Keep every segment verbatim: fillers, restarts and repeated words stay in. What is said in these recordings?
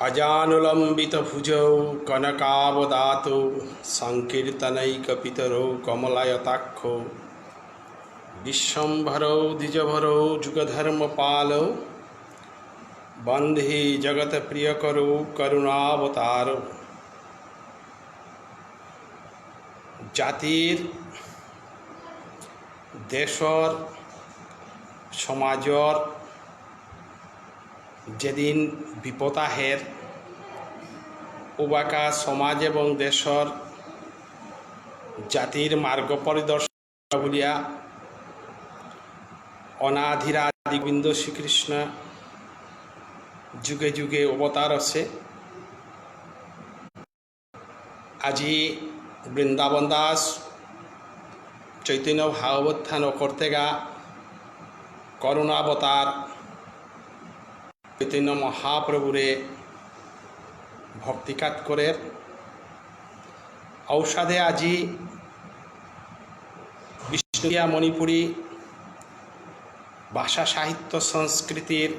अजानुलम्बितभुजौ कनकावदातौ सङ्कीर्तनैकपितरौ कमलायताक्षौ विश्वम्भरौ द्विजवरौ युगधर्मपालौ वन्दे जगत्प्रियकरौ करुणावतारौ। জাতির, দেশর, সমাজর যেদিন বিপদ আহের, উবাকা সমাজ এবং দেশর, জাতির মার্গ পরিদর্শন বুলিয়া অনাদিরাদি গোবিন্দ শ্রীকৃষ্ণ যুগে যুগে অবতার আছে। আজি বৃন্দাবন দাস চৈতন্য ভাগবত থান করতেগা করুণাবতার চৈতন্য মহাপ্রভুরে ভক্তিকাত করের। ঔসাদে আজি বিষ্ণুপ্রিয়া মণিপুরী ভাষা সাহিত্য সংস্কৃতির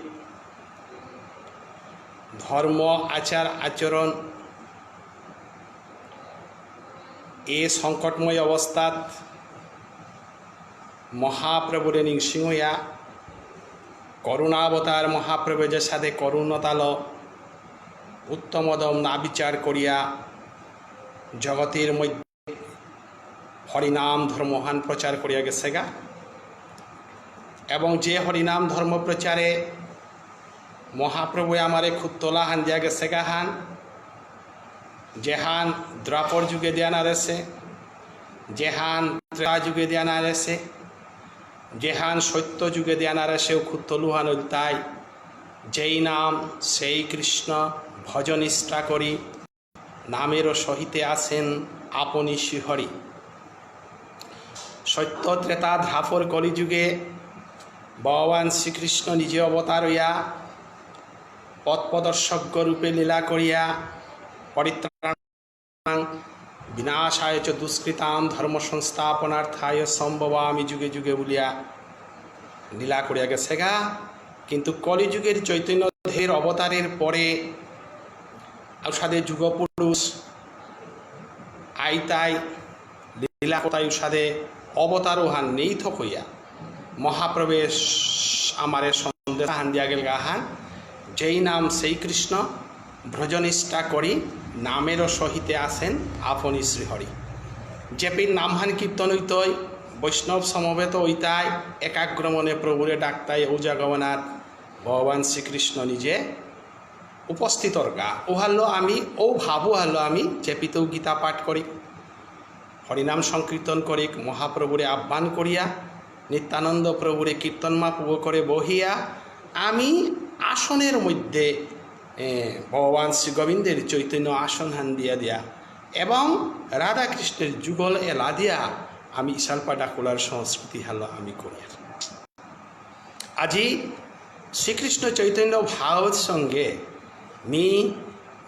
ধর্ম আচার আচরণ এ সংকটময় অবস্থাত মহাপ্রভুরে নিংসিং হইয়া করুণাবতার মহাপ্রভু যে সাদে করুণতাল উত্তম অধম না বিচার করিয়া জগতের মধ্যে হরিনাম ধর্মহান প্রচার করিয়া গেছেগা। এবং যে হরিনাম ধর্ম প্রচারে মহাপ্রভু আমারে খুত্তলা হান দিয়া গেছেগা হান, যেহান দ্বাপর যুগে দিয়া নারেছে, যেহান ত্রেতা যুগে দিয়া নারেছে, যেহান সত্য যুগে দিয়া নারেছে, ও খুত্তলুহান ইলতাই, যেই নাম সেই কৃষ্ণ, ভজ নিষ্ঠা করি, নামেরও সহিতে আছেন আপনি শ্রীহরি। সত্য ত্রেতা দ্বাপর কলিযুগে ভগবান শ্রীকৃষ্ণ নিজে অবতার হইয়া পথপ্রদর্শক রূপে লীলা করিয়া পরিত্রাণ বিনাশায় চ দুষ্কৃতাম ধর্ম সংস্থাপনার্থায় সম্ভবামি যুগে যুগে বুলিয়া লীলা করিয়া গেছেগা। কিন্তু কলিযুগের চৈতন্য দেবের অবতারের পরে ঔসাদে যুগপুরুষ আইতাই লীলা কোথায় ঔসাদে অবতার ওহান নেই থকইয়া মহাপ্রভু আমারে সন্দেশ হান দিয়া গেল গাহান, যেই নাম সেই কৃষ্ণ, ভজনিষ্ঠা করি নামেরও সহিতে আছেন আপনি শ্রীহরি। যেপির নামহান কীর্তন হইতই, বৈষ্ণব সমবেত হইতাই, একাগ্র মনে প্রভুরে ডাকতাই, ও জগন্নাথ ভগবান শ্রীকৃষ্ণ নিজে উপস্থিত অরগা। ওহালো আমি, ও ভাবু হালো আমি, যেপিতেও গীতা পাঠ করি, হরিনাম সংকীর্তন করিক, মহাপ্রভুরে আহ্বান করিয়া, নিত্যানন্দ প্রভুরে কীর্তন মাপুব করে বহিয়া, আমি আসনের মধ্যে, এ, ভগবান শ্রী গোবিন্দের চৈতন্য আসন হান দিয়া দিয়া এবং রাধাকৃষ্ণের যুগল এলা দিয়া আমি ইশালপা ডাকুলার সংস্কৃতি হালো আমি করিয়ার। আজি শ্রীকৃষ্ণ চৈতন্য ভাগবত সঙ্গে মি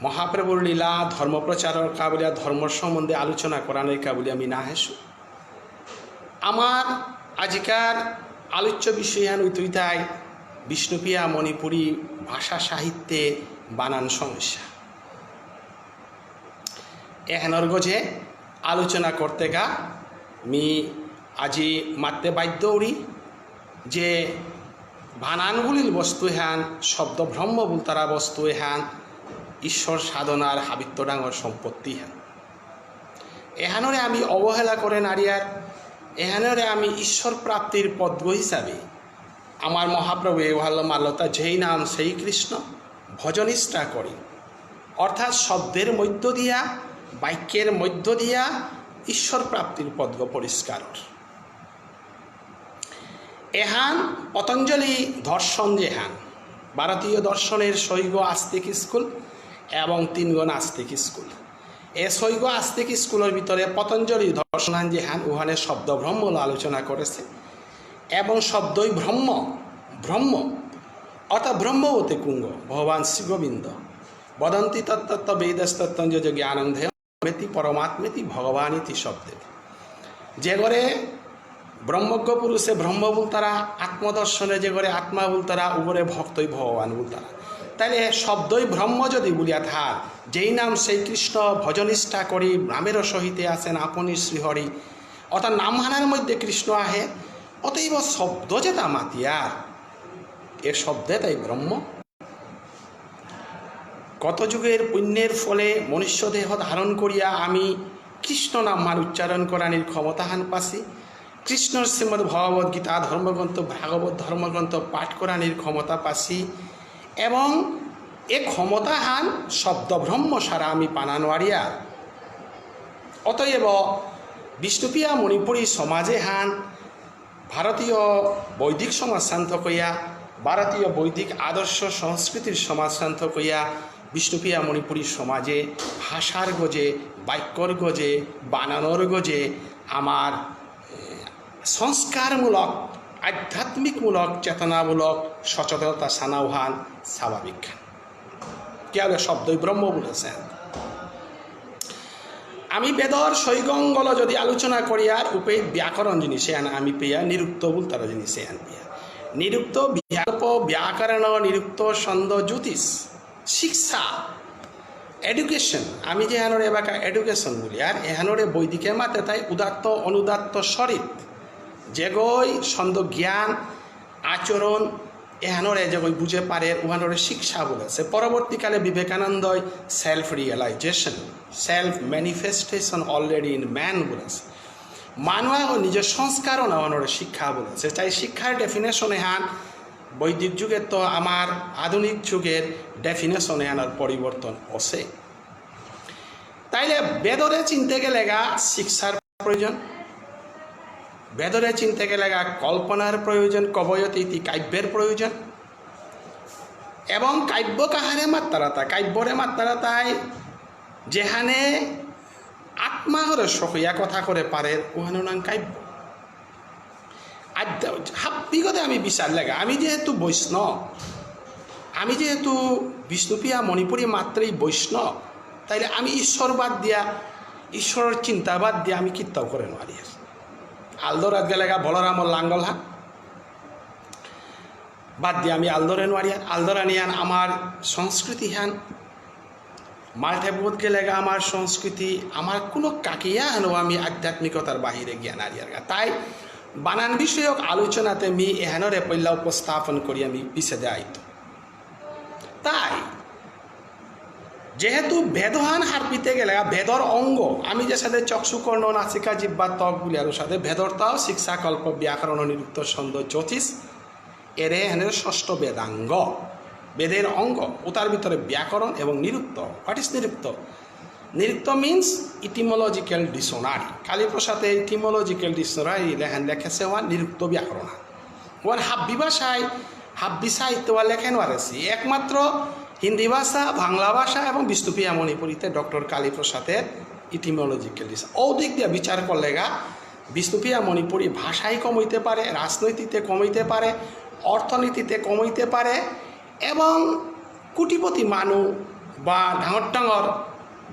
মহাপ্রভুর লীলা ধর্ম প্রচারর কাবুলিয়া ধর্ম সম্বন্ধে আলোচনা করানোর কাবুলিয়া মি না হেসু। আমার আজিকার আলোচ্য বিষয়হান উইতুইতাই বিষ্ণুপ্রিয়া মণিপুরী ভাষা সাহিত্যে বানান সমস্যা। এহানর গজে আলোচনা করতেগা মি আজি মাততে বাধ্য অরি যে বানান বুলিল বস্তু এহান, শব্দ ব্রহ্ম বুলতারা বস্তু এহান, ঈশ্বর সাধনার হাবিত্ত ডাঙর সম্পত্তি হান। এহানরে আমি অবহেলা করে নারিয়ার, এহানরে আমি ঈশ্বর প্রাপ্তির পথগ হিসাবে আমার মহাপ্রভু এ ভালো মাল্যতা যেই নাম সেই কৃষ্ণ, ভজনিষ্ঠা করি। অর্থাৎ শব্দের মধ্য দিয়া, বাক্যের মধ্য দিয়া ঈশ্বর প্রাপ্তির পথগ পরিষ্কার অর। এহান পতঞ্জলি দর্শন যেহান, ভারতীয় দর্শনের ছয়গ আস্তিক স্কুল এবং তিনগ নাস্তিক স্কুল। এ ছয়গ আস্তিক স্কুলর ভিতরে পতঞ্জলি দর্শনহান যেহান উহানে শব্দ ব্রহ্মলো আলোচনা করেছে। এবং শব্দই ব্রহ্ম, ব্রহ্ম, অর্থাৎ ব্রহ্মবতে কুঙ্গ, ভগবান শ্রী গোবিন্দ। বদন্তি তত্তত্ত্ব বেদস্তত্ত্বঞ্চ জ্ঞানং ধ্যেয়ং ব্রহ্মেতি পরমাত্মেতি ভগবানিতি শব্দেতি। যেগরে ব্রহ্মজ্ঞ পুরুষে ব্রহ্ম বুলতারা, আত্মদর্শনে যে করে আত্মা বুলতারা, উগরে ভক্তই ভগবান বুলতারা। তাইলে শব্দই ব্রহ্ম যদি বুলিয়া থার, যেই নাম সেই কৃষ্ণ, ভজনিষ্ঠা করি নামের সহিতে আছেন আপনি শ্রীহরি, অর্থাৎ নামহানার মধ্যে কৃষ্ণ আহে, অতএব শব্দ যেটা মাতিয়ার, এ শব্দে তাই ব্রহ্ম। কত যুগের পুণ্যের ফলে মনুষ্য দেহ ধারণ করিয়া আমি কৃষ্ণ নামহান উচ্চারণ করানির ক্ষমতাহান পাসি। কৃষ্ণর শ্রীমদ্ ভগবত গীতা ধর্মগ্রন্থ, ভাগবত ধর্মগ্রন্থ পাঠ করানির ক্ষমতা পাসি। এবং এ ক্ষমতাহান শব্দ ব্রহ্ম সারা আমি পানা নোয়ারিয়া। অতএব বিষ্ণুপ্রিয়া মণিপুরী সমাজে হান ভারতীয় বৈদিক সমাজ শান্ত কইয়া, ভারতীয় বৈদিক আদর্শ সংস্কৃতির সমাজ শান্ত কইয়া, বিষ্ণুপ্রিয়া মণিপুরী সমাজে ভাষার গজে, বাক্যর গজে, বানানর গজে আমার, এ, সংস্কারমূলক, আধ্যাত্মিকমূলক, চেতনামূলক সচেতনতা সানাওহান স্বাভাবিক। কিয়া বুলে শব্দই ব্রহ্ম বুলেসে। আমি বেদর সৈগঙ্গল যদি আলোচনা করি আর উপেই ব্যাকরণ জিনিস এহান আমি পেয়া, নিরুক্ত বুলতারা জিনিস এহান পেয়া। নিরুক্ত বিকল্প, ব্যাকরণ, নিরুক্ত ছন্দ, জ্যোতিষ, শিক্ষা, education, আমি যে এহানরে এবাকা education বুলি, আর এহানরে বৈদিকে মাতে তাই উদাত্ত, অনুদাত্ত, স্বরিত, যেগই ছন্দ জ্ঞান, আচরণ, এহানরে যেগই বুঝে পারে, উহানরে শিক্ষা বুলেসে। পরবর্তীকালে বিবেকানন্দই self realization, self manifestation already in man বুলেসে। মানু আগর নিজর সংস্কার অনা উহানরে শিক্ষা বুলেসে। তাই শিক্ষার definition এহান বৈদিক যুগেত্ত আমার আধুনিক যুগের definition এহানর পরিবর্তন অসে। তাইলে বেদরে চিনতে গেলেগা শিক্ষার প্রয়োজন, বেদরে চিনতে গেলেগা কল্পনার প্রয়োজন, কবয়তি ইতি কাব্যের প্রয়োজন। এবং কাব্য কাহারে মাত্তারাতা, কাব্যরে মাত্তারাতাই যেহানে আত্মাগরে সহিয়া কথা করে পারে, উহানো নাং কাব্য। আদ্য-, হাব্বিগদে আমি বিচার লাগা, আমি যেহেতু বৈষ্ণব, আমি যেহেতু বিষ্ণুপ্রিয়া মণিপুরী মাত্রেই বৈষ্ণব, তাইলে আমি ঈশ্বর বাদ দিয়া, ঈশ্বরর চিন্তা বাদ দিয়া আমি কিত্তাও করে নোয়ারি। আলদরাত গেলেগা বলরামর লাঙ্গলহান বাদ দিয়া আমি আলদরে নোয়ারি। আলদরানিহান আমার সংস্কৃতিহান, মালঠেপগত গেলেগা আমার সংস্কৃতি, আমার কোনো কাকিয়া হানো আমি আধ্যাত্মিকতার বাহিরে গিয়া নারিয়ারগা। তাই বানান বিষয়ক আলোচনাতে মি এহানরে পইলা উপস্থাপন করি আমি পিছেদে আইতো। তাই যেহেতু বেদহান হারপিতে গেলেগা বেদর অঙ্গ, আমি যে সাথে চক্ষু, কর্ণ, নাসিকা, জিহ্বা, ত্বক বুলি আর সাথে বেদর তাও শিক্ষা, কল্প, ব্যাকরণ, নিরুক্ত, ছন্দ, জ্যোতিষ, এরে হেনে ষষ্ঠ বেদাঙ্গ, বেদের অঙ্গ, উতার ভিতরে ব্যাকরণ এবং নিরুক্ত। What is নিরুক্ত? নিরুক্ত means etymological dictionary। কালীপ্রসাদে etymological dictionary লেহেন লেখেসে ওয়ান নিরুক্ত ব্যাকরণ। ওয়ান হাব্বি ভাষায়, হাব্বি সাহিত্য ওয়ান লেখে নোয়ারেসি। একমাত্র হিন্দি ভাষা, বাংলা ভাষা এবং বিষ্ণুপ্রিয়া মণিপুরীতে ডক্টর কালীপ্রসাদের etymological dictionary। ও দিক দিয়ে বিচার করলেগা বিষ্ণুপ্রিয়া মণিপুরী ভাষায় কম হইতে পারে, রাজনীতিতে কম হইতে পারে, অর্থনীতিতে কম হইতে পারে, এবং কোটিপতি মানু বা ডাঙর ডাঙর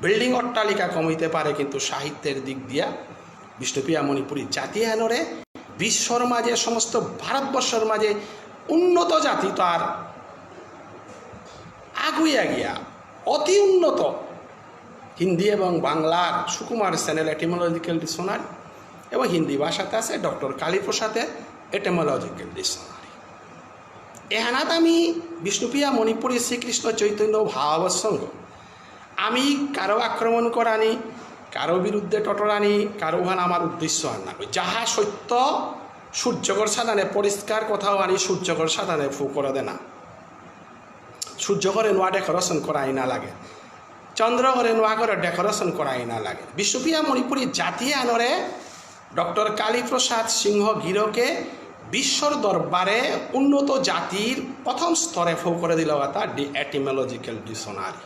building অট্টালিকা কম হইতে পারে, কিন্তু সাহিত্যের দিক দিয়া বিষ্ণুপ্রিয়া মণিপুরী জাতি এহানরে বিশ্বর মাঝে, সমস্ত ভারতবর্ষর মাঝে উন্নত জাতি তার আগুইয়া গিয়া অতি উন্নত হিন্দি এবং বাংলার সুকুমার সেনের etymological dictionary এবং হিন্দি ভাষাতে আছে ডক্টর কালীপ্রসাদের etymological dictionary। এহানাত আমি বিষ্ণুপ্রিয়া মণিপুরী শ্রীকৃষ্ণ চৈতন্য ভাগবত সংঘ, আমি কারো আক্রমণ করানি, কারো বিরুদ্ধে টটরানি, কারো ওহান আমার উদ্দেশ্য আর না। যাহা সত্য সূর্যগর সাদানে পরিষ্কার কথাও আনি সূর্যগর সাদানে ফু করে দেনা। সূর্যগরে নোয়া decoration করাই না লাগে, চন্দ্রগরে নোয়া করে decoration করাই না লাগে। বিষ্ণুপ্রিয়া মণিপুরী জাতি আনরে ডক্টর কালীপ্রসাদ সিংহ গিরকে বিশ্বর দরবারে উন্নত জাতির প্রথম স্তরে ফৌ করে দিল কথা দি etymological dictionary।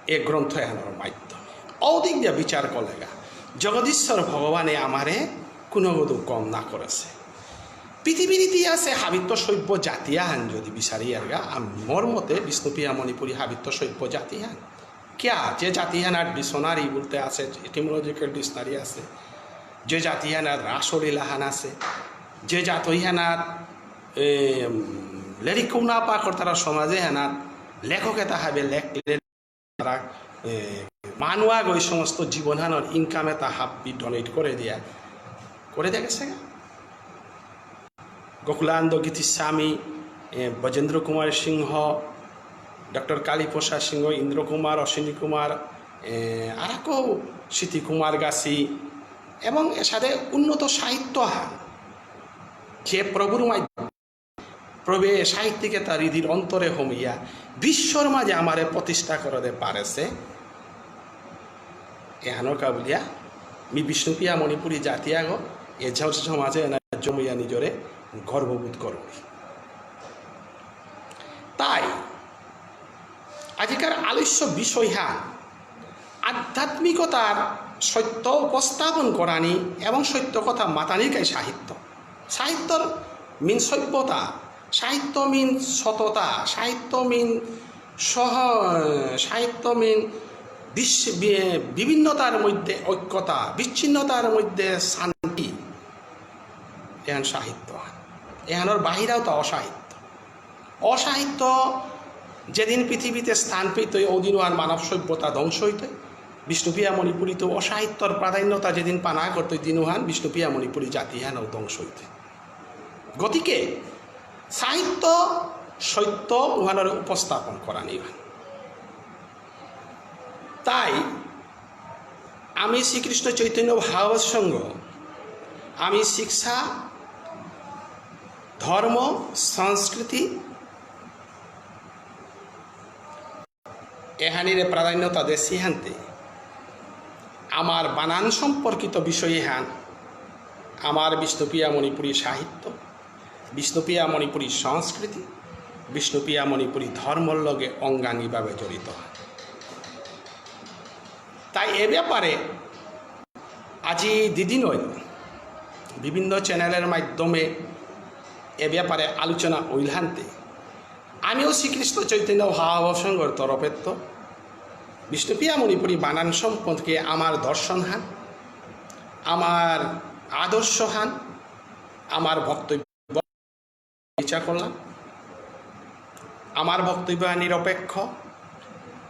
এ গ্রন্থ এহানর মাধ্যমে ঔদিক দিয়া বিচার করলেগা জগদীশ্বর ভগবানে আমারে কোনো বোধ কম না করেছে। পৃথিবীর ইতিহাসে হাবিত্য সভ্য জাতি আহান যদি বিচারি আরগা, আম-, মোর মতে বিষ্ণুপ্রিয়া মণিপুরী হাবিত্য সভ্য জাতি আহান। কিয়া? যে জাতিহানাত ডিকশনারি বুলতে আছে, এটিমোলজিক্যাল ডিকশনারি আছে, যে জাতিহানাত রাসলীলাহান আছে, যে জাতিহানাত, এ, উম, লেরিক না পা করতারা সমাজে হানাত লেখক এতা হাবে লেখলে তারা, এ, মানুয়া গই সমস্ত জীবনহানর ইনকাম এতা হাব্বি ডোনেট করে দিয়া, করে দিয়া গেছে। গোকুলানন্দ গীতিস্বামী, এ, ব্রজেন্দ্র কুমার সিংহ, ডক্টর কালীপ্রসাদ সিংহ, ইন্দ্র কুমার, অশ্বিনী কুমার, এ, আরাকো স্মৃতি কুমার গাছি, এবং এসাদে উন্নত সাহিত্য আহান, যে প্রভুর মাধ্যমে, প্রভু এ সাহিত্যিক এতা হৃদির অন্তরে হমিয়া বিশ্বর মাঝে আমারে প্রতিষ্ঠা করে দে পারেছে। এহানর কা বুলিয়া মি বিষ্ণুপ্রিয়া মণিপুরী জাতি আগ, এ জ-, সমাজে এনা জমিয়া নিজরে গর্ববোধ করুরি। তাই আজিকার আলোচ্য বিষয়হান আধ্যাত্মিকতার সত্য উপস্থাপন করানি এবং সত্য কথা মাতানিকাই সাহিত্য। সাহিত্যর মিন সভ্যতা, সাহিত্য মিন সততা, সাহিত্য মিন সহ, সাহিত্য মিন বিশ্ব-, বি-, বিভিন্নতার মধ্যে ঐক্যতা, বিচ্ছিন্নতার মধ্যে শান্তি। এহান সাহিত্য। এহানর বাহিরাও তো অসাহিত্য। অসাহিত্য যেদিন পৃথিবীতে স্থান পেইতই, ওদিনও আর মানব সভ্যতা ধ্বংস হইতই। বিষ্ণুপ্রিয়া মণিপুরীত অসাহিত্যর প্রাধান্যতা যেদিন পানা করতই, দিন উহান বিষ্ণুপ্রিয়া মণিপুরী জাতিহানও ধ্বংস হইতই। গতিকে সাহিত্য সত্য উহানরে উপস্থাপন করানি উহান। তাই আমি শ্রীকৃষ্ণ চৈতন্য ভাগবত সংঘ, আমি শিক্ষা, ধর্ম, সংস্কৃতি এহানিরে প্রাধান্যতা দেসি হানতে আমার বানান সম্পর্কিত বিষয় এহান, আমার বিষ্ণুপ্রিয়া মণিপুরী সাহিত্য, বিষ্ণুপ্রিয়া মণিপুরী সংস্কৃতি, বিষ্ণুপ্রিয়া মণিপুরী ধর্মর লগে অঙ্গাঙ্গিভাবে জড়িত। তাই এ ব্যাপারে আজি দিদিনই বিভিন্ন চ্যানেলের মাধ্যমে এ ব্যাপারে আলোচনা অইল হানতে আমিও শ্রীকৃষ্ণ চৈতন্য ভাব সংঘর তরফেত্ত বিষ্ণুপ্রিয়া মণিপুরী বানান সম্পর্কে আমার দর্শন হান, আমার আদর্শ হান, আমার বক্তব্য ইচ্ছা করলাম। আমার বক্তব্য হান নিরপেক্ষ,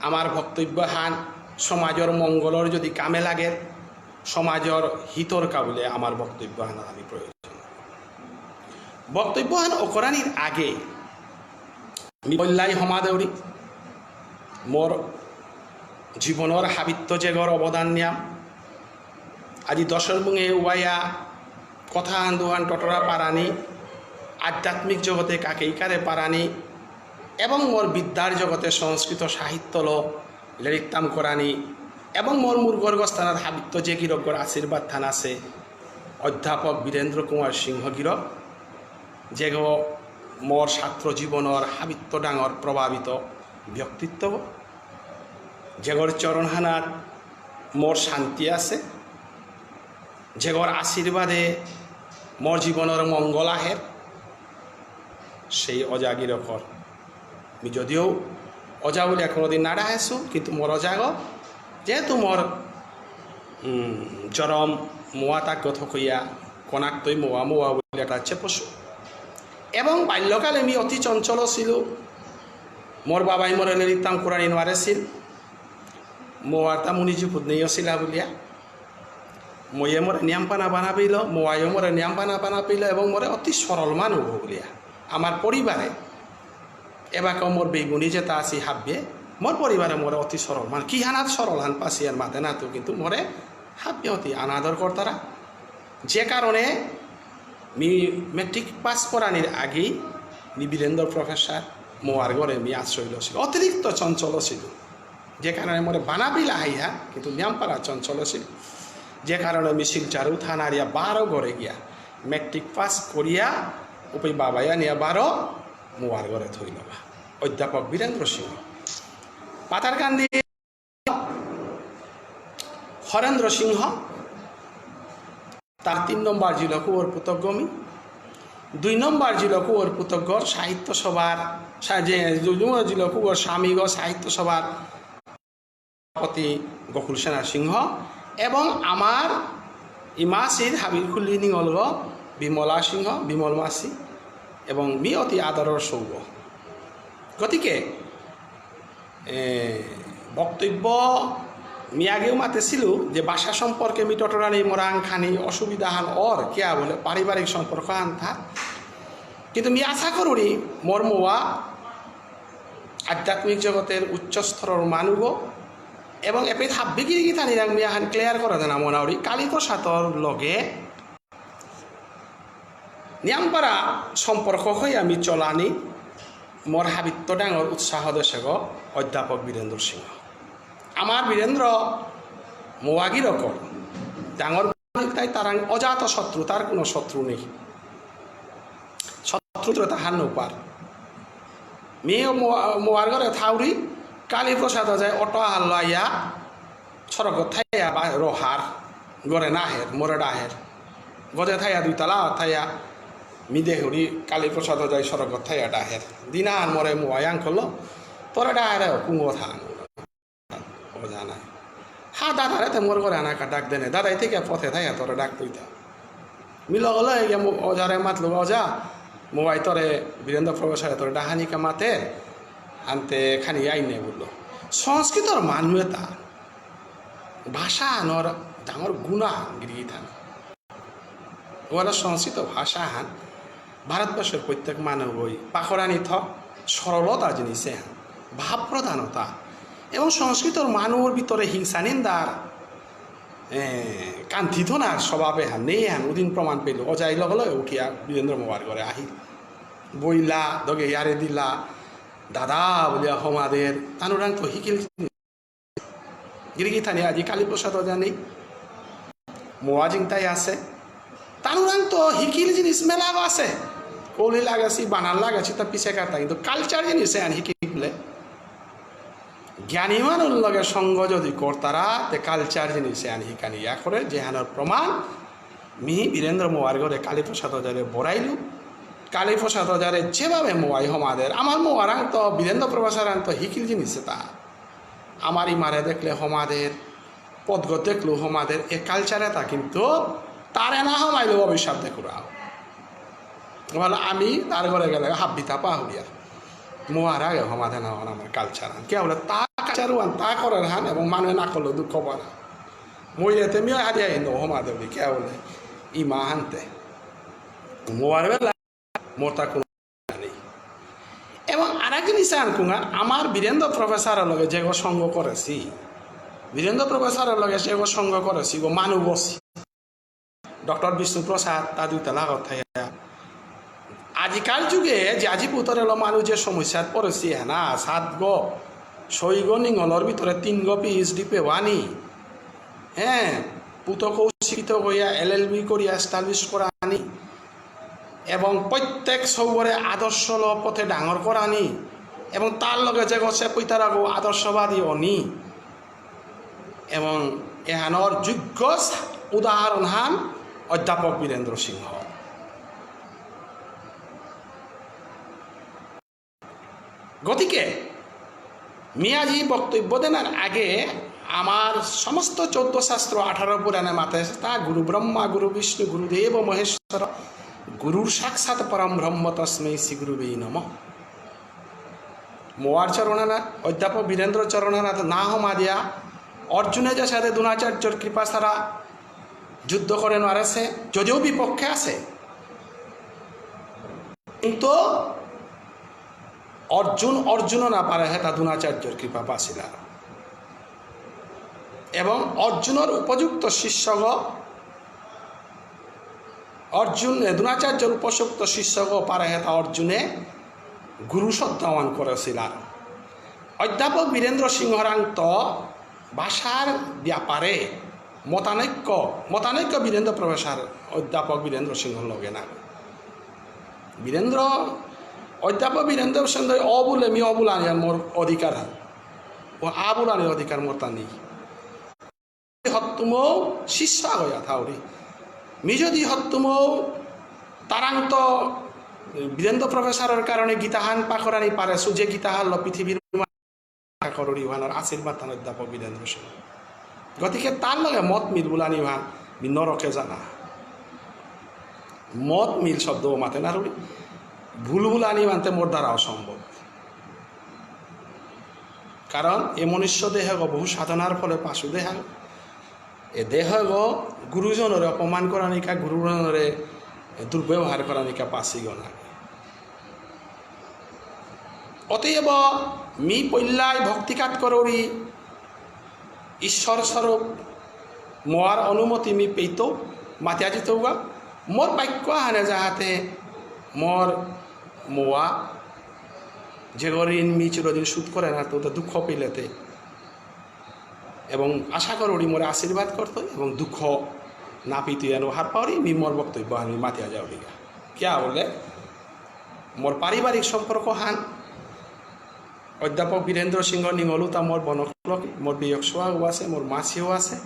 আমার বক্তব্য হান সমাজর মঙ্গলর যদি কামে লাগে, সমাজর হিতর কাবুলে আমার বক্তব্য হান আমি প্রয়োজন। বক্তব্য হান অকরানির আগে মি পল্লাই হমাদেউরি মোর জীবনর হাবিত্ত যেগর অবদান নিয়াম। আজি দশর মুঙে উবাইয়া কথা হান দুহান টটরা পারানি, আধ্যাত্মিক জগতে কাকেইকারে পারানি, এবং মোর বিদ্যার জগতে সংস্কৃত সাহিত্যলো লেরিকতাম করানি, এবং মোর মুরগর গস্থানার হাবিত্ত যে গিরকগর আশীর্বাদ থান আছে, অধ্যাপক বীরেন্দ্র কুমার সিংহ গিরক, যেগো মোর ছাত্র জীবনর হাবিত্ত ডাঙর প্রভাবিত ব্যক্তিত্ব, যেগর চরণহানাত মোর শান্তি আছে, যেগর আশীর্বাদে মোর জীবনর মঙ্গল আহের, সেই অজাগিরকর। মি যদিও অজা বুলিয়া কোনোদিন না ডাহেসু, কিন্তু মোর অজাগ, যেহেতু মোর, উম, জরম মোয়া তাক থকইয়া, কনাকতই মোয়া মোয়া বুলিয়া ডাকছে পশু। এবং বাল্যকালে মি অতি চঞ্চল ছিল, মোর বাবাই মোরে লেরিতাম কুরানি নোয়ারেছিল, মোয়ারতা মুনিজি পুদনেই অসিলা বুলিয়া। ময়ে মোরে নিয়াম পানা বানা পেইল, মোয়াইও মোরে নিয়াম পানা বানা পেইল এবং মোরে অতি সরল মানু বুলিয়া। আমার পরিবারে এবাকাও মোর বেগুনি যেতা আছি হাব্বে, মোর পরিবারে মোরে অতি সরল মানু। কি হানাত সরল হান পাসি আর মাতে না তো, কিন্তু মোরে হাব্বে অতি আনাদর করতারা। যে কারণে মি মেট্রিক পাস করানির আগেই মি বীরেন্দ্র প্রফেসর মোয়ার ঘরে মি আশ্রয় লছিল। অতিরিক্ত চঞ্চল ছিল। যে কারণে মোরে বানা পিলা হাইহা, কিন্তু নিয়াম পারা চঞ্চল আছিল। যে কারণে মি শিলচর থানারিয়া বারো ঘরে গিয়া মেট্রিক পাস করিয়া উপি বাবাইয়া নিয়া বারো মোয়ার ঘরে থইল বা। অধ্যাপক বীরেন্দ্র সিংহ। পাথারকান্দি হরেন্দ্র সিংহ, তার তিন নম্বর জিলকুগর পুতকগ মি। দুই নম্বর জিলকুগর পুতকগর সাহিত্য সভার, সা-, যে দুই নম্বর জিলকুগর স্বামীগ সাহিত্য সভার অতি গোকুল সেনা সিংহ এবং আমার ইমাসির হাবির খুলি নিঙলগ বিমলা সিংহ, বিমল মাসি, এবং মি অতি আদরর সৌগ। গতিকে, এ, বক্তব্য মি আগেও মাতেছিলু যে ভাষা সম্পর্কে মি টটরানি মোরাং খানি অসুবিধা হান অর কিয়া বুলে পারিবারিক সম্পর্ক হান থা। কিন্তু মি আশা করুরি মোর মোয়া আধ্যাত্মিক জগতের উচ্চ স্তরর মানুগ এবং এপে হাব্বি গিরি গিথানি রাং মি আহান clear করে দেনা মনাউরি কালীপ্রসাদর লগে নিয়ামপারা সম্পর্ক হয়ে আমি চলানি মোর হাবিত্ত ডাঙর উৎসাহ দেশেগ অধ্যাপক বীরেন্দ্র সিংহ। আমার বীরেন্দ্র মোয়াগিরকর ডাঙর তাই তারাং অজাত শত্রু, তার কোনো শত্রু নেই। শত্রু তো তাহার নৌপার। মেয়ে মোয়া-, মোয়ার ঘরে থাউরি কালীপ্রসাদ যায় অটো আহাল্লো আইয়া সড়কত থাইয়া বা রোহার, ঘরে না হের, মোরে ডাহের। গজে থাইয়া দুইতলা থাইয়া, মি দেহুরি কালীপ্রসাদ যাই সড়কত থাইয়া ডাহের। দিনা আর মোরে মোয়াই আঙ্কল, তোরে ডাহের কুঙ্গো থান। ওজা নাই। হা দাদারে তে মোর ঘরে আনা কা ডাক দেনে, দাদাই থেকে পথে থাইয়া তোরে ডাক তুইতা। মিলো গলো এই গিয়া মো-, ওজারে মাতলো, ওজা, মোয়াই তোরে বীরেন্দ্র প্রফেসরে তোরে ডাহানি কা মাতে, আনতে খানি আইনে বললো। সংস্কৃতর মানু এতা। ভাষা আনর ডাঙর গুণা গিরি থান। ওরা সংস্কৃত ভাষা হান ভারতবর্ষের প্রত্যেক মানবই পাকরানি থক সরলতা জিনিসে হান, ভাব প্রধানতা এবং সংস্কৃতর মানুর ভিতরে হিংসা নিন্দার, এ, কান্তি থনার স্বভাবে হান নেই হান উদিন প্রমাণ পেল। অজাই লগ লগে উঠিয়া বীরেন্দ্র মোয়ার ঘরে আহিল। বইলা, দগে ইয়ারে দিলা, দাদা বলিয়া হমাদের, তানুরাং তো হিকিল গিরিগিথানি আজি কালীপ্রসাদ ওজা নেই, মোয়া জিংতাই আছে। তানুরাং তো হিকিল জিনিস মেলা আছে। কলি লাগাছি, বানান লাগাছি, তা পিছে কাটা। কিন্তু culture জিনিসে আন হিকিলে। জ্ঞানী মানুর লগে সঙ্গ যদি করতারা, তে culture জিনিসে আন হিকানি ইয়া করে, যেহানর প্রমাণ মি বীরেন্দ্র মোয়ার ঘরে কালীপ্রসাদ ওজারে বড়াইলু। কালীপ্রসাদ ওজারে যেভাবে মোয়াই হমাদের, আমার মোয়ারাং তো বীরেন্দ্র প্রফেসরাং তো হিকিল জিনিস তা। আমার ইমারে দেখলে হমাদের, পদগ দেখলো হমাদের, এ culture এতা কিন্তু তারে না হমাইলে অভিশাপ দেখুরা। বলে আমি তার ঘরে গেলে হাব্বিতা পাহুরিয়া। মোয়ার আগে হমাদে না হন আমার culture হান। কে বলে তা culture ওয়ান তা করার হান এবং মানুষ না করলে দুঃখ পারা। মইলে তে মিয়া হারিয়া ইন্দো হমাদে বলি কে বলে ইমা হানতে। মোয়ার বেলা মোর তা কোনো নেই। এবং আর এক জিনিস আনকুঙা, আমার বীরেন্দ্র প্রফেসর লগে যেগো সঙ্গ করেছি, বীরেন্দ্র প্রফেসর লগে যেগো সঙ্গ করেছি, গো মানু বসি। ডক্টর বিষ্ণুপ্রসাদ, তা দুইতলা কথা ইয়া। আজিকার যুগে যে আজি পুতরে লো মানু যে সমস্যাত পড়েছি, হ্যাঁ না, সাত গো, ছয় গো নিঙলর ভিতরে তিন গো পিএইচডি পেওয়ানি, হ্যাঁ, পুতকও শিক্ষিত হইয়া এলএলবি করিয়া establish করানি, এবং প্রত্যেক সৌগরে আদর্শ ল পথে ডাঙর করানি, এবং তার লগে যে গছে পৈতারাগো আদর্শবাদী অনি, এবং এহানর যোগ্য উদাহরণ হান অধ্যাপক বীরেন্দ্র সিংহ। গতিকে মি আজি বক্তব্য দেনার আগে আমার সমস্ত চৌদ্দ শাস্ত্র, আঠারো পুরাণে মাতে আছে, তা গুরু ব্রহ্মা, গুরু বিষ্ণু, গুরুদেব মহেশ্বর, গুরুর সাক্ষাৎ পরম ব্রহ্ম, তস্মৈ শ্রী গুরুবে নমঃ। মোয়ার চরণানাথ, অধ্যাপক বীরেন্দ্র চরণানাথ না হমা দিয়া অর্জুনে যে সাথে দ্রোণাচার্যর কৃপা ছাড়া যুদ্ধ করে নারেছে, যদিও বিপক্ষে আছে, কিন্তু অর্জুন, অর্জুন না পারে হেতা দ্রোণাচার্যর কৃপা পাছিল। এবং অর্জুনর উপযুক্ত শিষ্যগ, অর্জুন, এ, দ্রোণাচার্যর উপযুক্ত শিষ্যগ পারে হেতা অর্জুনে গুরু শ্রদ্ধাবান করেছিল। অধ্যাপক বীরেন্দ্র সিংহরাংত ভাষার ব্যাপারে মতানৈক্য, মতানৈক্য বীরেন্দ্র প্রফেসর অধ্যাপক বীরেন্দ্র সিংহর লগে না। বীরেন্দ্র, অধ্যাপক বীরেন্দ্র সিংহ অবুলে মি অবুলানি আর মোর অধিকার হান। ও আবুলানির অধিকার মোর তা নেই। হত্তুমো শিষ্য হইয়া থাউরি। মি যদি হত্তুমো তারাং তো বীরেন্দ্র প্রফেসরের কারণে গীতাহান পাকরানি পারেসু, যে গীতাহান ল পৃথিবীর মা-, করুরি ওহানর আশীর্বাদ তান অধ্যাপক বীরেন্দ্র সিংহ। গতিকে তার লগে মত মিল বুলানি ওহান মি নরকে জানা। মত মিল শব্দ মাতে নারুরি। ভুল বুলানি মানতে মোর দ্বারা অসম্ভব। কারণ এ মনুষ্য দেহগ বহু সাধনার ফলে পাশু দেহাগ। এ দেহগ গুরুজনরে অপমান করানিকা, গুরুজনরে দুর্ব্যবহার করানিকা পাশিগ না। অতএব মি পল্লাই ভক্তিকাত করৌরি ঈশ্বর স্বরূপ মোয়ার অনুমতি মি পেইতো মাতিয়া যিতৌগা। মোর বাক্য আহানে যাহাতে মোর মোয়া যেগর ঋণ মি চিরদিন শোধ করে না তো দুঃখ পেলেতে এবং আশা করৌরি মোরে আশীর্বাদ করতো এবং দুঃখ না পিতু এনো হার পাওরি মি মোর বক্তব্য আমি মাতিয়া যাওরিগা। কিয়া বুলে মোর পারিবারিক সম্পর্ক হান অধ্যাপক বীরেন্দ্র সিংহ নিঙলুতা মোর বনকলক, মোর বিয়ক সোয়াও আছে, মোর মাসিও আছে।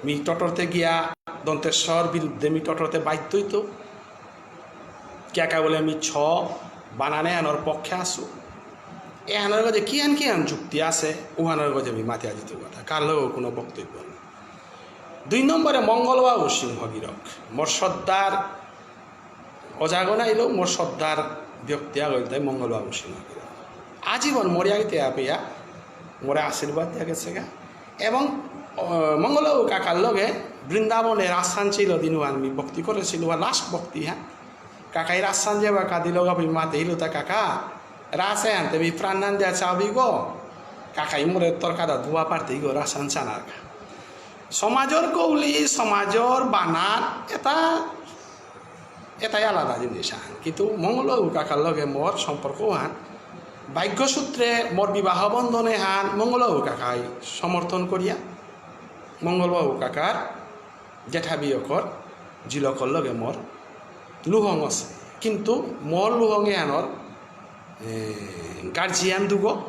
মি টটরতে গিয়া দন্তেশ্বর বিরুদ্ধে মি টটরতে বাধ্য হইতো। কিয়া কা বুলে মি ছ বানানে আনর পক্ষে আসু। এহানর গজে কিহান কিহান যুক্তি আছে, উহানর গজে মি মাতিয়া যিতৌ কথা। কার লগেও কোনো বক্তব্য নেই। দুই নম্বরে মঙ্গলবাবু সিংহ গিরক। মোর শ্রদ্ধার অজাগন আইলেও মোর শ্রদ্ধার ব্যক্তি আগল তাই মঙ্গলবাবু সিংহ গিরক। আজীবন মোরে আগে তেয়া পেয়া মোরে আশীর্বাদ দিয়া গেছেগা। এবং, আহ, মঙ্গলবাবু কাকার লগে বৃন্দাবনে রাসহান ছিল দিনু আমি ভক্তি করেছিল, বা লাস্ট ভক্তি, হ্যাঁ। কাকাই রাসহান যাবা কাদিল গা বি মাতে হিলুতা কাকা, রাসে আনতে বি প্রাণ নান দেয়া চাবি গো। কাকাই মোরে তোর কাদা ধোয়া পারতে গো রাসহান চানার কা। সমাজর কৌলি, সমাজর বানান, এটা, এটাই আলাদা জিনিস আহান। কিন্তু মঙ্গলবাবু কাকার লগে মোর সম্পর্ক হান, ভাগ্যসূত্রে মোর বিবাহ বন্ধনে হান মঙ্গলবাবু কাকাই সমর্থন করিয়া, মঙ্গলবাবু কাকার জেঠা বিয়কর জিলকর লগে মোর লুহং আছে, কিন্তু মোর লুহং এহানর, এ, গার্জিয়ান দুগো,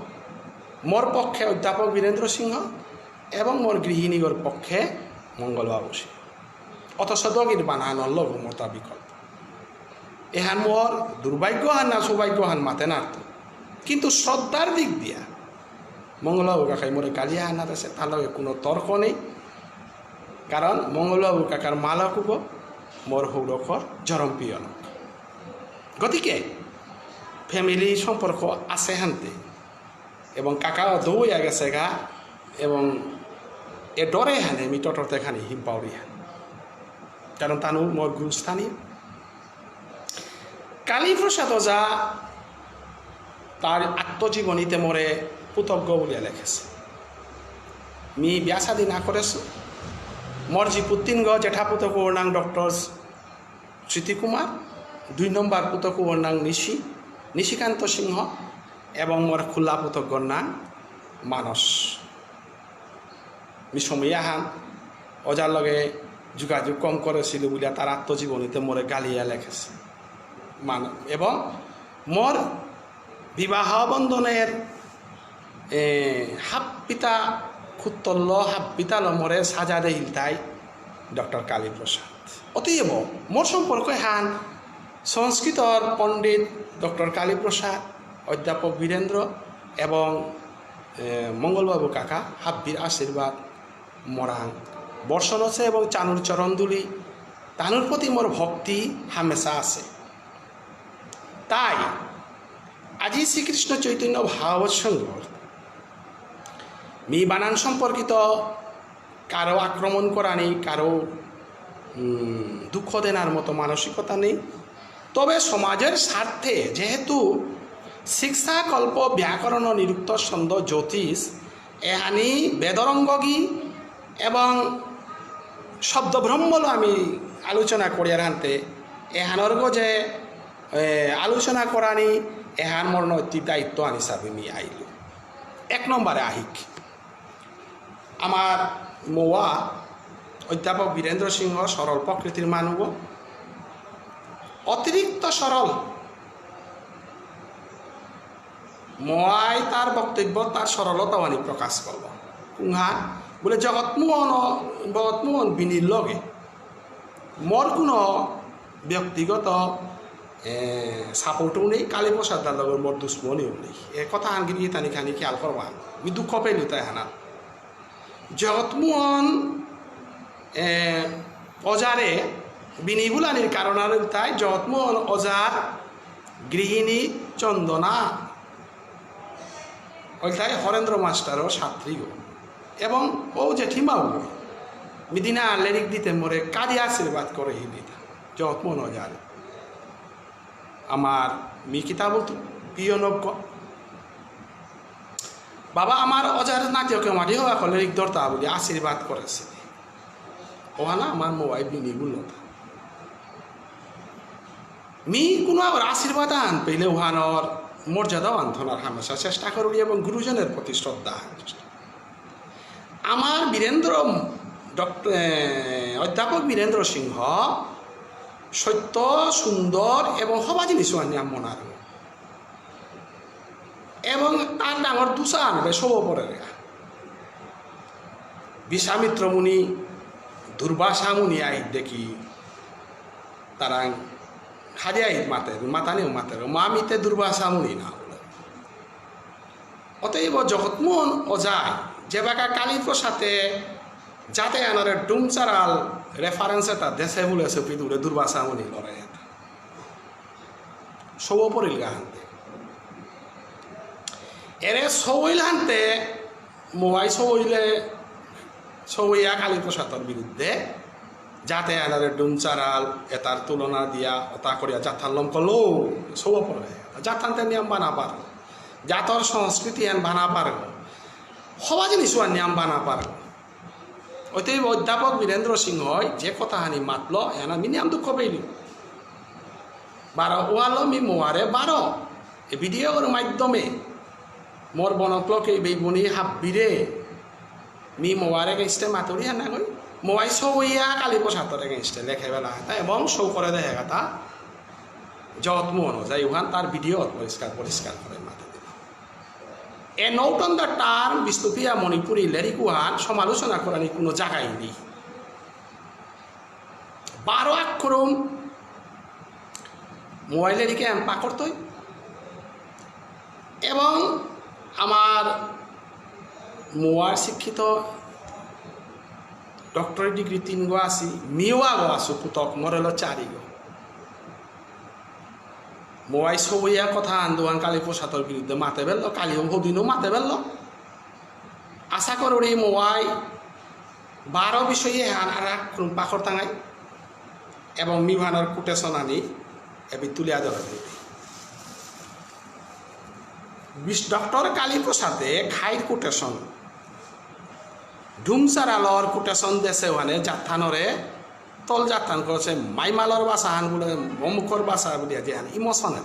মোর পক্ষে অধ্যাপক বীরেন্দ্র সিংহ এবং মোর গৃহিণীগর পক্ষে মঙ্গলবাবু সিংহ। অথচ দগির বানানর লগ মোর তা বিকল্প। এহান মোর দুর্ভাগ্য হান না সৌভাগ্য হান মাতে নারতো। কিন্তু শ্রদ্ধার দিক দিয়া মঙ্গলবাবু কাকাই মোরে গালি আহান না দেছে, তার লগে কোনো তর্ক নেই। কারণ মঙ্গলবাবু কাকার মালকগ মোর হৌরকর জরম পিয়নক। গতিকে family সম্পর্ক আছে হানতে এবং কাকাও দৌয়া গেছেগা এবং এ ডরে হানে মি টটরতে খানি হিম পাউরি হান। কারণ তানু মোর গুরুস্থানীয়। কালীপ্রসাদ ওঝা তার আত্মজীবনীতে মোরে পুতকগ বুলিয়া লেখেছে। মি বিয়া শাদী না করেছে। মোর জি পুতিনগ জেঠা পুতকর নাম ডক্টর স্মৃতি কুমার, দুই নম্বর পুতকর নাম নিশি, নিশিকান্ত সিংহ এবং মোর খুলা পুতকর নাম মানস। মি সময় আহান ওঝার লগে যোগাযোগ কম করেছিল বুলিয়া তার আত্মজীবনীতে মোরে গালিয়া লেখেছে। মান-, এবং মোর বিবাহ বন্ধনের, এ, হাপ্পিতা খুত্তল্য হাপ্পিতালো মোরে সাজা দেহিলতাই ডক্টর কালীপ্রসাদ। অতএব মোর সম্পর্ক হান সংস্কৃতর পণ্ডিত ডক্টর কালীপ্রসাদ, অধ্যাপক বীরেন্দ্র এবং, এ, মঙ্গলবাবু কাকা হাব্বির আশীর্বাদ মোরাং বর্ষণ আছে এবং চানুর চরণ ধুলি, তানুর প্রতি মোর ভক্তি হামেশা আছে। তাই আজি শ্রীকৃষ্ণ চৈতন্য ভাগবত সংঘ মি বানান সম্পর্কিত কারো আক্রমণ করানি, কারো, উম, দুঃখ দেনার মতো মানসিকতা নেই। তবে সমাজের স্বার্থে যেহেতু শিক্ষা, কল্প, ব্যাকরণ, নিরুক্ত, ছন্দ, জ্যোতিষ, এহানি বেদরঙ্গগি এবং শব্দব্রহ্মলো আমি আলোচনা করিয়ার হানতে এহানর গজে, এ, আলোচনা করানি এহান মোর নৈতিক দায়িত্ব আন হিসাবে মি আইলু। এক নম্বরে আহিক। আমার মৌয়া অধ্যাপক বীরেন্দ্র সিংহ সরল প্রকৃতির মানুষ, অতিরিক্ত সরল। মৌয়াই তার বক্তব্য তার সরলতা আনি প্রকাশ করল। কুংহা বুলে জগৎমোহন, জগৎমোহন বিনির লগে মোর কোনো ব্যক্তিগত, এ, support-ও নেই, কালীপ্রসাদ দার লগর মোর দুশ্মনীও নেই। এ কথা আনগিরি তানি খানি খেয়াল করবা। আমি দুঃখ পেলু তাই হানা। জগৎমোহন, এ, ওঝারে বিনি বুলানির কারণ আর তাই জগৎমোহন ওঝার গৃহিণী চন্দনা ওইটাই হরেন্দ্র মাস্টারর ছাত্রীগো। এবং ও জেঠিমাও মিদিনা লেরিক দিতে মোরে কাদি আশীর্বাদ করে হিদিতা জগৎমোহন ওঝারে। আমার মি কিতা বলতো, প্রিয় নজ্ঞ। বাবা আমার ওঝার নাতিওকে মাটি হওয়া করলে লেরিক ধরতা বলে আশীর্বাদ করেছে। ওহানা আমার মোবাইল বিনি বুলতা। মি কোনো আবার আশীর্বাদ আন পেলে ওহানর মর্যাদা আন থনার হামেশা চেষ্টা করুরি এবং গুরুজনের প্রতি শ্রদ্ধা আন। আমার বীরেন্দ্র, ডক্টর, এ, অধ্যাপক বীরেন্দ্র সিংহ সত্য, সুন্দর এবং হবা জিনিস আনিয়া মনার। এবং তার ডাঙর দুসা আনবে সব পরে রেখা। বিশ্বামিত্র মুনি, দুর্বাসা মুনি আই দেখি, তারাং হাদিয়াই মাতে, মাতানিও মাতে, মামিতে দুর্বাসা মুনি না বলে। অতএব জগৎমোহন ওঝাই, যেবাকা কালীপ্রসাদে যাতে আনারে ডুমচারাল reference এটা দেশে বলে সুপি দূরে দুর্বাসা মুনি লড়াই এটা। সৌ পড়িল গাহান্তে। এরে সৌইল হান্তে মোবাই সৌইলে সৌইয়া কালীপ্রসাদর বিরুদ্ধে যাতে আনারে ডুমচারাল এটার তুলনা দিয়া ওটা করিয়া জাতাল্লম করলো সৌ পড়ে। জাতান্তে নিয়ম বানা পার। জাতর সংস্কৃতি আন বানা পার। হবা জিনিস নিয়ম বানা পার। অতএব অধ্যাপক বীরেন্দ্র সিংহই যে কথাহানি মাতল, এহান আমি নিয়াম দুঃখ পেইলি। বারো ওয়ালো মি মোয়ারে বারো, এ ভিডিওর মাধ্যমে মোর বনকলকে বেইবুনি হাব্বিরে, মি মোয়ারে against-এ মাতুরি হানা গই, মোয়াই সৌইয়া কালীপ্রসাদর against-এ লেখে বেলা হাতা এবং সৌ করে দেহে গাতা জগৎমোহন ওঝাই উহান তার ভিডিও পরিষ্কার পরিষ্কার করে মাতে দিল। A Note on the Term Bishnupriya Manipuri লেরিক উহান সমালোচনা করানি কোনো জায়গায় নেই। বারো আক্ষরম মোবাইল লেরিকে এম পাকড়তই এবং আমার মোয়ার শিক্ষিত doctorate degree তিন গো আছি, মিওয়া গো আছো পুতক, মরেল চারি গো। মোয়াই সবইয়া কথা আন্দোলন কালীপ্রসাদর বিরুদ্ধে মাতে বেললো, কালিও হদিনও মাতে বেললো। আশা করুরি মোয়াই বারো বিষয়ে হান আর এক রুম পাখর তাঙাই এবং মিভানর quotation আনি এবি তুলিয়া ধরে দিবি। বিশ-, ডক্টর কালীপ্রসাদে খাইর quotation, ডুমসার আলোর quotation দেশে ওখানে জাতহানরে তল জাতহান করেছে, মাইমালর ভাষা হান বলে, অমুকর ভাষা বলে, যে হান emotional।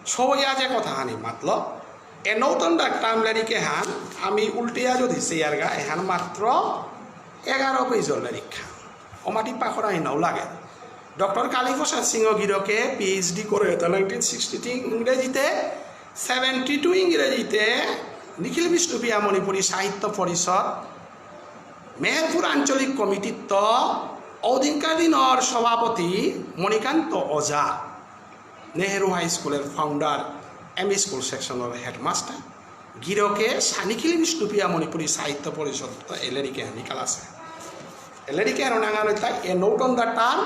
সবইয়া যে কথা হানি মাতলো, A Note on the Term লেরিকে হান, আমি উল্টিয়া যদি শেয়ারগা, এহান মাত্র এগারো পেজর লেরিক হান। ওমাটি পাখরা হিনাও লাগে। ডক্টর কালীপ্রসাদ সিংহ গিরকে পিএইচডি করে এটা নাইনটিন সিক্সটি থ্রি ইংরেজিতে, সেভেন্টি টু ইংরেজিতে নিখিল বিষ্ণুপ্রিয়া মণিপুরী সাহিত্য পরিষদ মেহেরপুর আঞ্চলিক কমিটিত্ত ঔদিনকার দিনর সভাপতি মণিকান্ত ওঝা, নেহেরু হাই স্কুলর founder, এমই স্কুল সেকশনর হেডমাস্টার, গিরকে সা-, নিখিল বিষ্ণুপ্রিয়া মণিপুরী সাহিত্য পরিষদ এ লেরিকে হানি কালাসে। এ লেরিকে হানো নাঙান ইলতাই A Note on the Term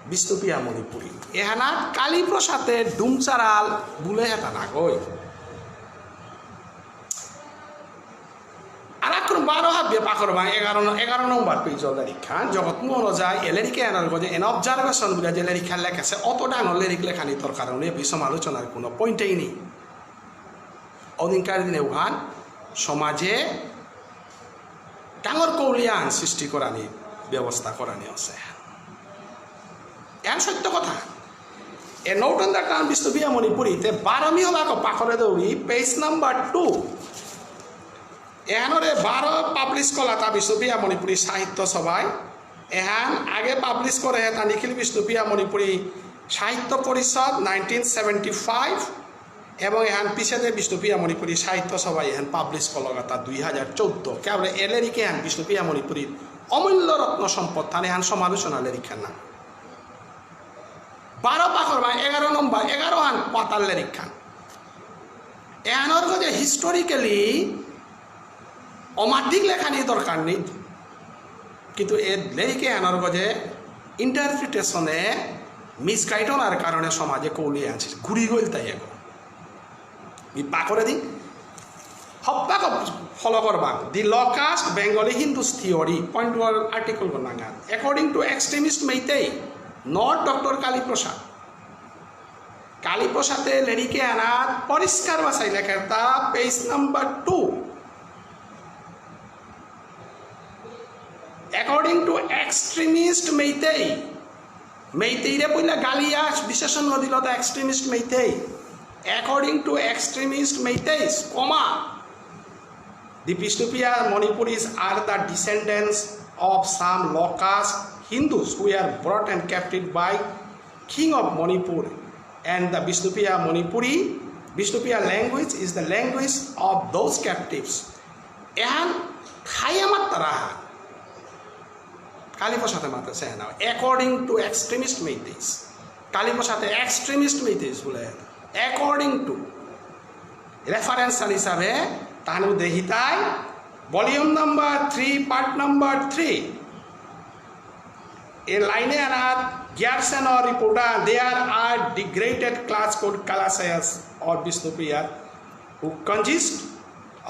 Bishnupriya মণিপুরী। এহানাত কালীপ্রসাদে ডুমচারাল বুলে হেতা নাগই। আর এখন বারো হাবিয়ে পাখর বাং এগারো ন-, এগারো নম্বর পেজর লেরিক হান, জগৎমোহন ওঝাই এ লেরিকে আনার গজে এন observation বুলে যে লেরিক হান লেখেছে, অত ডাঙর লেরিক লেখানি দরকার নেই, এ সমালোচনার কোনো পয়েন্টেই নেই। অদিনকার দিনে উহান সমাজে ডাঙর কৌলিয়ান সৃষ্টি করানি ব্যবস্থা করানি আছে। এহান সত্য কথা। A Note on the Term Bishnupriya মণিপুরীতে বারো মি হবাক পাখরে দৌড়ি, page number two। এহানরে বারো publish কলাতা বিষ্ণুপ্রিয়া মণিপুরী সাহিত্য সভায়। এহান আগে publish করে তা নিখিল বিষ্ণুপ্রিয়া মণিপুরী সাহিত্য পরিষদ নাইনটিন সেভেন্টি ফাইভ, এবং এহান পিছেদে বিষ্ণুপ্রিয়া মণিপুরী সাহিত্য সভায় এহান publish কলকাতা দুই হাজার চৌদ্দ। কেবল এ লেরিক এহান বিষ্ণুপ্রিয়া মণিপুরীর অমূল্য রত্ন সম্পদ, তার এহান সমালোচনা লেরিক না। বারো পাকর বা এগারো নম্বর, এগারো হান পাতার লেরিকহান। এহানর গজে historically অমাটিক লেখানি দরকার নেই, কিন্তু এ লেরিকে এহানর গজে interpretation এ misguide হওয়ার কারণে সমাজে কৌলি আছে, ঘুরি গইল তাই এগো। মি পাকরে দি। হপ্পাক follow করবা। The Low Caste Bengali Hindus Theory, point one article গো নাঙা। According to extremist Meitei, not Doctor Kaliprasad. কালীপ্রসাদে লেরিকে আনাত পরিষ্কার ভাষায় লেখের তা, page number two। According to extremist Meitei, মেইতেইরে পইলা গালিয়া বিশেষণ দিল তা extremist Meitei। According to extremist Meiteis, comma, the Bishnupriya Manipuris are the descendants of some low caste Hindus who were brought and captive by King of Manipur, and the Bishnupriya Manipuri, Bishnupriya language is the language of those captives. এহান খাইয়া মাত্তারা কালীপ্রসাদে মাতেসে না, according to extremist Meiteis। কালীপ্রসাদে extremist Meiteis বুলে, according to reference হিসাবে তাহানু দেহিতাই, volume number three, part number three। এ লাইনে আনাত গিয়ারসেন reporter, there are degraded class called Kalasayas or Bishnupriya who consist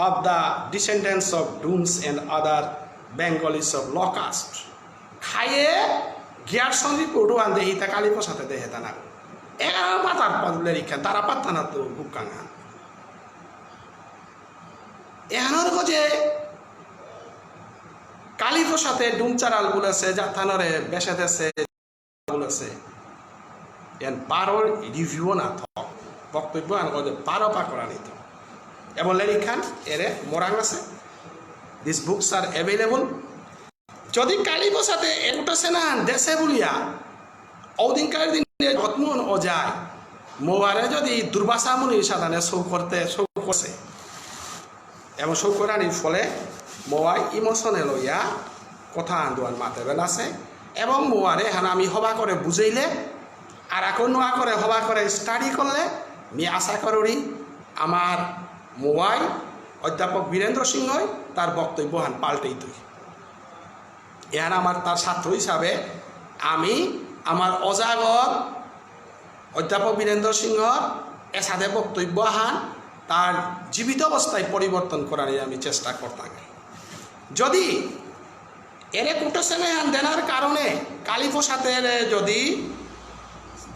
of the descendants of Dooms and other Bengalis of low caste। খায়ে Grierson report আন দেহিতা কালীপ্রসাদে দেহেতা না। এগারো পাতার পদ লেরিকহান, তারা পাত্তা না তো বুকাঙা। এহানর গজে কালীপ্রসাদে ডুমচারাল বুলেসে, জাতহানরে বেসে দেসে বুলেসে। এন বারো review না থক। বক্তব্য আন গজে বারো পাকরানি থক। এবং লেরিকহান এরে মোরাং আছে। These books are available। যদি কালীপ্রসাদে এগুটা সেনাহান দেসে বুলিয়া, ঔদিনকার দিনে জগৎমোহন ওঝায় মোয়ারে যদি দুর্বাসা মুনির সাদানে সৌ করতে, সৌ করছে। এবং সৌ করানির ফলে মোয়াই emotional হইয়া কথা আন্দোলন মাতে বেলাসে। এবং মোয়ারে হান আমি হবা করে বুঝাইলে, আর এখন নোয়া করে হবা করে study করলে, আমি আশা করি আমার মোয়াই অধ্যাপক বীরেন্দ্র সিংহই তার বক্তব্য হান পাল্টেই তুই। এহান আমার তার ছাত্র হিসাবে আমি আমার ওঝাগর অধ্যাপক বীরেন্দ্র সিংহর এসাদে বক্তব্য আহান তার জীবিত অবস্থায় পরিবর্তন করার আমি চেষ্টা করতাম। যদি এরে কোটেশন এহান দেনার কারণে কালীপ্রসাদে যদি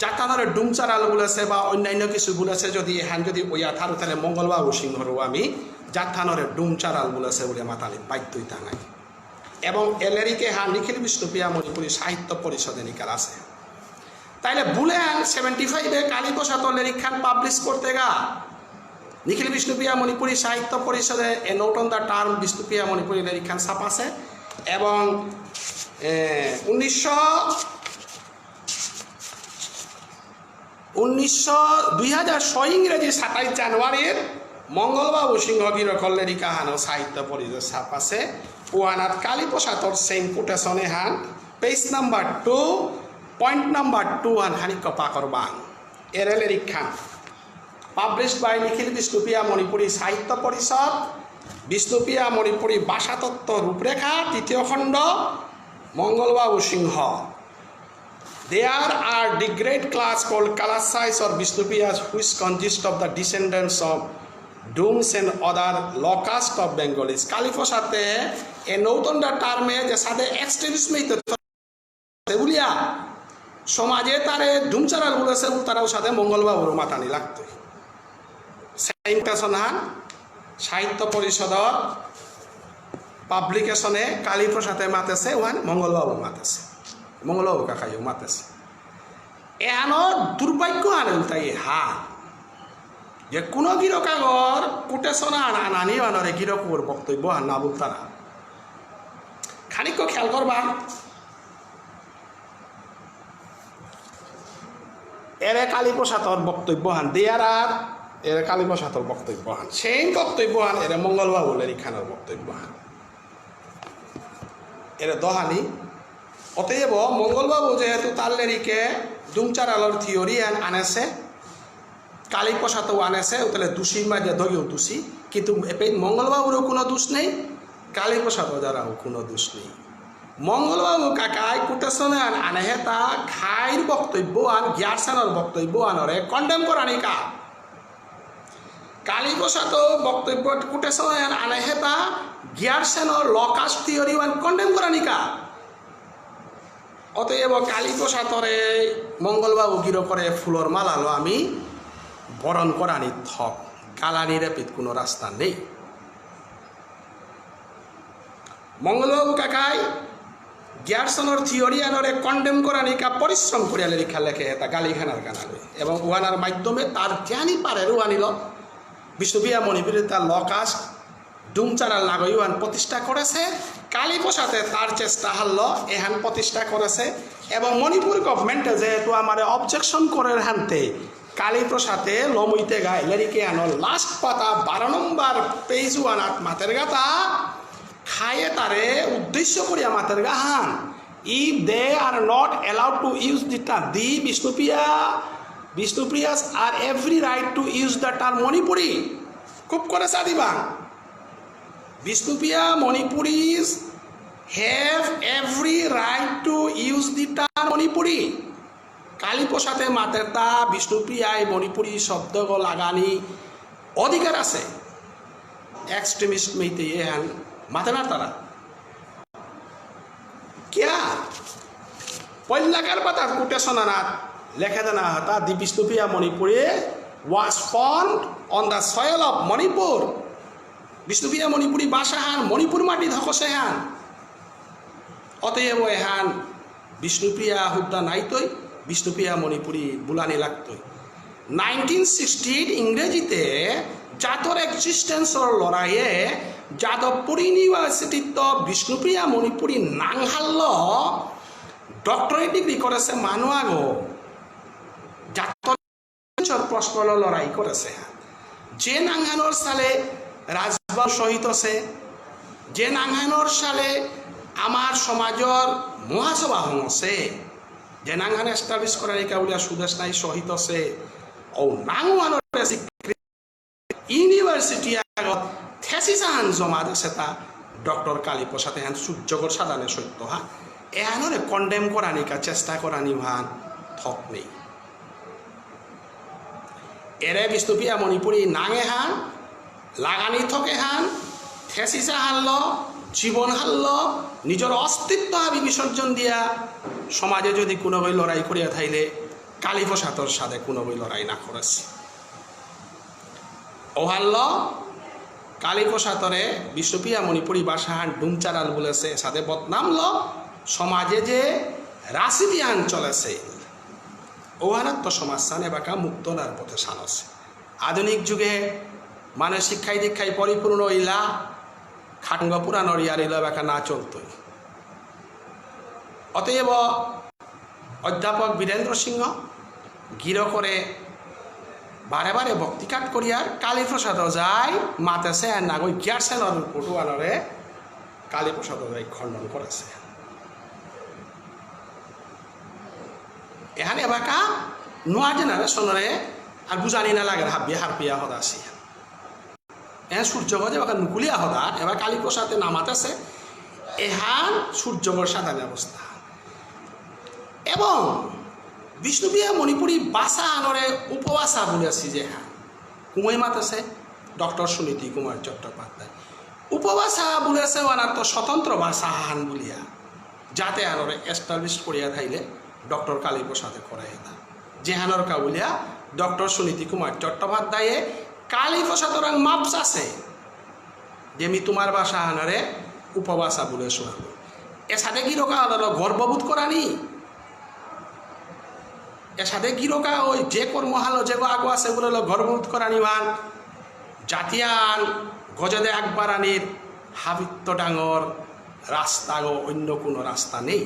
জাতহানরে ডুমচারাল বলেছে বা অন্যান্য কিছু বলেছে, যদি এহান যদি ওয়া থারো, তাহলে মঙ্গলবাবু সিংহরও আমি জাতহানরে ডুমচারাল বলেছে বলে মাতালি বাধ্যই তাঙাই। এবং এ লেরিক এহান নিখিল বিষ্ণুপ্রিয়া মণিপুরী সাহিত্য পরিষদে নিকাল আছে। তাইলে বুলে আন সেভেন্টি ফাইভে কালীপ্রসাদ লেরিক খান পাবলিশ করতে গা নিখিল বিষ্ণুপ্রিয়া মণিপুরী সাহিত্য পরিষদে A Note on the Term Bishnupriya মণিপুরী লেরিক খান ছাপাছে। এবং এ, উনিশশো উনিশশো দুই হাজার ছয় ইংরেজি সাতাইশ জানুয়ারির মঙ্গলবাবু সিংহ গিরকর লেরিক আহানও সাহিত্য পরিষদ ছাপাছে। ওয়ানাত কালীপ্রসাদর সেম কোটেশন এহান, page number two, point number two আন খানি কপা করবাং। এরে লেরিক খান পাবলিশড বাই নিখিল বিষ্ণুপ্রিয়া মণিপুরী সাহিত্য পরিষদ, বিষ্ণুপ্রিয়া মণিপুরী ভাষাতত্ত্ব রূপরেখা, তৃতীয় খণ্ড, মঙ্গলবাবু সিংহ। There are degraded class called Kalasais or Bishnupiyas, which consist of the descendants of Dooms and other low caste of Bengalis. কালীপ্রসাদে এ নতুন টার্মে যে সাথে এক্সট্রিমিজম হইতে বুলিয়া সমাজে তারে ডুমচারাল বলেছে, তারাও সাথে মঙ্গলবাবুরও মাতানি লাগতো। সেম কোটেশন হান সাহিত্য পরিষদর পাবলিকেশনে কালীপ্রসাদে মাতেছে, ওহান মঙ্গলবাবু মাতেছে, মঙ্গলবাবু কাকাইও মাতেছে। এহানো দুর্ভাগ্য আনন্দ তাই হা, যে কোনো গিরকাগর কোটেশন আন আনানি বানরে গিরকর বক্তব্য হান না বলতারা। খানিক খেয়াল করবা, এরে কালীপ্রসাদর বক্তব্য হান, দেয়ার আর এরে কালীপ্রসাদর বক্তব্য হান, সেম বক্তব্য হান, এরে মঙ্গলবাবু লেরিক খানর বক্তব্য হান। এরে দহানি, অতএব মঙ্গলবাবু যেহেতু তার লেরিকে ডুমচারালর থিওরি আন আনেসে, কালীপ্রসাদও আনেসে, উতালে দোষীর মাঝে দগেও দোষী, কিন্তু এপে মঙ্গলবাবুরও কোনো দোষ নেই, কালীপ্রসাদ ওঝারও কোনো দোষ নেই। মঙ্গলবাবু কাকাই কুটেসনে আন আনেহেতা খাইর বক্তব্য আন, গিয়ারসেনর বক্তব্য আনরে কন্ডেম করানিকা। কালীপ্রসাদ বক্তব্য কুটেসনে আন আনেহেতা গিয়ারসেনর লকাস থিওরি আন কন্ডেম করানিকা। অতএব কালীপ্রসাদরে মঙ্গলবাবু গিরকরে ফুলর মালালো আমি বরণ করানি থক, গালানি রেপিত কোনো রাস্তা নেই। মঙ্গলবাবু কাকাই গিয়ারসনর থিওরি আনরে কন্ডেম করানিকা পরিশ্রম করিয়া লেখা লেখে এটা গালিখানার কানালে এবং ওয়ানার মাধ্যমে তার জ্ঞানী পারে রুয়ানিল বিষ্ণুপ্রিয়া মণিপুরী তার লকাস ডুমচারাল নাগয়ুয়ান প্রতিষ্ঠা করেছে। কালীপ্রসাদে তার চেষ্টা হারল এহান প্রতিষ্ঠা করেছে এবং মণিপুর গভর্নমেন্টে যেহেতু আমারে অবজেকশন করে হানতে কালীপ্রসাদে লমুইতে গায় লেরিকে আনো লাস্ট পাতা বারো নম্বর পেজ ওয়ানাত মাতের গাতা খায়ে তারে উদ্দেশ্য করিয়া মাতের গাহান, if they are not allowed to use the term, the Bishnupriya, Bishnupriyas are every right to use the term Manipuri. খুব করে সাদিবা, Bishnupriya Manipuris have every right to use the term Manipuri. কালীপ্রসাদে মাতেরতা বিষ্ণুপ্রিয়ায় মণিপুরী শব্দগ লাগানি অধিকার আছে। এক্সট্রিমিস্ট মেইতে এহান মাতে না তারা। কিয়া? পল্লাকার পাতা কুটেসনানাত লেখে দেনা হতা, the Bishnupriya Manipuri was formed on the soil of Manipur. Bishnupriya মণিপুরী ভাষাহান মণিপুর মাটি ধকসেহান। অতএব এহান বিষ্ণুপ্রিয়া হুদ্দা নাইতই, বিষ্ণুপ্রিয়া মণিপুরী বুলানি লাগতই। নাইনটিন সিক্সটির ইংরেজিতে জাতর এক্সিস্টেন্সর লড়াইয়ে যাদবপুর ইউনিভার্সিটিত বিষ্ণুপ্রিয়া মণিপুরী নাঙহাল্ল ডক্টরেট ডিগ্রি করেছে মানুয়াগো। জাতর প্রশ্নলো লড়াই করেছে। যে নাঙহানর সালে রাজবাবু শহীদ হসে, যে নাঙহানর সালে আমার সমাজর মহাসভা হঙসে, যে নাঙহান এস্টাবলিশ করানিকা বুলিয়া সুদেশ নাই শহীদ হসে, ও নাঙহানর ইউনিভার্সিটি আগত থেসিস আহান জমা দেসেতা ডক্টর কালীপ্রসাদ এহান সূর্যগর সাদানে সত্য হা, এহানরে কন্ডেম করানিকা চেষ্টা করানি হান থক নেই। এরে বিষ্ণুপ্রিয়া মণিপুরী নাঙে হান, লাগানি থকে হান, থেসিস আহানল, জীবন হারল, নিজর অস্তিত্ব হাবি বিসর্জন দিয়া সমাজে যদি কোনো লড়াই করিয়া থাইলে কালীপ্রসাদর সাথে কোনো লড়াই না করেছি। ওহানল কালীপ্রসাদরে বিষ্ণুপ্রিয়া মণিপুরী ভাষাহান ডুমচারাল বুলেছে, এসাদে বদনামল, সমাজে যে রাজনীতিহান চলেছে, ওহানাত তো সমাজহান এবাকা মুক্ত নার পথে সানছে। আধুনিক যুগে মানে শিক্ষায় দীক্ষায় পরিপূর্ণ ইলা খাটঙ্গ পুরাণর ইয়ারিল এবাকা না চলতই। অতএব অধ্যাপক বীরেন্দ্র সিংহ গিরকরে বারে বারে ভক্তিকাত করিয়ার কালীপ্রসাদ ওঝাই মাতেছে আর নাগই গিয়ারসেনর রিপোর্ট ওয়ানরে কালীপ্রসাদ ওঝাই খণ্ডন করেছে। এহান এবাকা নোয়া জেনারেশনরে আর বুঝানি না লাগে, হাবিয়ে হারপিয়া হদাসি। এ সূর্যগর যে বাকা নুকুলিয়া হদা, এবার কালীপ্রসাদে নামাত আছে, এহান সূর্যগর সাধারণ অবস্থা। এবং বিষ্ণুপ্রিয়া মণিপুরী ভাষা আনরে উপভাষা বুলেছি যে হ্যাঁ, কুমই মাত আছে ডক্টর সুনীতি কুমার চট্টোপাধ্যায়। উপভাষা বুলেছে ওনার তো স্বতন্ত্র ভাষা হান বুলিয়া, যাতে আনরে এস্টাবলিশ করিয়া থাইলে ডক্টর কালীপ্রসাদে করে এটা। যেহানর কা বুলিয়া ডক্টর সুনীতি কুমার চট্টোপাধ্যায়ে কালীপ্রসাদরাং মাপস আছে যে মি তোমার ভাষা হানারে উপভাষা বুলে শোনাবো। এসাদে গিরকা হলো গর্ববোধ করানি। এসাদে গিরকা ওই যে কর্ম হালো যে আগো আছে বলে হলো গর্ববোধ করানি মান। জাতিয়ান গজদে আকবরানির হাবিত্ত ডাঙর রাস্তা গো অন্য কোনো রাস্তা নেই।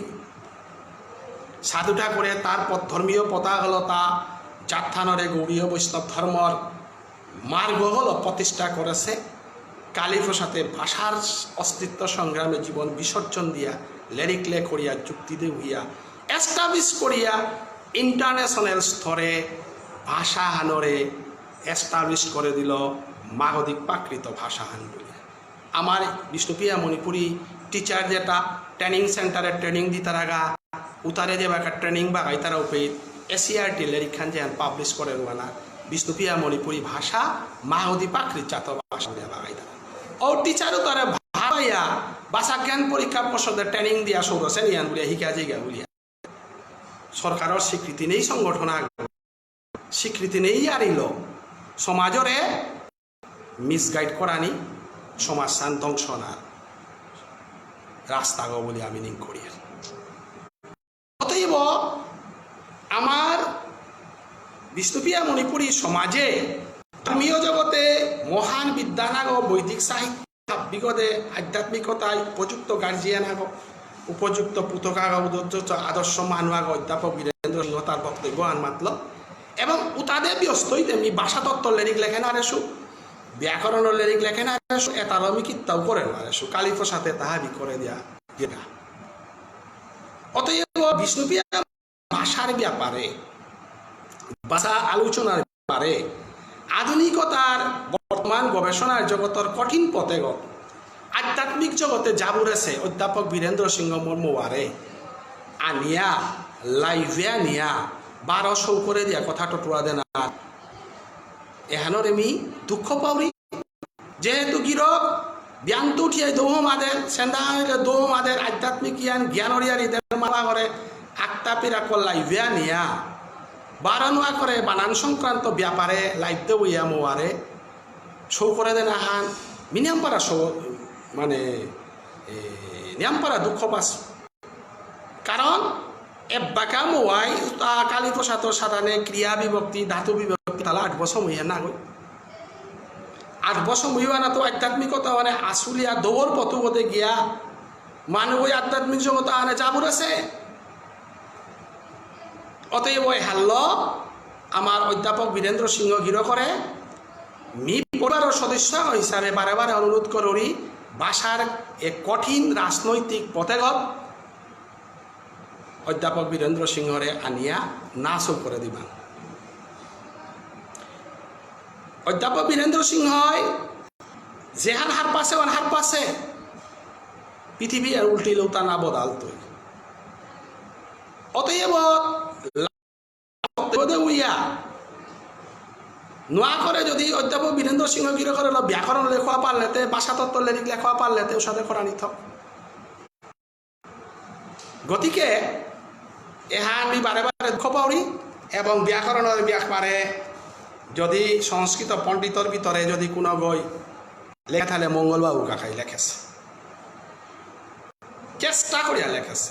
সাধু ঠাকুরে তার পথ-, ধর্মীয় পতাকালতা জাতহানরে গৌড়ীয় বৈষ্ণব ধর্মর মার্গ হলো প্রতিষ্ঠা করেছে। কালীপ্রসাদে ভাষার অস্তিত্ব সংগ্রামে জীবন বিসর্জন দিয়া, লেরিক লে করিয়া, যুক্তি দেউহিয়া, এস্টাবলিশ করিয়া, ইন্টারন্যাশনাল স্তরে ভাষা হানরে এস্টাবলিশ করে দিল মাগধী প্রাকৃত ভাষা হান বুলিয়া। আমার বিষ্ণুপ্রিয়া মণিপুরী টিচার যেতা ট্রেনিং সেন্টারে ট্রেনিং দিতারাগা, উতারে যে বাকা ট্রেনিং বাগাইতারা উপে এসসিইআরটি লেরিকহান যে পাবলিশ করে রুয়ানা, বিষ্ণুপ্রিয়া মণিপুরী ভাষা মাগধী প্রাকৃত জাত ভাষা বুলিয়া বাগাইতারা। ও টিচার উতারে ভাবাইয়া ভাষা জ্ঞান পরীক্ষা পর্ষদে ট্রেনিং দিয়া সৌরসেন ইয়ান বুলিয়া হিকা জিগা বুলিয়া। সরকারর স্বীকৃতি নেই সংগঠন আগ। স্বীকৃতি নেই আরিল। সমাজরে মিসগাইড করানি, সমাজহান ধ্বংস অনার রাস্তাগ বুলি আমি নিং করিয়ার। অতএব আমার বিষ্ণুপ্রিয়া মণিপুরী সমাজে ধর্মীয় জগতে মহান বিদ্বান আগ, বৈদিক সাহিত্য বিগদে আধ্যাত্মিকতায় উপযুক্ত গার্জিয়ান আগ, উপযুক্ত পুতক আগ, উপযুক্ত আদর্শ মানু আগ অধ্যাপক বীরেন্দ্র সিংহ তার বক্তব্য আন মাতল। এবং উতাদে ব্যস্ত হইতে আমি ভাষাতত্ত্ব লেরিক লেখে না রেসু, ব্যাকরণ লেরিক লেখে না রেসু, এতারও আমি কিত্তাও করে না রেসু। কালীপ্রসাদে তাহা বি করে দিয়া গেলা। অতএব বিষ্ণুপ্রিয়া ভাষার ব্যাপারে, ভাষা আলোচনার ব্যাপারে আধুনিকতার বর্তমান গবেষণার জগতর কঠিন পথেগত আধ্যাত্মিক জগতে জাবুরেসে অধ্যাপক বীরেন্দ্র সিংহ মোর মোয়ারে আনিয়া, লাইভে আনিয়া, বারো সৌ করে দিয়া কথা টটুয়া দেনা। এহানরে মি দুঃখ পাউরি। যেহেতু গিরক, বিয়ান্ত উঠিয়া দৌহ মাদের, সেন্দা হইলে দৌহ মাদের, আধ্যাত্মিক জ্ঞান, জ্ঞান অরিয়ার ইদের মালা করে, আক্তা পিরা কল্লাই বিয়া নিয়া, বারানুয়া করে বানান সংক্রান্ত ব্যাপারে লাইভ দেবইয়া মোয়ারে, সৌ করে দেন আহান, মি নিয়াম পারা সৌ, মানে, এ, নিয়াম পারা দুঃখ পাস। কারণ এব্বাকা মোয়াই তা কালীপ্রসাদর সাদানে ক্রিয়া বিভক্তি, ধাতু বিভক্তি, তালা আট বছর মুইয়া না গই। আট বছর মুইয়া না তো আধ্যাত্মিকতা মানে আসুলিয়া দৌর পথুগতে গিয়া মানু ওই আধ্যাত্মিক জগত আনে জাবুর আছে। অতএব ওই হাল্ল আমার অধ্যাপক বীরেন্দ্র সিংহ গিরকরে মি পরিবারর সদস্য হিসাবে বারে বারে অনুরোধ করুরি, ভাষার এক কঠিন রাজনৈতিক পথেগত অধ্যাপক বীরেন্দ্র সিংহরে আনিয়া না সৌ করে দিবা। অধ্যাপক বীরেন্দ্র সিংহই যেহান হারপাসে, ওহান হারপাসে, পৃথিবী আর উল্টি লৌতা না বদালতই। অতএব বক্তব্য দে উইয়া। নোয়া করে যদি অধ্যাপক বীরেন্দ্র সিংহ গিরকরে ল ব্যাকরণ লেখা পারলেতে, ভাষাতত্ত্ব লেরিক লেখা পারলেতে, ওসাদে করা নিথক। গতিকে এহান আমি বারে বারে দুঃখ পাউরি এবং ব্যাকরণর ব্যাপারে যদি সংস্কৃত পণ্ডিতর ভিতরে যদি কোনো গই লেখা থাকলে মঙ্গলবাবু কাকাই লেখেছে। চেষ্টা করিয়া লেখেছে।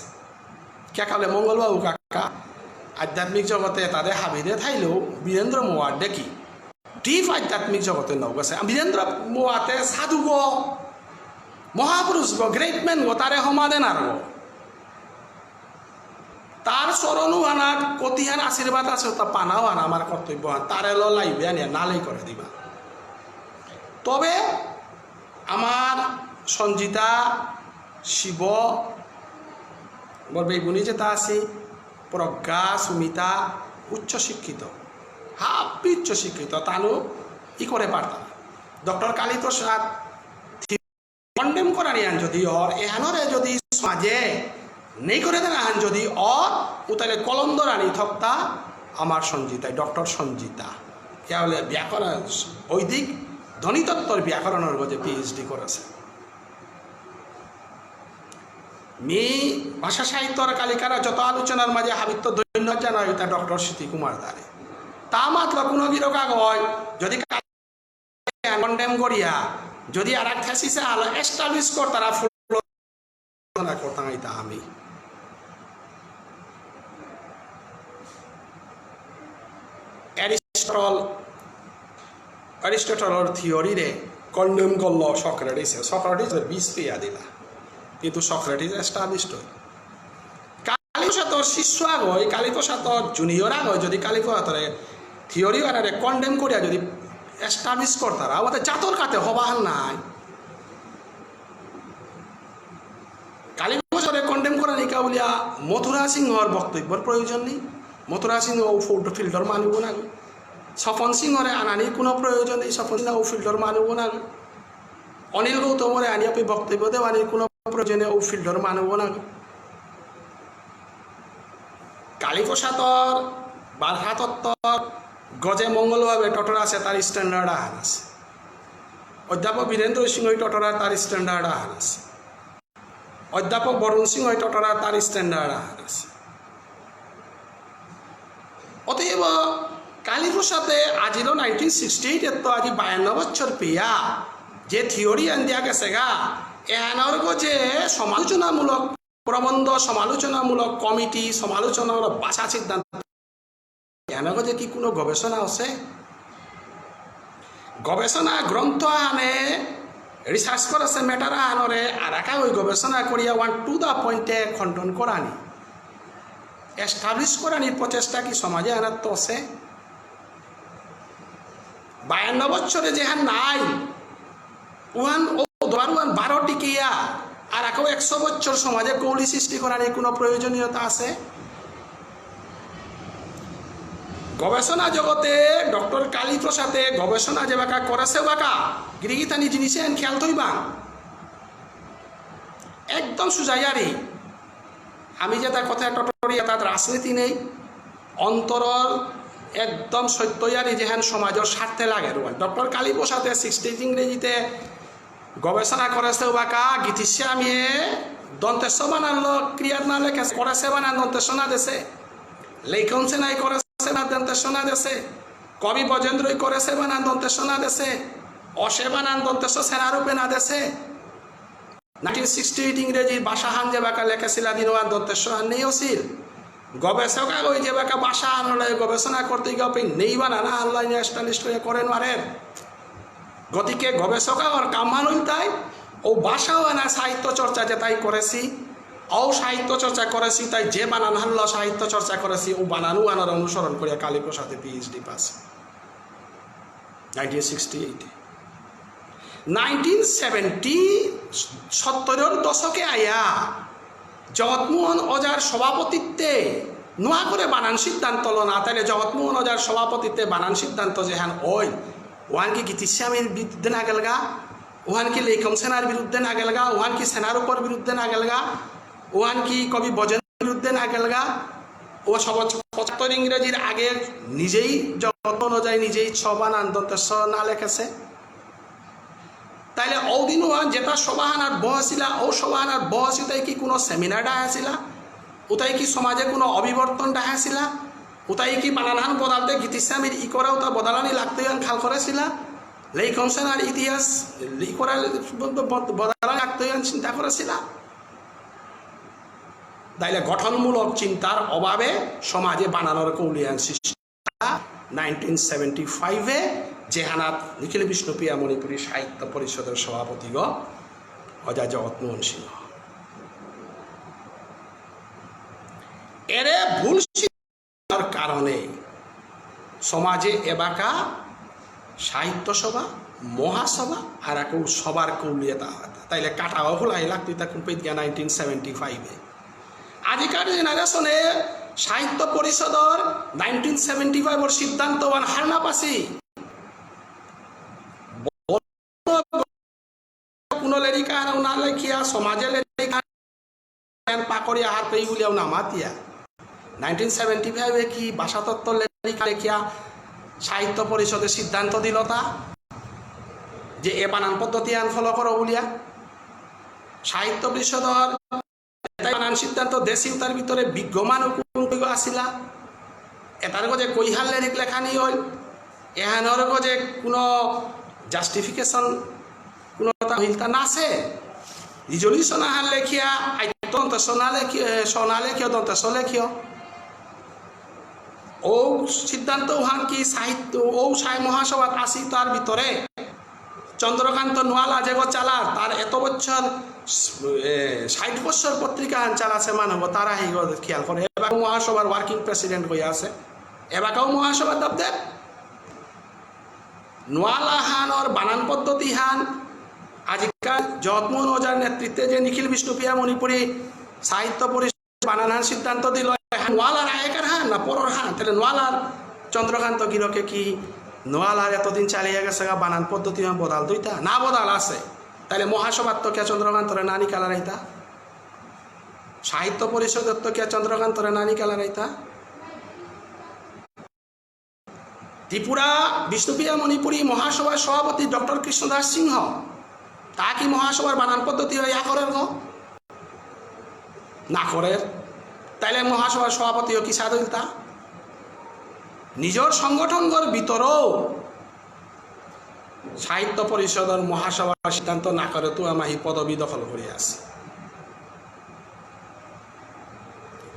কে কালে মঙ্গলবাবু কাকা আধ্যাত্মিক জগতে তাদের হাবিরে থাইলেও বীরেন্দ্র মোয়ার দেখি ডিপ আধ্যাত্মিক জগতে নৌ গেছে। বীরেন্দ্র মোয়াতে সাধু গো, মহাপুরুষ গো, গ্রেট ম্যান গো, তারে হমাদেন আর গো। তার চরণু আনা কতিহান আশীর্বাদ আছে, তা পানাও আনা আমার কর্তব্য আন। তারে ল লাইবে আনিয়া নালেই করে দিবা। তবে আমার সঞ্জিতা, শিব, মোর বেগুনি যেটা আছি, প্রজ্ঞা, সুমিতা, উচ্চশিক্ষিত, হাবি উচ্চশিক্ষিত, তানু ই করে পারতাম। ডক্টর কালীপ্রসাদ কন্ডেম করানি আন যদি অর, এহানরে যদি সমাজে নেই করে দেন আন যদি অর, উতালে কলম ধরানি থকতা আমার সঞ্জিতাই, ডক্টর সঞ্জিতা। ইয়া হলে ব্যাকরণ, বৈদিক ধ্বনিতত্ত্বর ব্যাকরণর গজে পিএইচডি করেছে। মি ভাষা সাহিত্যর কালিকার যত আলোচনার মাঝে হাবিত্ত ধন্যবাদ জানাই তা ডক্টর স্মৃতি কুমার দারে। তা মাত্র কোনো গিরক আগ হয়, যদি কন্ডেম করিয়া, যদি আর এক thesis আলো establish করতারা ফুল না করতাম এটা আমি। অ্যারিস্টটল, অ্যারিস্টটলর থিওরিরে কন্ডেম করলো সক্রেটিসে। সক্রেটিসে বিষ পিয়া দিলা, কিন্তু সক্রেটিস এস্টাবলিশড হইল। কালীপ্রসাদর শিষ্য আগই, কালীপ্রসাদর জুনিয়র আগই যদি কালীপ্রসাদরে থিওরি বানারে কন্ডেম করিয়া যদি এস্টাবলিশ করতারা, ওতে জাতর কাতে হবাহান নাই। কালীপ্রসাদরে কন্ডেম করা নিকা বুলিয়া মথুরা সিংহর বক্তব্যর প্রয়োজন নেই। মথুরা সিংহ ও ফিল্ড-, ফিল্ডর মানু নাগই। স্বপন সিংহরে আনানি কোনো প্রয়োজন নেই, স্বপন সিংহ ও ফিল্ডর মানু নাগই। অনিল গৌতমরে আনিয়া পি বক্তব্য দেওয়ানি কোনো প্রয়োজনে ও ফিল্ডর মানু নাগই। কালীপ্রসাদর বারহাতত্তর গজে মঙ্গলভাবে টটর আছে, তার স্ট্যান্ডার্ড আহান আছে। অধ্যাপক বীরেন্দ্র সিংহই টটরার তার স্ট্যান্ডার্ড আহান আছে। অধ্যাপক বরুণ সিংহই টটরার তার স্ট্যান্ডার্ড আহান আছে। অতএব কালীপ্রসাদে আজিল নাইনটিন সিক্সটি এইট এত আজি বায়ান্ন বছর পেয়া যে থিওরি আন দিয়া গেছে গা, এহানর গজে সমালোচনামূলক প্রবন্ধ, সমালোচনামূলক কমিটি, সমালোচনামূলক ভাষা সিদ্ধান্ত, এহানর গজে কি কোনো গবেষণা আছে? গবেষণা গ্রন্থ আহানে রিসার্চ করেছে ম্যাটার আহানরে, আর একা ওই গবেষণা করিয়া ওয়ান টু দা পয়েন্টে খণ্ডন করানি, এস্টাবলিশ করানি প্রচেষ্টা কি সমাজে আনার তো আছে? বায়ান্ন বছরে যেহান নাই, ওহান ও দরবার ওহান বারো টিকিয়া, আর আকো একশো বছর সমাজে কৌলি সৃষ্টি করানি কোনো প্রয়োজনীয়তা আছে? গবেষণা জগতে ডক্টর কালীপ্রসাদে গবেষণা যেবাকা করেছে বাকা, গিরিগিথানি জিনিসে এন খেয়াল থইবা। একদম সুজা ইয়ারি। আমি যে তার কথা টটরি, তার রাজনীতি নেই। অন্তরর একদম সত্য ইয়ারি যেহান সমাজর স্বার্থে লাগে রুয়ান। ডক্টর কালীপ্রসাদে সিক্সটি ইংরেজিতে গবেষণা করেছে বাকা, গীতিস্বামীয়ে দন্ত্য স বানান ল ক্রিয়াত না লেখে, করেছে বানান দন্ত্য স না দেছে। লেইকম সেনাই করেছে বানান দন্ত্য স না দেছে। কবি ব্রজেন্দ্রই করেছে বানান দন্ত্য স না দেছে। অসে বানান দন্ত্য স সেনা রূপে না দেছে। নাইনটিন সিক্সটি এইট ইংরেজি ভাষাহান যেবাকা লেখেছিলা দিন ওহান দন্ত্য স হান নেই অসিল। গবেষক আগই যেবাকা ভাষাহানর গবেষণা করতে গিয়ে আপনি নেই বানান আহান লাইনে এস্টাবলিশ করে করে নোয়ারের। গতিকে গবেষক আগর কামহান হইল তাই ও ভাষা ওহানা সাহিত্য চর্চা যে তাই করেছি, ও সাহিত্য চর্চা করেছি তাই যে বানান হানলো সাহিত্য চর্চা করেছি ও বানান ওহানর অনুসরণ করিয়া কালীপ্রসাদে পিএইচডি পাস। নাইনটিন সিক্সটি এইটে। নাইনটিন সেভেন্টি, সত্তরর দশকে আয়া জগৎমোহন ওঝার সভাপতিত্বে নোয়া করে বানান সিদ্ধান্ত লো না, তাইলে জগৎমোহন ওঝার সভাপতিত্বে বানান সিদ্ধান্ত যেহান ওই, ওহান কি গীতিস্বামীর বিরুদ্ধে না গেলগা? ওহান কি লেইকম সেনার বিরুদ্ধে না গেলগা? ওহান কি সেনারূপর বিরুদ্ধে না গেলগা? ওহান কি কবি ব্রজেন্দ্র বিরুদ্ধে না গেলগা? ও সব পঁচাত্তর ইংরেজির আগে নিজেই জগৎমোহন ওঝাই নিজেই ছ বানান দন্ত্য স না লেখেছে। তাইলে ঔদিন ওহান যেটা সভাহানার বহসিলা, ও সভাহানার বহসিতাই কি কোনো সেমিনার ডাহাসিলা? উতাই কি সমাজে কোনো অভিবর্তন ডাহাসিলা? উতাই কি বানানহান বদলাতে গীতিস্বামীর ই করা উতা বদলানি লাগতই আন খাল করেছিলা? লেইকম সেনার ইতিহাস ই করা ব-, ব-, ব-, বদলানি লাগতই আন চিন্তা করেছিলা? তাইলে গঠনমূলক চিন্তার অভাবে সমাজে বানানর কৌলিয়ান সৃষ্টি। নাইনটিন সেভেন্টি ফাইভে যেহানাত নিখিল বিষ্ণুপ্রিয়া মণিপুরী সাহিত্য পরিষদর সভাপতিগ ওঝা জগৎমোহন সিংহ। এরে ভুল সিদ্ধান্তর কারণে সমাজে এবাকা সাহিত্য সভা, মহাসভা, আর এক সভার কৌলিয়াতা। তাইলে কাটাও ফুলাই লাগতই তা কুম্পিত গিয়া নাইনটিন সেভেন্টি ফাইভে। আজিকার জেনারেশনে সাহিত্য পরিষদর নাইনটিন সেভেন্টি ফাইভর সিদ্ধান্ত ওহান হার না পাসি। কোনো লেরিক আহান না লেখিয়া, সমাজে লেরিক আহান পাকরিয়া হার পেই বুলিয়াও না মাতিয়া। নাইনটিন সেভেন্টি ফাইভে কি ভাষাতত্ত্ব লেরিক লেখিয়া সাহিত্য পরিষদে সিদ্ধান্ত দিল তা যে এ বানান পদ্ধতি আন ফলো করো বুলিয়া। সাহিত্য পরিষদর এটাই বানান সিদ্ধান্ত দেশি উতার ভিতরে বিজ্ঞ মানু কোন কইগ আসিলা। এটার গজে কইহার লেরিক লেখানি হইল। এহানর গজে কোনো জাস্টিফিকেশন কোনো তা হইলতা না আছে। রিজলিউশন আহার লেখিয়া, আইতন্ত সোনা লেখিও, এ, সোনা লেখিও, দন্ত স লেখিও। ও সিদ্ধান্ত ওহান কি সাহিত্য, ও সাই মহাসভাত আসি তার ভিতরে চন্দ্রকান্ত নোয়ালা যেগো চালার, তার এত বছর, এ, ষাট বছর পত্রিকা হান চালাছে মানব, তারা হিগো খেয়াল করে। এবার মহাসভার ওয়ার্কিং প্রেসিডেন্ট হয়ে আছে। এবাকাও মহাসভার দাবদে নোয়ালা হানর বানান পদ্ধতি হান আজিকাল জগৎমোহন ওঝার নেতৃত্বে যে নিখিল বিষ্ণুপ্রিয়া মণিপুরী সাহিত্য পরিষদ বানান হান সিদ্ধান্ত দিল, নোয়ালার আগেকার হান না পরর হান? তাহলে নোয়ালার চন্দ্রকান্ত গিরকে কি নোয়ালার এতদিন চালিয়ে গেছে গা বানান পদ্ধতি হান বদল দুইটা? না, বদল আছে। তাহলে মহাসভার তো কে চন্দ্রকান্তরে না নিকালা রইতা? সাহিত্য পরিষদর তো কে চন্দ্রকান্তরে না নিকালা রইতা? ত্রিপুরা বিষ্ণুপ্রিয়া মণিপুরী মহাসভার সভাপতি ডক্টর কৃষ্ণদাস সিংহ, তা কি মহাসভার বানান পদ্ধতি ইয়া করের গো? না করের। তাইলে মহাসভার সভাপতিও কি সাদইলতা? নিজর সংগঠনগর ভিতরেও সাহিত্য পরিষদর মহাসভার সিদ্ধান্ত না করে তো আমার এই পদবী দখল করে আছে।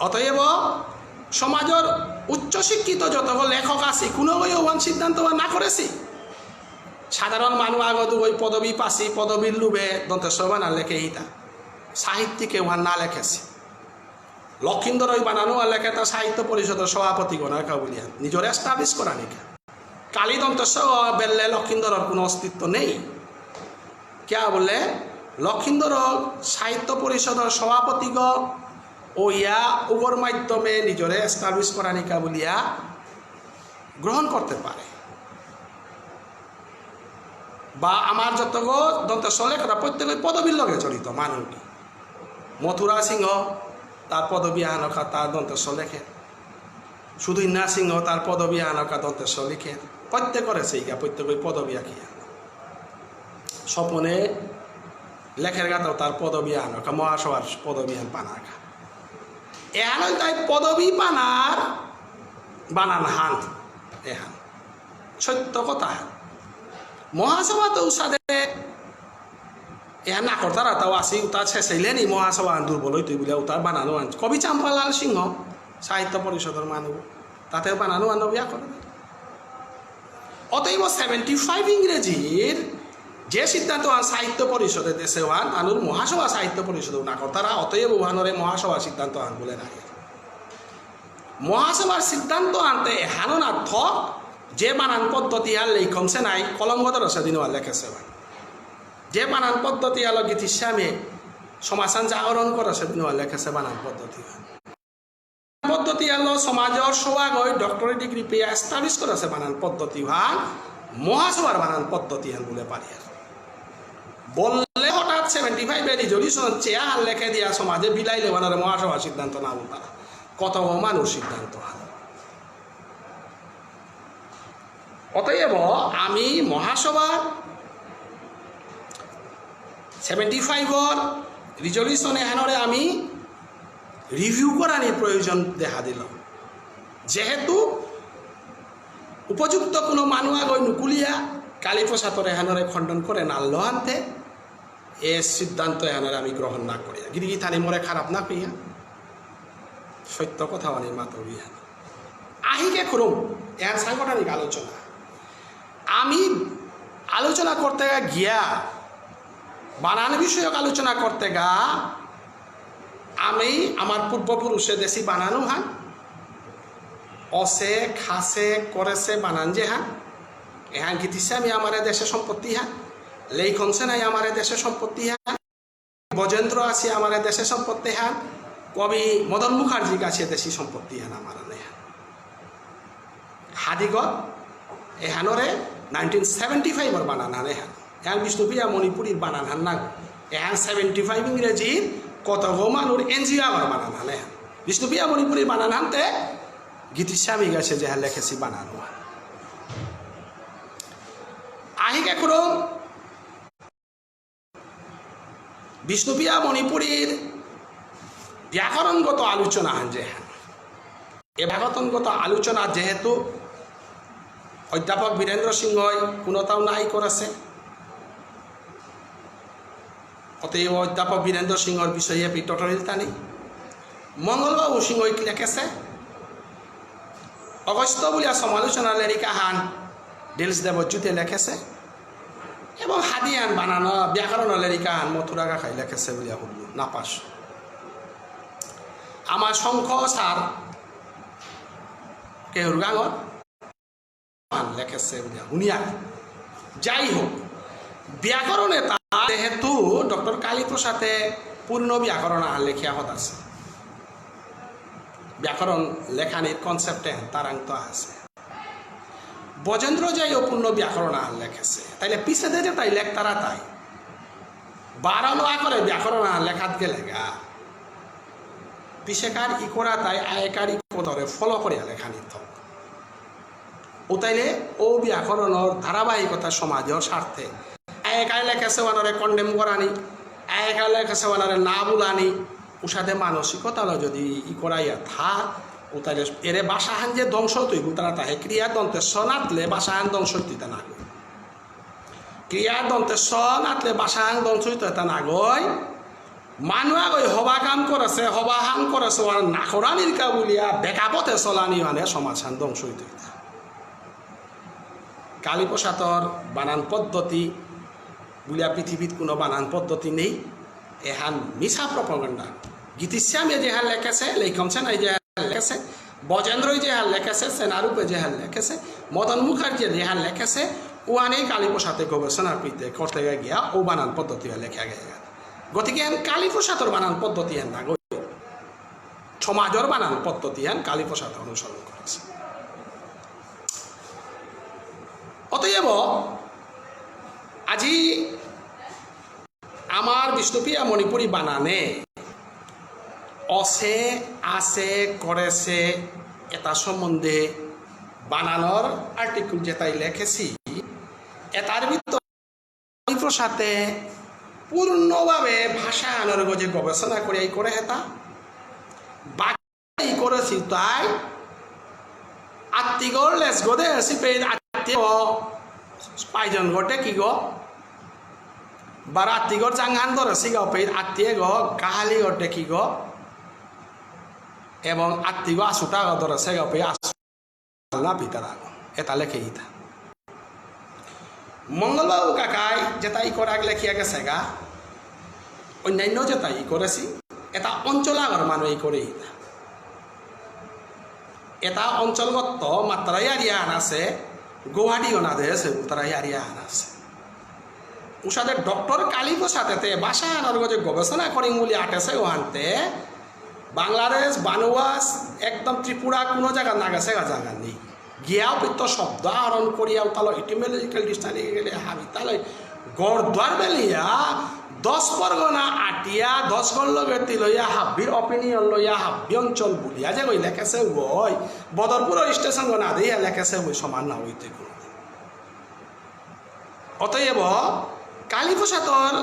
অতএব সমাজর উচ্চশিক্ষিত যতগ লেখক আছে, কোনো ওহান সিদ্ধান্ত ওহান না করেছি। সাধারণ মানু আগত ওই পদবী পাসি, পদবীর লোভে দন্ত্য স বানান লেখে ইতা। সাহিত্যিকে ওহান না লেখেছি। লক্ষিন্দর ওই বানানো আর লেখে তা সাহিত্য পরিষদর সভাপতি গণাকা বুলিয়া নিজরে establish করা নিকা। কালী দন্ত্য স বেললে লক্ষিন্দরর কোনো অস্তিত্ব নেই। কিয়া বুললে লক্ষিন্দর সাহিত্য পরিষদর সভাপতিগ ওইয়া উগর মাধ্যমে নিজরে establish করানিকা বুলিয়া গ্রহণ করতে পারে। বা আমার যতগ দন্ত্য স লেখকরা প্রত্যেকে পদবীর লগে জড়িত মানুষ। মথুরা সিংহ তার পদবী আহানকা তার দন্ত্য স লেখে। সুধীন্না সিংহ তার পদবী আহানকা দন্ত্য স লিখে। প্রত্যেকরে সেইগা প্রত্যেকে পদবী আঁকিয়া। স্বপনে লেখের গাতাও তার পদবী আহানকা মহাসভার পদবী আন পানাকা। এহান তাই পদবী পানার বানান হান। এহান সত্য কথা। মহাসভা তো উসাদে এহান না করতারা তাও আসি উতা শেষাইলে নি মহাসভা আন দুর্বল হইতে বুলে উতার বানানো আন। কবি চাম্পালাল সিংহ সাহিত্য পরিষদর মানুষ, তাতে বানানো আন বিয়া করে। অতএব সেভেন্টি ফাইভ ইংরেজির যে সিদ্ধান্ত আন সাহিত্য পরিষদে দেশে ওয়ান আনুর মহাসভা সাহিত্য পরিষদে না করতারা, অতএব ওহানরে মহাসভা সিদ্ধান্ত আন বলে না। মহাসভার সিদ্ধান্ত আনতে এহানো না থক যে বানান পদ্ধতি আর লেখমসে নাই কলম গদর সেদিন ওয়া লেখেছে ওয়ান। যে বানান পদ্ধতি আলো গীতিস্বামী সমাসান জাগরণ করে সেদিন ওয়া লেখেছে বানান পদ্ধতি। পদ্ধতি আলো সমাজর সবাগই ডক্টরেট ডিগ্রি পেয়ে establish করেছে বানান পদ্ধতি হান মহাসভার বানান পদ্ধতি হান বলে পারি আর। বললে হঠাৎ সেভেন্টি ফাইভ এ রিজলিউশন চেয়া হান লেখে দিয়া সমাজে বিলাইলে বানারে মহাসভার সিদ্ধান্ত না বলতারা। কত মানুষ সিদ্ধান্ত হান। অতএব আমি মহাসভার সেভেন্টি ফাইভর রিজলিউশন এহানরে আমি রিভিউ করানির প্রয়োজন দেখা দিল। যেহেতু উপযুক্ত কোনো মানু আগই নুকুলিয়া কালীপ্রসাদর এহানরে খণ্ডন করে নাল্ল আনতে এ সিদ্ধান্ত এহানরে আমি গ্রহণ না করিয়া। গিরি গিথানি মোরে খারাপ না কইয়া। সত্য কথা অনি মাতবিয়া। আহিকে খুরুম, এহান সাংগঠনিক আলোচনা। আমি আলোচনা করতে গিয়া, বানান বিষয়ক আলোচনা করতে গা, আমি আমার পূর্বপুরুষে দেশি বানানো হান, অসে, খাসে, করেছে বানান যে হান, এহান গীতিস্বামী আমারে দেশে সম্পত্তি হান, লেইখনসে নাই আমারে দেশে সম্পত্তি হান, ব্রজেন্দ্র আছে আমারে দেশে সম্পত্তি হান, কবি মদন মুখার্জি আছে দেশি সম্পত্তি হান আমার নেই হান। হাদিগত এহানরে নাইনটিন সেভেন্টি ফাইভর বানান হান এহান। এহান বিষ্ণুপ্রিয়া মণিপুরীর বানান হান না। এহান সেভেন্টি ফাইভ ইংরেজির কত গো মানুর এনজিও আগর বানান হান এহান। বিষ্ণুপ্রিয়া মণিপুরীর বানান হানতে গীতিস্বামী গেছে যে লেখেছি বানানো হান। আহিকে খুরুম বিষ্ণুপ্রিয়া মণিপুরীর ব্যাকরণগত আলোচনা হান যে হান। এ ব্যাকরণগত আলোচনা যেহেতু অধ্যাপক বীরেন্দ্র সিংহই কোনোটাও নাই করেছে, অতএব অধ্যাপক বীরেন্দ্র সিংহর বিষয়ে পিটটরিল তানি মঙ্গলবাবু সিংহই লেখেছে, অগস্ত্য বুলিয়া সমালোচনা লেরিকা হান ডিলস দেবজ্যোতি লেখেছে, এবং হাদিয়ান বানানো ব্যাকরণ লেরিকা হান মথুরা কাকাই লেখেছে বুলিয়া হুনলু, না পাস। আমার শঙ্খ স্যার কেহুরগাঙর হান লেখেছে বুলিয়া হুনিয়া। যাই হোক, ব্যাকরণে তা যেহেতু ডক্টর কালীপ্রসাদে পূর্ণ ব্যাকরণ আহান লেখিয়া হত আছে। ব্যাকরণ লেখানির concept এহান তারাংত আছে। ব্রজেন্দ্র ওঝাইও পূর্ণ ব্যাকরণ আহান লেখেসে। তাইলে পিছেদে যেতাই লেখতারা তাই বারো লো আকরে ব্যাকরণ আহান লেখাত গেলেগা। পিছেকার ইকরা তাই আগেকার ইকরারে follow করিয়া লেখানি থক। উতাইলে ও ব্যাকরণর ধারাবাহিকতা সমাজর স্বার্থে। আগেকার লেখেসে ওহানরে condemn করানি, আগেকার লেখেসে ওহানরে না বুলানি, উসাদে মানসিকতালো যদি ইকরাইয়া থা, উতাইলে এরে ভাষাহান যে ধ্বংস তৈ উতারা তাহে ক্রিয়া দন্ত্য স নাতলে ভাষাহান ধ্বংস তৈতা নাগই। ক্রিয়া দন্ত্য স নাতলে ভাষাহান ধ্বংস তৈতা নাগই। মানু আগই হবা কাম করেসে, হবা হান করেসে, ওহান না করানির কা বুলিয়া বেকাপথে চলানি মানে সমাজহান ধ্বংস তৈতা। কালীপ্রসাদর বানান পদ্ধতি বুলিয়া পৃথিবীত কোনো বানান পদ্ধতি নেই, এহান মিছা propaganda। গীতিস্বামীয়ে যেহান লেখেসে, লেইকম সেনাই যেহান লেখেসে, ব্রজেন্দ্রই যেহান লেখেসে, সেনারূপে যেহান লেখেসে, মদন মুখার্জি যেহান লেখেসে, ওহানেই কালীপ্রসাদে গবেষণা করতে, করতে গিয়া ও বানান পদ্ধতি লেখা গেছে। গতিকে এহান কালীপ্রসাদর বানান পদ্ধতি এহান নাগই। সমাজর বানান পদ্ধতি এহান কালীপ্রসাদ অনুসরণ করেসে। অতএব আজি আমার বিষ্ণুপ্রিয়া মণিপুরী বানানে অসে, আসে, করেসে, এতা সম্বন্ধে বানানর article যেতাই লেখেসি, এতার ভিতর কালীপ্রসাদে পূর্ণভাবে ভাষাহানর গজে গবেষণা করিয়া ইকরে হেতা। বাকি ইকরেসি তাই আত্তিগর লেসগদে আসি পেইত আত্তিগ পাইজন গটে কিগ। বারো আত্তিগর জাংহান ধরেসিগ পেইত আত্তিগ গাহালিগ টেকিগ। এবং আত্তিগ আসুটাগ ধরেসিগ পেইত আসু না পিতারাগ। এতা লেখে ইতা। মঙ্গলবাবু কাকাই যেতা ইকরাগ লেখিয়া গেসেগা, অন্যান্য যেতা ইকরেসি, এতা অঞ্চল আগর মানু ইকরে ইতা। এতা অঞ্চলগত মাত্রাই area আহান আসে, গুয়াহাটি অনাদে আসে, উত্তরাই area আহান আসে। উসাদে ডক্টর কালীপ্রসাদে তে ভাষাহানর গজে গবেষণা করিং বুলি আটেসে ওহানতে, বাংলাদেশ, বানুয়াস, একদম ত্রিপুরা কোনো জাগা না গেসেগা জাগা নেই। গিয়াও পিত্ত শব্দ আহরণ করিয়া উতালো etymological dictionary গেলে হাবিতালো গড়দুয়ার বেলিয়া দশ পরগনা আটিয়া দশ গণ লগে তিলইয়া হাব্বির opinion লইয়া হাব্বি অঞ্চল বুলিয়া যে ওই লেখেসে ওই বদরপুর স্টেশন গো না দিয়া লেখেসে ওই সমান না হইতে কোনো। অতএব কালীপ্রসাদর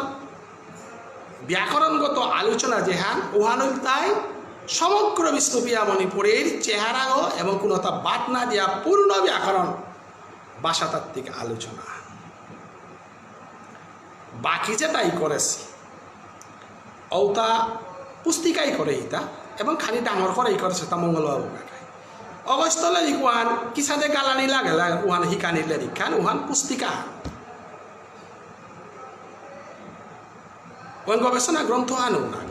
ব্যাকরণগত আলোচনা যেহান, উহান ইলতাই সমগ্র বিষ্ণুপ্রিয়া মণিপুরীর চেহারাগ এবং কোনোতা বাদ না দিয়া পূর্ণ ব্যাকরণ ভাষাতাত্ত্বিক আলোচনা। বাকি যেতা ইকরেসি, ঔতা পুস্তিকা ইকরে ইতা, এবং খানি ডাঙর করে ইকরেসে তা মঙ্গলবাবু কাকাই। অগস্ত লেরিক ওহান কিসাদে গালানি লাগে লাগে ওহান হিকানি লেরিক খান ওহান পুস্তিকা। ওহান গবেষণা গ্রন্থ হানও নাগই।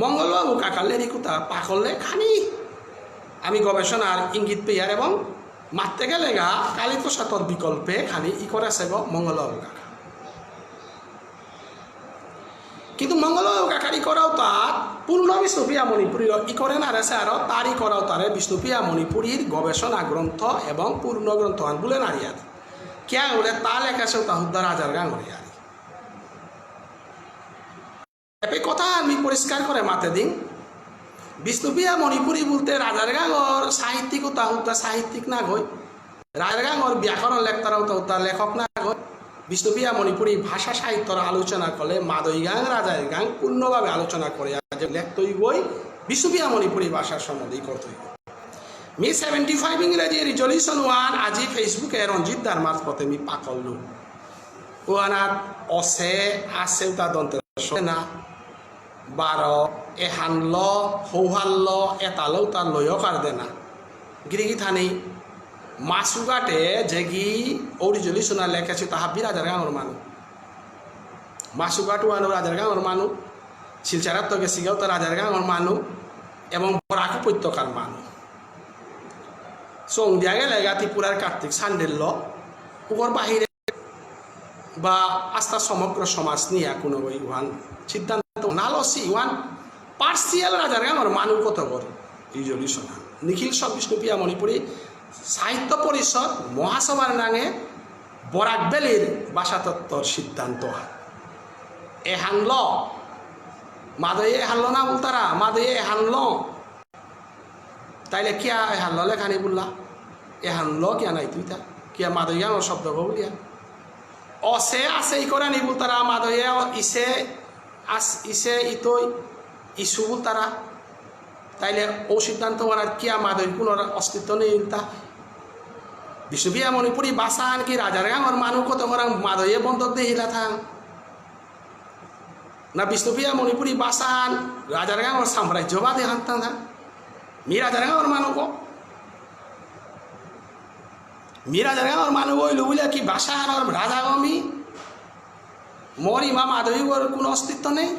মঙ্গলবাবু কাকার লেরিক উতা পাকরলে খানি আমি গবেষণার ইঙ্গিত পেয়ার এবং মাততে গেলেগা কালীপ্রসাদর বিকল্পে খানি ইকরেসেগ মঙ্গলবাবু কাকা। কিন্তু মঙ্গলবাবু কাকার ইকরাও তার পূর্ণ বিষ্ণুপ্রিয়া মণিপুরীর ইকরে নারেসে আরো তার ইকরাও তারে বিষ্ণুপ্রিয়া মণিপুরীর গবেষণা গ্রন্থ এবং পূর্ণ গ্রন্থ আন বুলে নারিয়ার। কিয়া বুলে তা লেখেসে উতা হুদ্দা রাজার গাঙর ইয়ারি। এপে কথা আমি পরিষ্কার করে মাতে দিন। বিষ্ণুপ্রিয়া মণিপুরী বুলতে রাজার গাঙর সাহিত্যিক উতা হুদ্দা সাহিত্যিক নাগই। রাজার গাঙর ব্যাকরণ লেখতারা উতা হুদ্দা লেখক নাগই। বিষ্ণুপ্রিয়া মণিপুরী ভাষা সাহিত্যর আলোচনা করলে মাদই গাঙ, রাজার গাঙ পূর্ণভাবে আলোচনা করে আজ লেখতই গই বিষ্ণুপ্রিয়া মণিপুরী ভাষার সম্বন্ধে করতই গই। মি seventy five ইংরেজি resolution ওহান আজি Facebook এ রঞ্জিত দার মারফতে মি পাকরলু। ওহানাত অসে, আসে উতা দন্ত্য স না। বারো, এহান ল, হৌহান ল, এতা ল, উতা লয় কার দেনা। গিরিগিথানি, মাসুঘাটে যেগি ঔ resolution লেখেসি তা হাব্বি রাজার গাঙর মানু। মাসুঘাট ওহানও রাজার গাঙর মানু। শিলচরাত তো গেসিগাও তা রাজার গাঙর মানু। এবং বরাক উপত্যকার মানু। সং দিয়া গেলেগা ত্রিপুরার কার্তিক সান্ডিল্য, উগর বাহিরে বা আস্তা সমগ্র সমাজ নিয়া কোনো ওই ওহান সিদ্ধান্ত নালসি ওহান partial রাজার গাঙর মানু কত করে। রিজলিউশন হান। নিখিল সব বিষ্ণুপ্রিয়া মণিপুরী সাহিত্য পরিষদ মহাসভার নাঙে বরাক ভ্যালির ভাষাতত্ত্বর সিদ্ধান্ত হান। এহান ল, মাদয়ে এহান ল না বুলতারা, মাদয়ে এহান ল। তাইলে কিয়া এহান ল লেখানি বুললা? এহান ল কিয়া নাই তুইতা? কিয়া মাদইগাঙর শব্দ গ বুলিয়া? অসে আসে ইকরানি বুলতারা, মাদয়ে ইসে আস-, ইসে ইতই ইসু বুলতারা। তাইলে ও সিদ্ধান্ত ওনার কিয়া মাদইর কোনো অস্তিত্ব নেই ইলতা? বিষ্ণুপ্রিয়া মণিপুরী ভাষা আনকি রাজার গাঙর মানু কত করাং মাদয়ে বন্ধক দেহিলা থাং। না বিষ্ণুপ্রিয়া মণিপুরী ভাষা আন রাজার গাঙর সাম্রাজ্যবাদী হান্তাং থাং। মি রাজার গাঙর মানু কো। মি রাজার গাঙর মানু কইলু বুলে কি ভাষা আনর রাজা গো মি? মোর ইমা মাদইগর কোনো অস্তিত্ব নেই।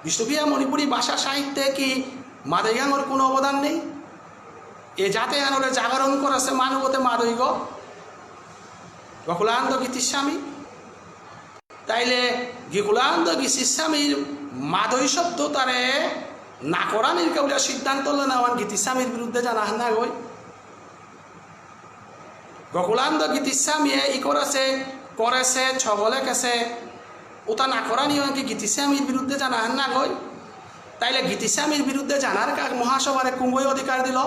বিষ্ণুপ্রিয়া মণিপুরী ভাষা সাহিত্যে কি মাদইগাঙর কোনো অবদান নেই? এ জাতে আনরে জাগরণ করেছে মানুগতে মাদইগ গোকুলানন্দ গীতিস্বামী। তাইলে গোকুলানন্দ গীতিস্বামীর মাদই শব্দ তারে না করানির কেউলিয়া সিদ্ধান্ত লেনাওয়ান গীতিস্বামীর বিরুদ্ধে জানা হান না গই। গোকুলানন্দ গীতিস্বামীয়ে ই করেছে, করেছে, ছগ লেখেছে, ওটা না করানি হয় কি গীতিস্বামীর বিরুদ্ধে জানা হান না গই? তাইলে গীতিস্বামীর বিরুদ্ধে জানার কাক মহাসভারে কুঙ্গই অধিকার দিল?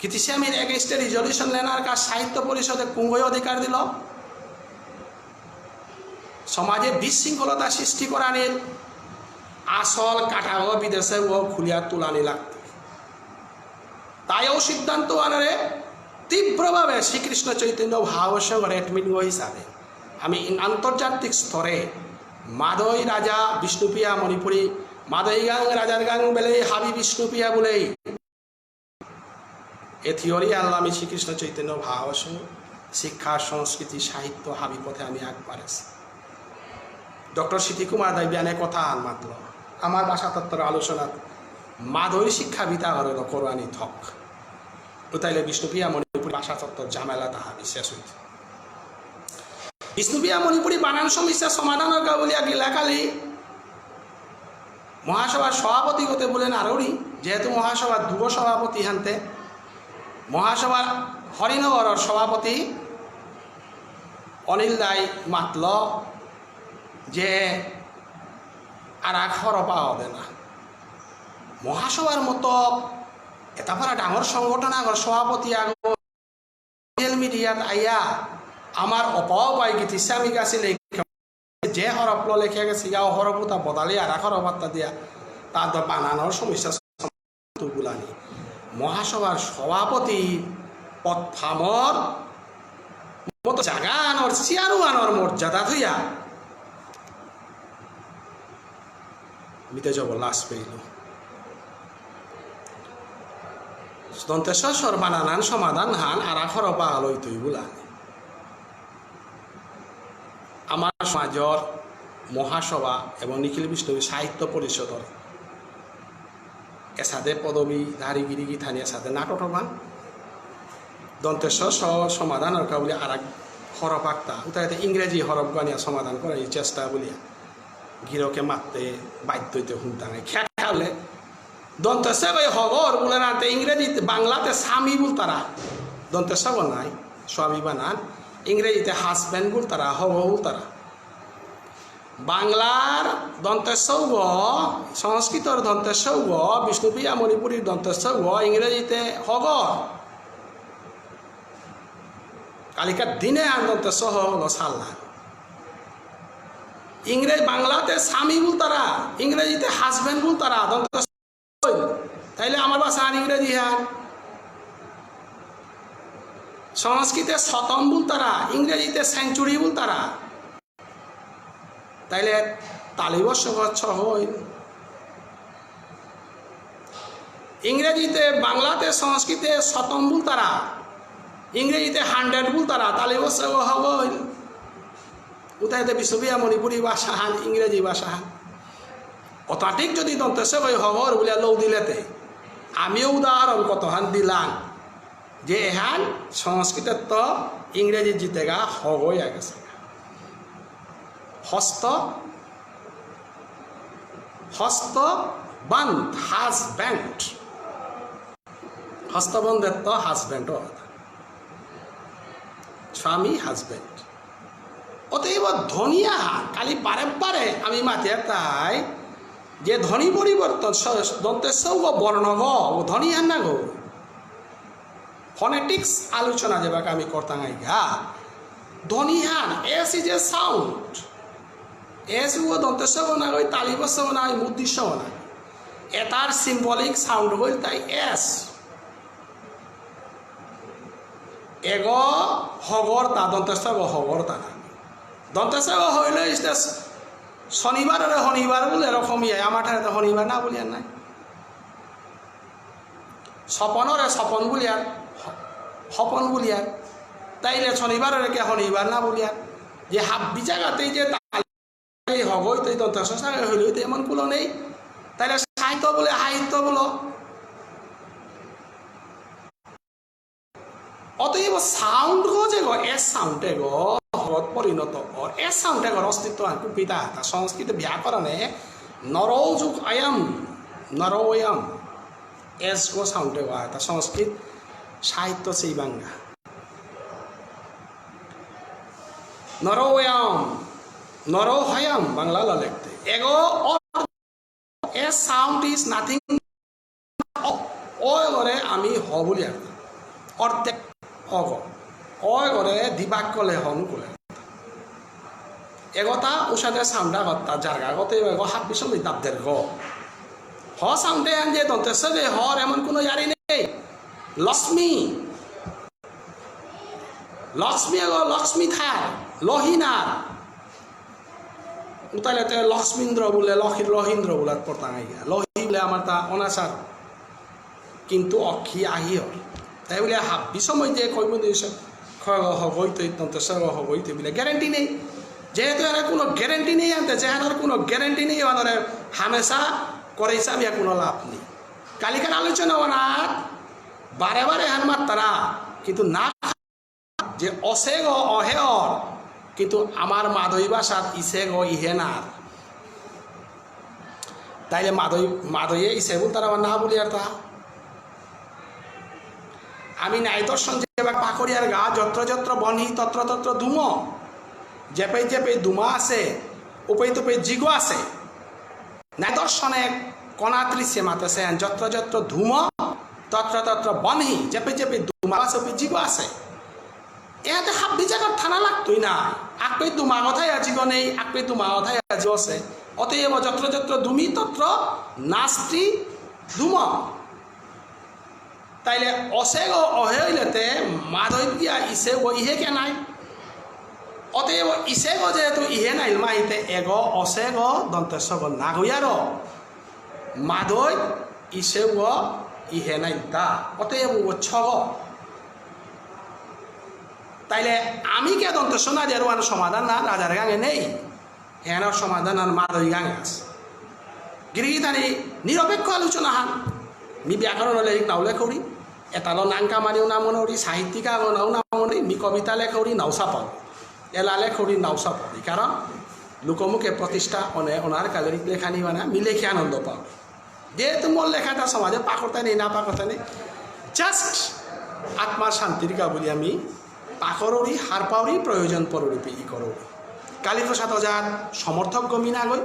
গীতিস্বামীর এগেইনস্টে রিজলিউশন লেনার কাক সাহিত্য পরিষদে কুঙ্গই অধিকার দিল? সমাজে বিশৃঙ্খলতা সৃষ্টি করানির আসল কাটাগো বিদেশে ও খুলিয়া তুলানি লাগতো। তাই ও সিদ্ধান্ত আনারে তীব্রভাবে শ্রীকৃষ্ণ চৈতন্য ভাব সংঘর অ্যাডমিন হিসাবে আমি ইন-, আন্তর্জাতিক স্তরে মাদই রাজা বিষ্ণুপ্রিয়া মণিপুরী, মাদই গাং রাজার গাং বেলেই হাবি বিষ্ণুপ্রিয়া বলেই এ থিওরি আনলো আমি শ্রীকৃষ্ণ চৈতন্য ভাব সংঘ, শিক্ষা, সংস্কৃতি, সাহিত্য হাবি পথে আমি আগবাড়েছি। ডক্টর সিটি কুমার দাই বিয়ানে কথা আন মাতল, আমার ভাষাতত্ত্বর আলোচনাত মাদই শিক্ষাবিদ আগরে করো আনি থক। উতাইলে বিষ্ণুপ্রিয়া মণিপুরী ভাষাতত্ত্বর ঝামেলা তাহা বিশেষ হইত। বিষ্ণুপ্রিয়া মণিপুরী বানান সমস্যা সমাধানর কা বুলিয়া গিলাকালি মহাসভার সভাপতি গতে বুলে নারৌরি, যেহেতু মহাসভার দুগো সভাপতি হানতে, মহাসভার হরিনগরর সভাপতি অনিল দাই মাতল যে আর এক হরপা হবে না। মহাসভার মতো এতা ফারা ডাঙর সংগঠন আগর সভাপতি আগ সোশ্যাল মিডিয়াত আইয়া আমার অপাও পাই গীতিস্বামী গাছি লেখা যে হরফ ল লেখা গেছে, ইয়াও হরফ উতা বদলে আর এক হরফ আত্তা দিয়া তার তো বানানোর সমস্যা তুগুলানি। মহাসভার সভাপতি পদ ফামর মতো জাগা আনর, চেয়ারও আনর মর্যাদা থইয়া মিতে যাব লাশ পেইল। দন্ত্য সর বানানান সমাধান হান আর এক হরফা আলোই তুই বুলা। আমার সমাজর মহাসভা এবং নিখিল বিষ্ণুপ্রিয়া সাহিত্য পরিষদর এসাদে পদবী ধারী গিরি গিথানি এসাদে নাটক হবান। দন্ত্য স সমাধান আর কাউলে আর এক হরফ আক্তা, উতাইতে ইংরেজি হরফ গানিয়া সমাধান করার এই চেষ্টা বুলিয়া গিরকে মাততে বাধ্য হইতে হুনতাঙে। খেয়া খাওলে দন্ত্য স গই হগর বুলে নাতে ইংরেজিতে, বাংলাতে স্বামী বুলতারা, দন্ত্য স গ নাই, স্বামী বানান, ইংরেজিতে হাজব্যান্ড বুলতারা, হগ বুলতারা। বাংলার দন্ত্য স গ, সংস্কৃতর দন্ত্য স গ, বিষ্ণুপ্রিয়া মণিপুরীর দন্ত্য স গ, ইংরেজিতে হগ। কালিকার দিনে আন দন্ত্য স হ হল সাল্লা। ইংরেজ, বাংলাতে স্বামী বুলতারা, ইংরেজিতে হাজব্যান্ড বুলতারা, দন্ত্য স। তাইলে আমার ভাষা আর ইংরেজি হ্যাঁ। সংস্কৃতে শতম বুলতারা, ইংরেজিতে সেঞ্চুরি বুলতারা। তাইলে তালিবস্য গ ছ হইল। ইংরেজিতে, বাংলাতে, সংস্কৃতে শতম বুলতারা, ইংরেজিতে হান্ড্রেড বুলতারা, তালিবস্য গ হ হইল। উতাইতে বিষ্ণুপ্রিয়া মণিপুরী ভাষা হান, ইংরেজি ভাষা হান। অতাটিক যদি দন্ত্য স গই হগর বুলিয়া লৌ দিলেতে, আমিও উদাহরণ কত হান দিলাম। যে এহান সংস্কৃতত ইংরেজি জিতেগা হগই আগেছে। হস্ত, হস্ত বান্ধ, হাজব্যান্ড। হস্তবন্ধেত্ত হাজব্যান্ড অর্থ স্বামী, হাজব্যান্ড। অতএব ধ্বনি আহান, কালি বারে বারে আমি মাতিয়া তাই যে ধ্বনি পরিবর্তন, স-, দন্ত্য স গ বর্ণ গ, ও ধ্বনি আহান না গো। Phonetics আলোচনা যেবাকা আমি করতাঙাইগা। ধ্বনি হান, S is a sound। S ও দন্ত্য স গ না গই, তালব্য শ গ না গই, মূর্ধন্য ষ গ না। এটার symbolic sound হইল তাই S। এগ হগরতা, দন্ত্য স গ হগরতা না। দন্ত্য স গ হইলে ইসতে শনিবাররে হনিবার বুলে এরকম ইয়ে, আমার ঠারে তো হনিবার না বুলিয়ার নাই। স্বপনরে স্বপন বুলিয়ার, হ-, হপন বুলিয়ার। তাইলে শনিবাররে কে হনিবার না বুলিয়ার? যে হাব্বি জায়গাতেই যে তাই হগই তো এই দন্ত্য স গ হইলে তো এমন কুলো নেই। তাইলে সাহিত্য বলে হাহিত্য বলো। অতএব sound গ যে গ, S sound এগ হগত পরিণত অর, S sound এগর অস্তিত্ব আর কুপিতা তা সংস্কৃত ব্যাকরণে নরৌ যোগ অয়ম, নরৌ অয়ম। S গ sound এগ তা সংস্কৃত সাহিত্য সেই বাংলা। নরৌ অয়ম, নরৌ হয়ম বাংলা ল লিখতে। এগ অ A sound is nothing. অ, অ এগরে আমি হ বুলিয়ার। অর্ধেক অগ। অ এগরে দিবাক কলে হনু কলে। এগতা উষাদে sound আগতা জারগা গতে এগ হাব্বি সময় দাবদের গ। হ sound এ আন যে দন্ত্য স গ হর এমন কোনো ইয়ারি নেই। লক্ষ্মী। লক্ষ্মী এগ লক্ষ্মী থার। লহিনার। উতাইলে তে লক্ষ্মীন্দ্র বুলে, লহি-, লহিন্দ্র বুলে পড়তাঙাই গিয়া। লহি বুলে আমার তা অনাচার। কিন্তু অক্ষি আহিয়র। তাই বুলে হাব্বি সময় যে কইব দিছে, খ গ হগই তো, দন্ত্য স গ হগই তো বুলে guarantee নেই। যেহেতু এর কোনো guarantee নেই আনতে, যেহানর কোনো guarantee নেই, ওনারে হামেশা করে হিসাবে কোনো লাভ নেই। কালিকার আলোচনা ওনার বারে বারে হান মাত্তারা, কিন্তু না যে অসে গ অহে অর, কিন্তু আমার মাদৈ ভাষাত ইসে গ ইহে নার। তাইলে মাদৈ, মাদৈয়ে ইসে বুলতারা বা না বুলিয়ার তা। আমি ন্যায় দর্শন যে বা পাকরিয়ার গা, যত্র যত্র বহ্নি তত্র তত্র ধূম। যেপে যেপে ধূমা আছে, উপে তুপে জিগ আছে। ন্যায় দর্শনে কণাত্রিশে মাতেসে, যত্র যত্র ধূম, তত্র তত্র বহ্নি, যেপে যেপে ধূমা আছে, উপে জিগ আছে। এহাতে হাব্বি জাগাত থানা লাগতই না। আকপে ধূমা কথায় আজিগ নেই, আকপে ধূমা কথায় আজিগ আছে। অতএব যত্র যত্র ধূমি তত্র নাস্তি ধূম। তাইলে অসে গ অহে হইলেতে মাদৈ দিয়া ইসে গ ইহে কে নাই? অতএব ইসে গ যেহেতু ইহে নাইল মাহিতে এগ অসে গ দন্ত্য স গ না গইয়ার। মাদৈ ইসে গ ইহে নাইল তা। অতএব গ ছ গ। তাইলে আমি কে দন্ত্য স না দিয়ার ওহান সমাধান না রাজার গাঙে নেই। হেনার সমাধান আর মাদৈ গাঙে আছে। গিরিগিথানি নিরপেক্ষ আলোচনা হান। মি ব্যাকরণ লেরিক নাও লেখৌরি, এতালো নাঙ কামানিও না মনৌরি, সাহিত্যিক আগো নাও না মনৌরি, মি কবিতা লেখৌরি নাও সাপাও, এলা লেখৌরি নাও সাপাও। কারণ লোকমুখে প্রতিষ্ঠা অনে অনার কালেরিক লেখানি বানা, মি লেখে আনন্দ পাও। যেহেতু মোর লেখাটা সমাজে পাকরতা নেই, না পাকরতা নেই, just আত্মার শান্তির কা বুলি আমি পাকরৌরি, হারপাউরি, প্রয়োজন পড়ুরি পি ই করৌরি। কালীপ্রসাদ ওঝার সমর্থক গমি না গই,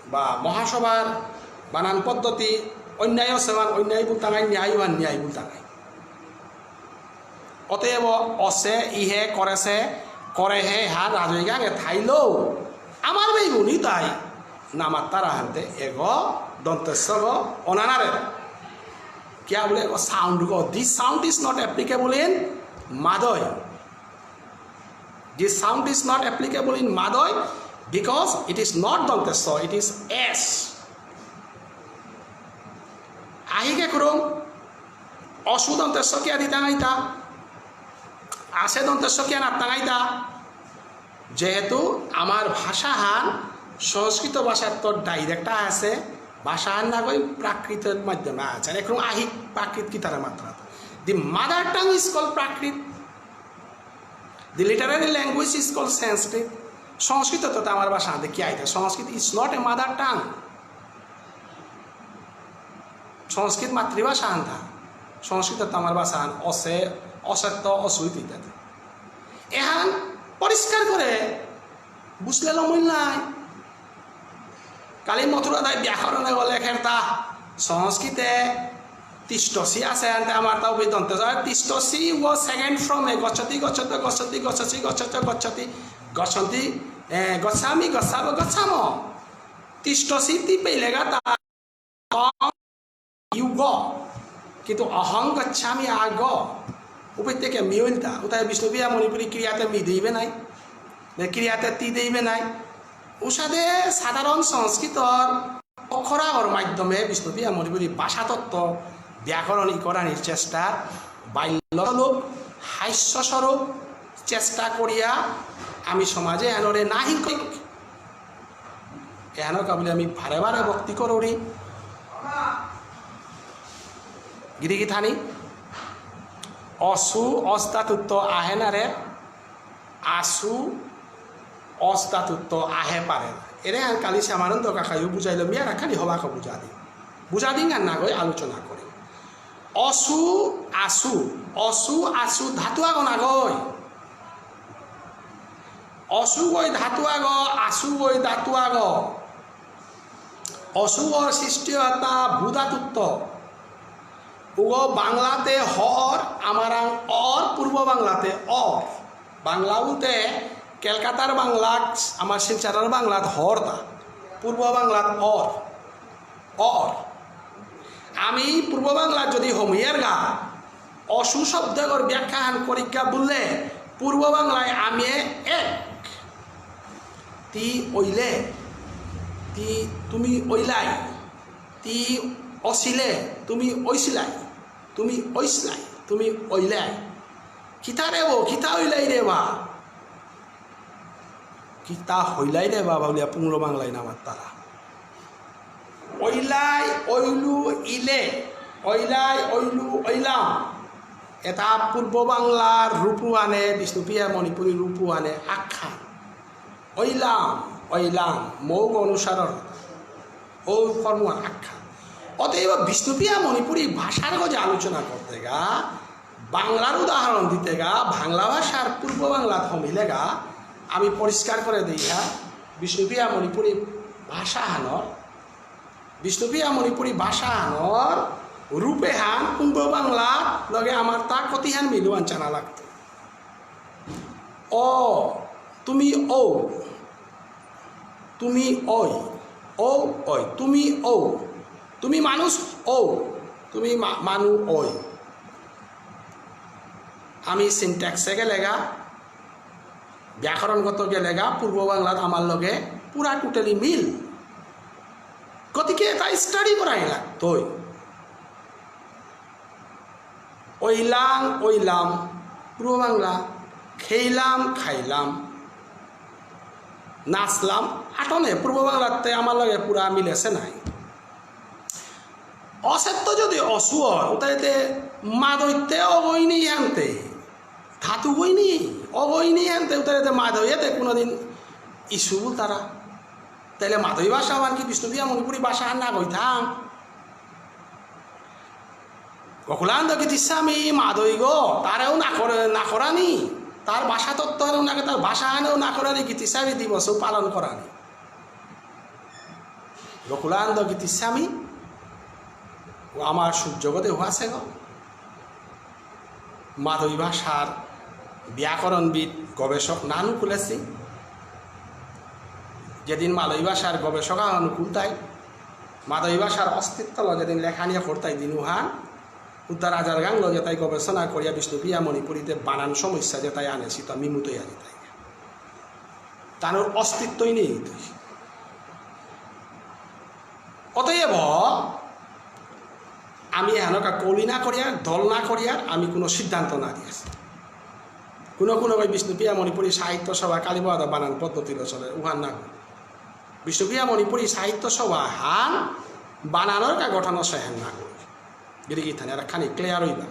বা মহাসভার বানান পদ্ধতি অন্যায় সেবান অন্যায় বুলতাঙাই, ন্যায় ওহান ন্যায় বুলতাঙাই। অতএব অসে, ইহে, করেসে, করেহে, হা, রাজই গাঙে থাইলেও আমার বেগুনি তাই নামাত্তারা হানতে এগ দন্ত্য স গ অনানারে। কিয়া বুলে এগ sound গ, this sound is not applicable in মাদৈ। This sound is not applicable in মাদৈ because it is not দন্ত্য স, it is S. আহিকে করুম, অসু দন্ত্য স কিয়া দিতাঙাইতা, আসে দন্ত্য স কিয়া নাত্তাঙাইতা। যেহেতু আমার ভাষাহান সংস্কৃত ভাষার তো direct আছে, ভাষাহান না কই প্রাকৃতের মাধ্যমে আছে। এখন আহি প্রাকৃত কিতারা মাত্রা। The mother tongue is called Prakrit. The literary language is called Sanskrit. সংস্কৃত তো আমার ভাষা হাতে কি আইতে? সংস্কৃত is not a mother tongue. সংস্কৃত মাতৃভাষা আনতা, সংস্কৃত তো আমার ভাষা আন, অসে, অসত্য, অসুইত ইত্যাদি। এহান পরিষ্কার করে বুঝলে লমইল নাই। কালি মথুরা দাই ব্যাকরণে বলে খেরতা, সংস্কৃতে তিষ্টসি আছে, আনতে আমার তাও বেদন্তে যায়। তিষ্টসি ও সেকেন্ড ফর্মে গচ্ছতি, গচ্ছত, গচ্ছতি, গচ্ছসি, গচ্ছত, গচ্ছতি, গচ্ছন্তি, এ, গচ্ছামি, গচ্ছাব, গচ্ছাম। তিষ্টসি তি পেলেগা তা ইউ গ, কিন্তু অহং গচ্ছামি আ গ। উপেত্তে কে মি ইলতা, উতাই বিষ্ণুপ্রিয়া মণিপুরী ক্রিয়াতে মি দেইবে নাই, বে ক্রিয়াতে তি দেইবে নাই। উসাদে সাধারণ সংস্কৃতর অক্ষরাগর মাধ্যমে বিষ্ণুপ্রিয়া মণিপুরী ভাষাতত্ত্ব ব্যাকরণ ইকরানির চেষ্টা বাল্য স্বরূপ, হাস্য স্বরূপ চেষ্টা করিয়া আমি সমাজে এনরে না হিংকইক। এহানর কা বুলে আমি বারে বারে ভক্তি করুরি। গিরি গিথানি, অসু অস ধাতুত্ত আহে না রে, আসু অস ধাতুত্ত আহে পারে না। এরে আর কালি শ্যামানন্দ কাকাইও বুঝাইল, মিয়া রাখানি হবাকে বুঝা দি। বুঝা দিন আর না গই আলোচনা করি। অসু আসু, অসু আসু ধাতু আগ না গই। অসু গই ধাতু আগ, আসু গই ধাতু আগ। অসুগর সৃষ্টি অতা ভূ ধাতুত্ত। উগ বাংলাতে হর, আমারাং অর, পূর্ব বাংলাতে অর। বাংলা বুলতে কলকাতার বাংলা, আমার শিলচরর বাংলাত হর তা। পূর্ব বাংলাত অর, অর। আমি পূর্ব বাংলাত যদি হমিয়ার গা, অসু শব্দগর ব্যাখ্যাহান করিকা বুললে, পূর্ব বাংলায় আমি এক। তি অইলে, তি তুমি অইলাই, তি অসিলে, তুমি অইসিলাই, তুমি অইসলাই, তুমি অইলাই। কিতা রে ও, কিতা অইলাই রে বা? কিতা হইলাই রে বা বুলিয়া পুংলো বাংলাই না মাত্তারা। অইলাই, অইলু, ইলে, অইলাই, অইলু, অইলাম। এটা পূর্ব বাংলার রূপু আনে, বিষ্ণুপ্রিয়া মণিপুরী রূপু আনে, আখ্যান। অইলাম, অইলাম, মৌগ অনুসারণ। ও কর্ম আখ্যান। অতএব বিষ্ণুপ্রিয়া মণিপুরী ভাষার গজে আলোচনা করতে গা, বাংলার উদাহরণ দিতে গা, বাংলা ভাষার পূর্ব বাংলা থমিলে গা, আমি পরিষ্কার করে দিই হ্যাঁ, বিষ্ণুপ্রিয়া মণিপুরী ভাষা হানর, বিষ্ণুপ্রিয়া মণিপুরী ভাষা হানর রূপে হান পূর্ব বাংলা লগে আমার তা কতিহান মিলুয়ান চানা লাগতো। অ, তুমি ঔ, তুমি ঐ, ঔ ঐ, তুমি ঔ, তুমি মানুষ ঔ, তুমি মা-, মানু ঐ। আমি সিনট্যাক্সে গেলেগা, ব্যাকরণগত গেলেগা, পূর্ব বাংলাত আমার লগে পুরা totally মিল। গতিকে এটা স্টাডি করাই লাগতই। অইলাং, অইলাম, পূর্ব বাংলা, খেইলাম, খাইলাম, নাচলাম, আটনে পূর্ব বাংলাতে আমার লগে পুরা মিলেছে নাই। অসেত্ত যদি অসুর, উতাইতে মাদইতে অগইনি আনতে, ধাতু গইনি, অগইনি আনতে, উতাইতে মাদইতে কোনোদিন ইস্যু বুলতারা। তাইলে মাদই ভাষা আবার কি বিষ্ণুপ্রিয়া মণিপুরী ভাষা আর না গই থাম? গোকুলানন্দ গীতিস্বামী মাদইগ, তারেও না করে, না করানি, তার ভাষা তত্ত্ব আনেও না, তার ভাষা আনেও না করানি, গীতিস্বামী দিবসও পালন করানি। গোকুলানন্দ গীতিস্বামী ও আমার সূর্যগদে উহাসে গো। মাদই ভাষার ব্যাকরণবিদ গবেষক নানু কুলেসি। যেদিন মাদই ভাষার গবেষক আহান কুলতাই, মাদই ভাষার অস্তিত্ব ল যেদিন লেখানিয়া করতাই দিনুহান, উদ্ধার আজার গাং ল যেতাই গবেষণা করিয়া বিষ্ণুপ্রিয়া মণিপুরীতে বানান সমস্যা যেতাই আনেসি তা মিমুতই আনিতাই। তানুর অস্তিত্বই নেই। অতএব আমি এহানকা কলি না করিয়ার, দল না করিয়ার, আমি কোনো সিদ্ধান্ত না দিয়াছি। কোনো কোনো কই বিষ্ণুপ্রিয়া মণিপুরী সাহিত্য সভা কালীবাদা বানান পদ্ধতি চলে, উহান না। বিষ্ণুপ্রিয়া মণিপুরী সাহিত্য সভা হান বানানর কা গঠন সেহান না করি। গিরি গিথানি আর খানি ক্লিয়ার হইবা।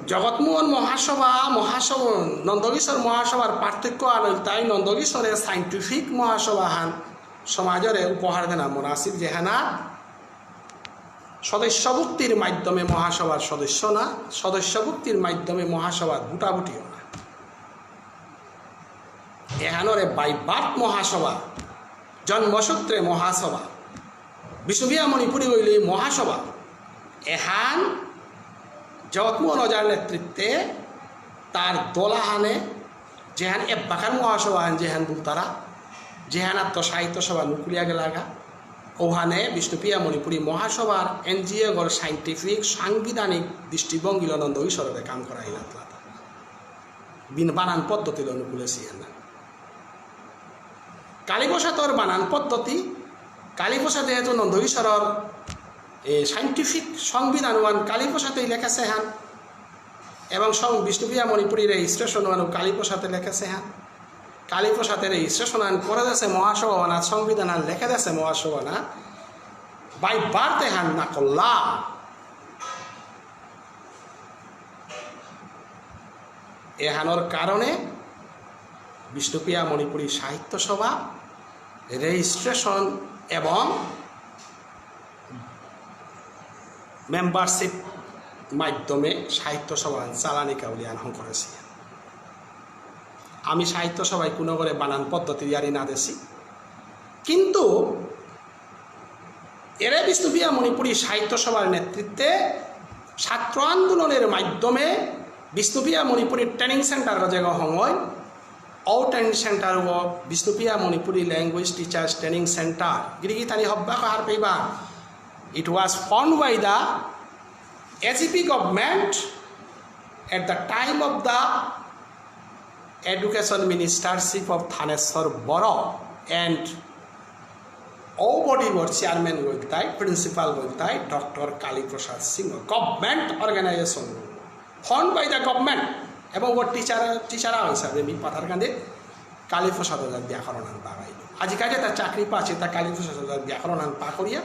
জগৎমোহন মহাসভা, মহাসভা, নন্দকিশোর মহাসভার পার্থক্য আনল তাই নন্দকিশোরে সায়েন্টিফিক মহাসভা হান সমাজরে উপহার দেনা মনাসিক যেহানা সদস্যভুক্তির মাধ্যমে মহাসভার সদস্য না, সদস্যভুক্তির মাধ্যমে মহাসভার ভোটাভুটিও না। এহানরে by birth মহাসভা, জন্মসূত্রে মহাসভা, বিষ্ণুপ্রিয়া মণিপুরী হইলে মহাসভা। এহান জগৎমোহন ওঝার নেতৃত্বে তার দলাহানে যেহান এব্বাকার মহাসভা হান যেহান বুলতারা, যেহান আত্ম সাহিত্য সভা নুকুলিয়া গেলাগা, ওহানে বিষ্ণুপ্রিয়া মণিপুরী মহাসভার এনজিও গর সায়েন্টিফিক সাংবিধানিক দৃষ্টিভঙ্গিল নন্দ ঈশ্বররে কাম করাইলা। বিন বানান পদ্ধতিল নুকুলেসি হান। কালীপ্রসাদর বানান পদ্ধতি, কালীপ্রসাদ যেহেতু নন্দ ঈশ্বরর, এ, সায়েন্টিফিক সংবিধান ওহান কালীপ্রসাদেই লেখেসে হান, এবং সং-, বিষ্ণুপ্রিয়া মণিপুরী রেজিস্ট্রেশন ওহানও কালীপ্রসাদে লেখেসে হান। কালীপ্রসাদে রেজিস্ট্রেশন হান করে দেসে মহাসভা ওহানাত, সংবিধান হান লেখে দেসে মহাসভা ওহানাত, by birth এহান না করলা। এহানর কারণে বিষ্ণুপ্রিয়া মণিপুরী সাহিত্য সভা রেজিস্ট্রেশন এবং মেম্বারশিপ মাধ্যমে সাহিত্য সভা চালানি কাউলিয়ান হঙকরেসি। আমি সাহিত্য সভায় কোনো করে বানান পদ্ধতি ইয়ারি না দেসি, কিন্তু এরে বিষ্ণুপ্রিয়া মণিপুরী সাহিত্য সভার নেতৃত্বে ছাত্র আন্দোলনের মাধ্যমে বিষ্ণুপ্রিয়া মণিপুরী ট্রেনিং সেন্টার যেগ হঙয়, ও ট্রেনিং সেন্টার ও Bishnupriya Manipuri language teachers training centre গিরিগিথানি হব্বা কহার পেইবা। It was found by the A G P government at the time of the Education Ministership of Thaneswar Boro and ও বডিগর চেয়ারম্যান গইলতাই, প্রিন্সিপাল গইলতাই doctor Kaliprasad Sinha. Government organisation, fund by the government। এবং ও টিচার, টিচার হিসাবে মি পাথারকান্দি কালীপ্রসাদ ওঝার ব্যাকরণ আন পাগাইল। আজিকালি তার চাকরি পাচ্ছে, তা কালীপ্রসাদ ওঝার ব্যাকরণ আন পা করিয়া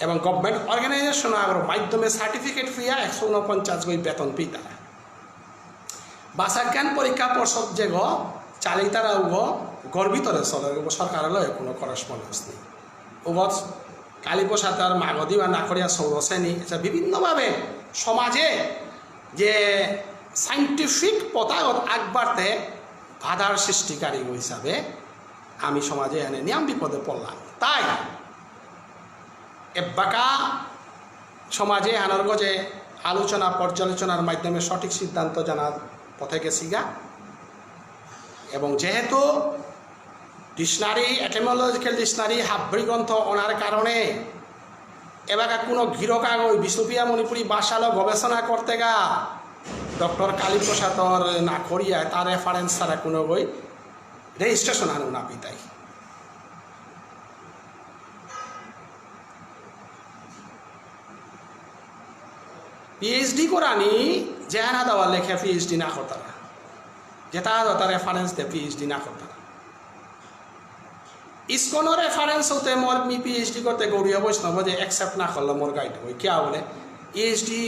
এবং গভর্নমেন্ট অর্গানাইজেশন আগর মাধ্যমে সার্টিফিকেট ফিয়া একশো ঊনপঞ্চাশ গই বেতন পেইতারা। ভাষা জ্ঞান পরীক্ষা পর্ষদ যেগ চালিতারা উগ গর্বিত রে চলে, উগ সরকারর লগে কোনো করেসপন্ডেন্স নেই। উগ কালীপ্রসাদ আর মাগধী বা নাকরিয়া সৌরসেনী, এছাড়া বিভিন্নভাবে সমাজে যে সায়েন্টিফিক পথাগত আগবাড়তে বাধার সৃষ্টিকারী হিসাবে আমি সমাজে এনে নিয়াম বিপদে পড়লাম। তাই এব্বাকা সমাজে হানর গজে আলোচনা পর্যালোচনার মাধ্যমে সঠিক সিদ্ধান্ত জানার পথে গেছিগা। এবং যেহেতু ডিকশনারি, এটিমোলজিক্যাল ডিকশনারি হাব্বি গ্রন্থ অনার কারণে এবাকা কোনো গিরক আগই বিষ্ণুপ্রিয়া মণিপুরী ভাষালো গবেষণা করতে গা ডক্টর কালীপ্রসাদর না করিয়া তার রেফারেন্স ছাড়া কোনো গই রেজিস্ট্রেশন আনো না পিতাই। পিএইচডি করানি যেহানা দাওয়া লেখে পিএইচডি না করতারা, যেটা দাওয়া রেফারেন্স দে পিএইচডি না করতারা। ইস্কনর রেফারেন্স হতে মোর মি পিএইচডি করতে গৌড়ীয় বৈষ্ণব যে অ্যাকসেপ্ট না করলো মোর গাইড ওই কিয়া বলে পিএইচডি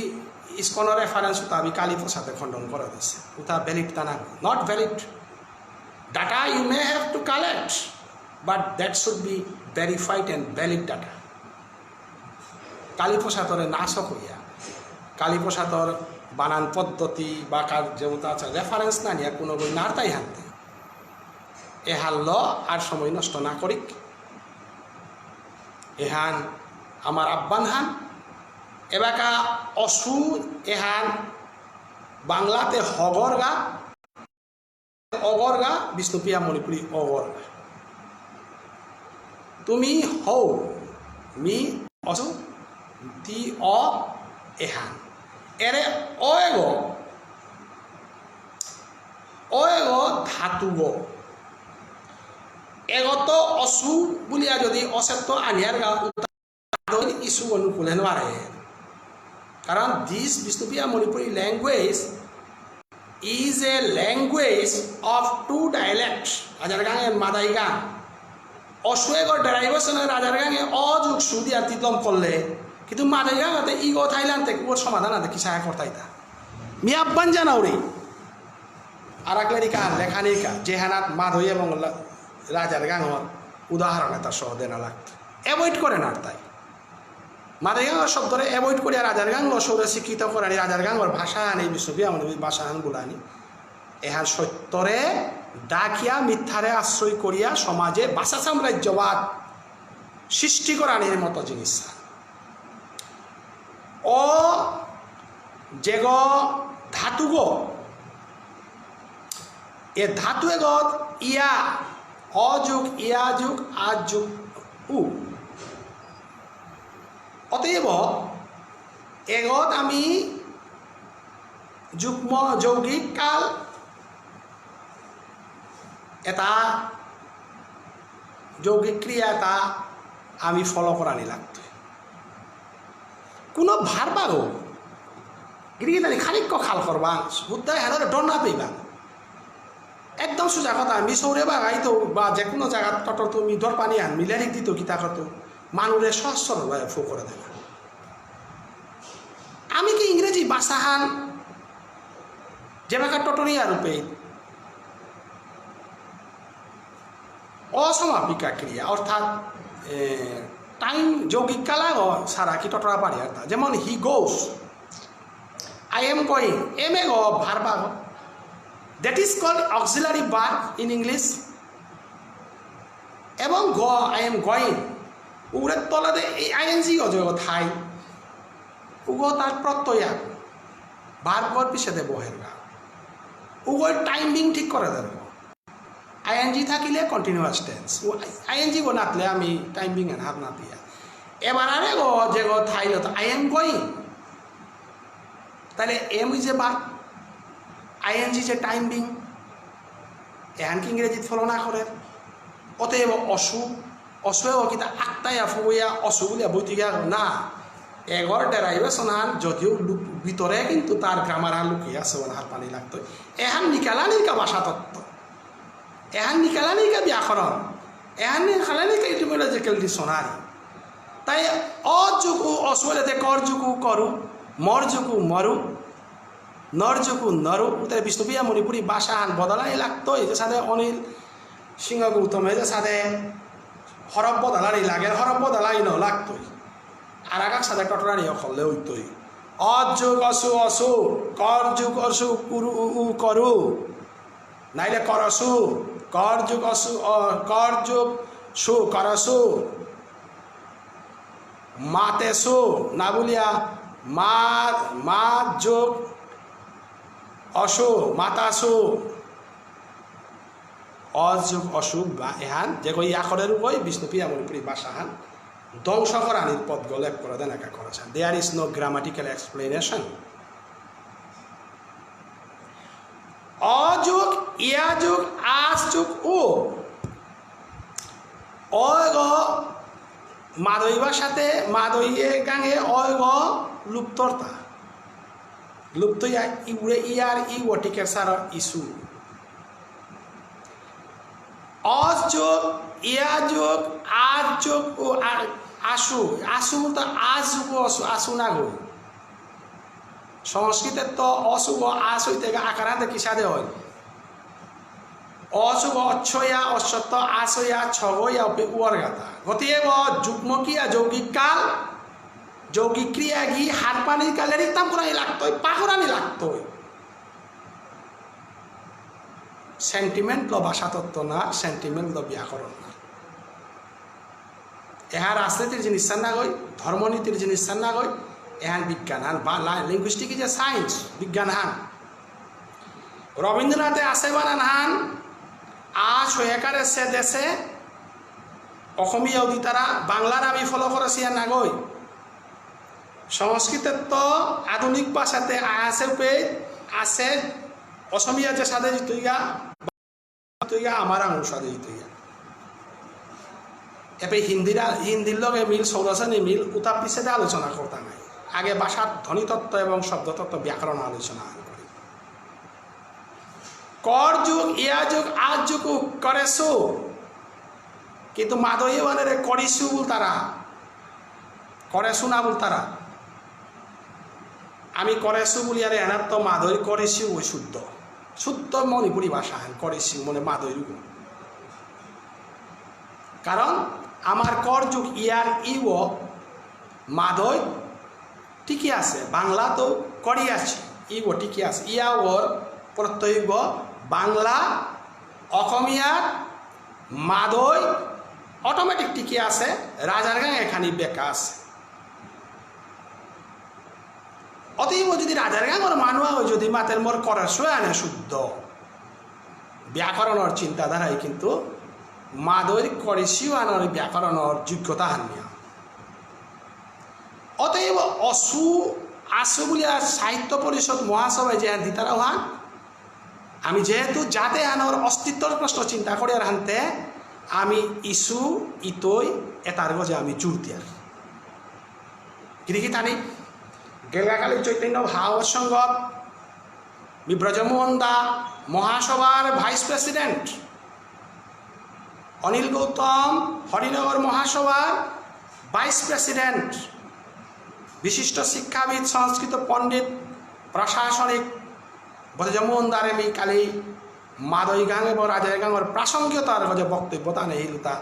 ইস্কনর রেফারেন্স হতে আমি কালী প্রসাদে খণ্ডন করে দিছে, ওটা ভ্যালিড তা না, not valid. Data you may have to collect, but that should be verified and valid data. কালীপ্রসাদরে না সকইয়া, কালীপ্রসাদর বানান পদ্ধতি বা কার যেমন আছে রেফারেন্স না নিয়া কোনো বই নারতাই হানতে। এহাল্ল আর সময় নষ্ট না করিক। এহান আমার আহ্বান হান। এবাকা অসু এহান বাংলাতে হগরগা, অগরগা, বিষ্ণুপ্রিয়া মণিপুরী অগরগা। তুমি হও, মি অসু, তি অ এহান। এরে অ এগো, অ এগো ধাতুগো। এগত অসু বুলিয়া যদি অসেত্ত আনিয়ার গা ইস্যু অনুকূলে নোয়ারে। কারণ this Bishnupriya Manipuri language is a language of two dialects. রাজারগাঙে মাদাইগাং। অসুয়েগর ডেরাইভেশনে রাজারগাঙে অ যুগ সুদিয়া তিতম করলে, কিন্তু মাদাইগাঙতে ইগো থাইল্যান্ডতে কুয়োর সমাধান আছে কি সায়া করতাইতা। মি আহ্বান জানাউরি। আর আকলেরিকা, লেখানিকা, যেহানাত মাধই এবং লা-, রাজারগাঙর উদাহরণ এটা সহ দেনা লাগতো। অ্যাভয়েড করে নারতাই। মাদই গাঙর শব্দরে avoid করিয়া রাজার গাঙ লসৌরে শিক্ষিত করানি, রাজার গাঙর ভাষা আনি, বিষ্ণুপ্রিয়া মণিপুরী ভাষা আন বুলানি। এহান সত্যরে ডাকিয়া মিথ্যারে আশ্রয় করিয়া সমাজে ভাষা সাম্রাজ্যবাদ সৃষ্টি করানির মতো জিনিস। অ যেগ ধাতুগ, এ ধাতু এগত ইয়া, অ যোগ ইয়া যোগ আ যোগ উ। অতএব এগত আমি যুগ্ম যৌগিক কাল এটা যৌগিক ক্রিয়া এটা আমি follow করানি লাগতো। কোনো verb আগো গিরিগিদানি খানিক খাল করবা, বুদ্ধায় হেরারে ডর না পেইবা। একদম সোজা কথা, আমি সৌরে বাগাইতো বা যে কোনো জায়গা টটর তুমি ডর পানি আন মিলে লিখ দিত কিতা করতো, মানুরে সহজ সরল ভাবে ফো করে দেনা। আমি কি ইংরেজি ভাষাহান যেবাকা টটরিয়া রূপে অসমাপিকা ক্রিয়া, অর্থাৎ, এ, time যৌগিক কালাগ সারা কি টটরা পারি আর তা। যেমন he goes, I am going, am egg verb আগ। That is called auxiliary verb in English. এবং গ, I am going। উগরে তলাদে এই আইএনজি অজগ থাই। উগ তার প্রত্যয় আগ। Verb গর পিছেদে বহেরগা। উগর টাইমিং ঠিক করে দেব। আইএনজি থাকিলে কন্টিনিউয়াস টেন্স। আইএনজি গো নাতলে আমি টাইমিং এন হাত না দিয়া। এবার আরে গো, যে গো থাইলো তো I am going। তাহলে am is a verb, ING যে টাইমিং, এহান কি ইংরেজিত ফলো না করে? অতএব অসু, অসুয়ে ও কিতা আক্তায়া ফুয়া অসু বুলিয়া বই থেকে না। এগর ডেরাইভেশন হান যদিও লুক-, ভিতরে কিন্তু তার গ্রামার হান লুকিয়ে আছে, ওখানে হার পানি লাগতো। এহান নিকালানির কা ভাষা তত্ত্ব, এহান নিকালানির কা ব্যাকরণ, এহান নিকালানির কা ইটিমোলজিক্যাল ডিকশনারি। তাই অ যুগ উ অসুয়েলেতে কর যুগ উ করু, মর যুগ উ মরু, নর যুগ উ নরু। উতারে বিষ্ণুপ্রিয়া মণিপুরী ভাষা হান বদলাই লাগতই, যে সাথে অনিল সিংহ গৌতমে যে সাথে হরফ বদলানি লাগে, হরফ বদলাই ন লাগতই। আর আগাক সাথে টটরানি অকলে হইতই। অ যুগ অসু অসু, কর যুগ অসু কুরু উ উ করু। নাইলে করসু, কর যুগ অসু, অ, কর যুগ সু, করসু। মাতেসু, না বুলিয়া মা, মা যুগ অসু, মাতাসু। অ যুগ অসু বা এহান, যে কই ইয়া করে রুগই, বিষ্ণুপ্রিয়া মণিপুরী ভাষা হান, ধ্বংস করানির পথ গলেপ করে দেন একা করেছেন। There is no grammatical explanation. অ যুগ, ইয়া যুগ, আস যুগ, উ। অয় গ, মাদই ভাষাতে, মাদইয়ে গাঙে অয় গ লুপ্তরতা। লুপ্ত ইয়া, ইউরে ইয়ার ই ওটিকের সার ইসু। অস যুগ, ইয়া যুগ, আস যুগ, উ, আ-, আসু। আসু বলতে আস যুগ, আসু, আসু না গো। সংস্কৃতে তো অসুগ আস হইতে গা আকারান্তে কিসাদে হয়? অসুগ অচ্ছয়া, অশ্বত্ত আসয়া, ছগয়া, উপে উয়ার গাতা। গতিকে গ যুগ্ম ক্রিয়া যৌগিক কাল, যৌগিক ক্রিয়া গি হারপানি কালে রিতাম করানি লাগতই, পাকরানি লাগতই। সেন্টিমেন্ট ল ভাষাতত্ত্ব না, সেন্টিমেন্ট ল ব্যাকরণ না। এহান রাজনীতির জিনিস না গই, ধর্মনীতির জিনিস না গই, এহান বিজ্ঞান হান, বা লা-, linguistic is a science, বিজ্ঞান হান। রবীন্দ্রনাথে আসে বানান হান, আ ছয়াকারে সে দেশে, অসমীয়া উদিতারা, বাংলার আমি ফলো করেছি আর না গই। সংস্কৃতের তো আধুনিক ভাষাতে আসে পে, আসে, অসমীয়া যে সাদে জিতুইগা, তুইগা আমার আঙুল সাদে তুইগা। এপে হিন্দিরা, হিন্দির লগে মিল, সৌরাসানি মিল, উতা পিছেদে আলোচনা করতা নাই। আগে ভাষার ধ্বনিতত্ত্ব এবং শব্দতত্ত্ব ব্যাকরণ আলোচনা আন করি। কর যুগ, ইয়া যুগ, আজ যুগ, করেসু। কিন্তু মাদই বানেরে করিসু বুলতারা। করেসু না বুলতারা। আমি করেসু বুলিয়ারে এনার তো মাদই করেসু ওই শুদ্ধ। শুদ্ধ মণিপুরী ভাষা হেন করেসু মানে মাদই রূপ। কারণ আমার কর যুগ ইয়ার ইও মাদৈ টিকি আছে, বাংলাত করি আছে, ইগো টিকি আছে, ইয়া ওর প্রত্যয়গ বাংলা, অসমীয়া, মাদৈ অটোমেটিক টিকি আছে, রাজার গাঙ এখানি বেকা আছে। অতএব যদি রাজার গাঙর মানুয়া হয় যদি মাতের মোর করেসু আনে শুদ্ধ, ব্যাকরণর চিন্তাধারায় কিন্তু মাদৈর করেসু আনর ব্যাকরণর যোগ্যতা হানিয়া। অতএব অসু আসু বুলিয়া সাহিত্য পরিষদ মহাসভায় যে দিতারা হান, আমি যেহেতু জাতে আনর অস্তিত্বর প্রশ্ন চিন্তা করি আর হানতে আমি ইসু ইতই এতার গজে আমি জোর দিয়ার। গিরিগিথানি, গেলগাকালি চৈতন্য ভাগবত সংঘত মি ব্রজমোহন দা মহাসভার ভাইস প্রেসিডেন্ট, অনিল গৌতম হরিনগর মহাসভার ভাইস প্রেসিডেন্ট, বিশিষ্ট শিক্ষাবিদ, সংস্কৃত পণ্ডিত, প্রশাসনিক ব্রজমোহন দারে মি কালি মাদৈ গাঙ এবং রাজার গাঙর প্রাসঙ্গিকতার গজে বক্তব্য তানে হিলুতা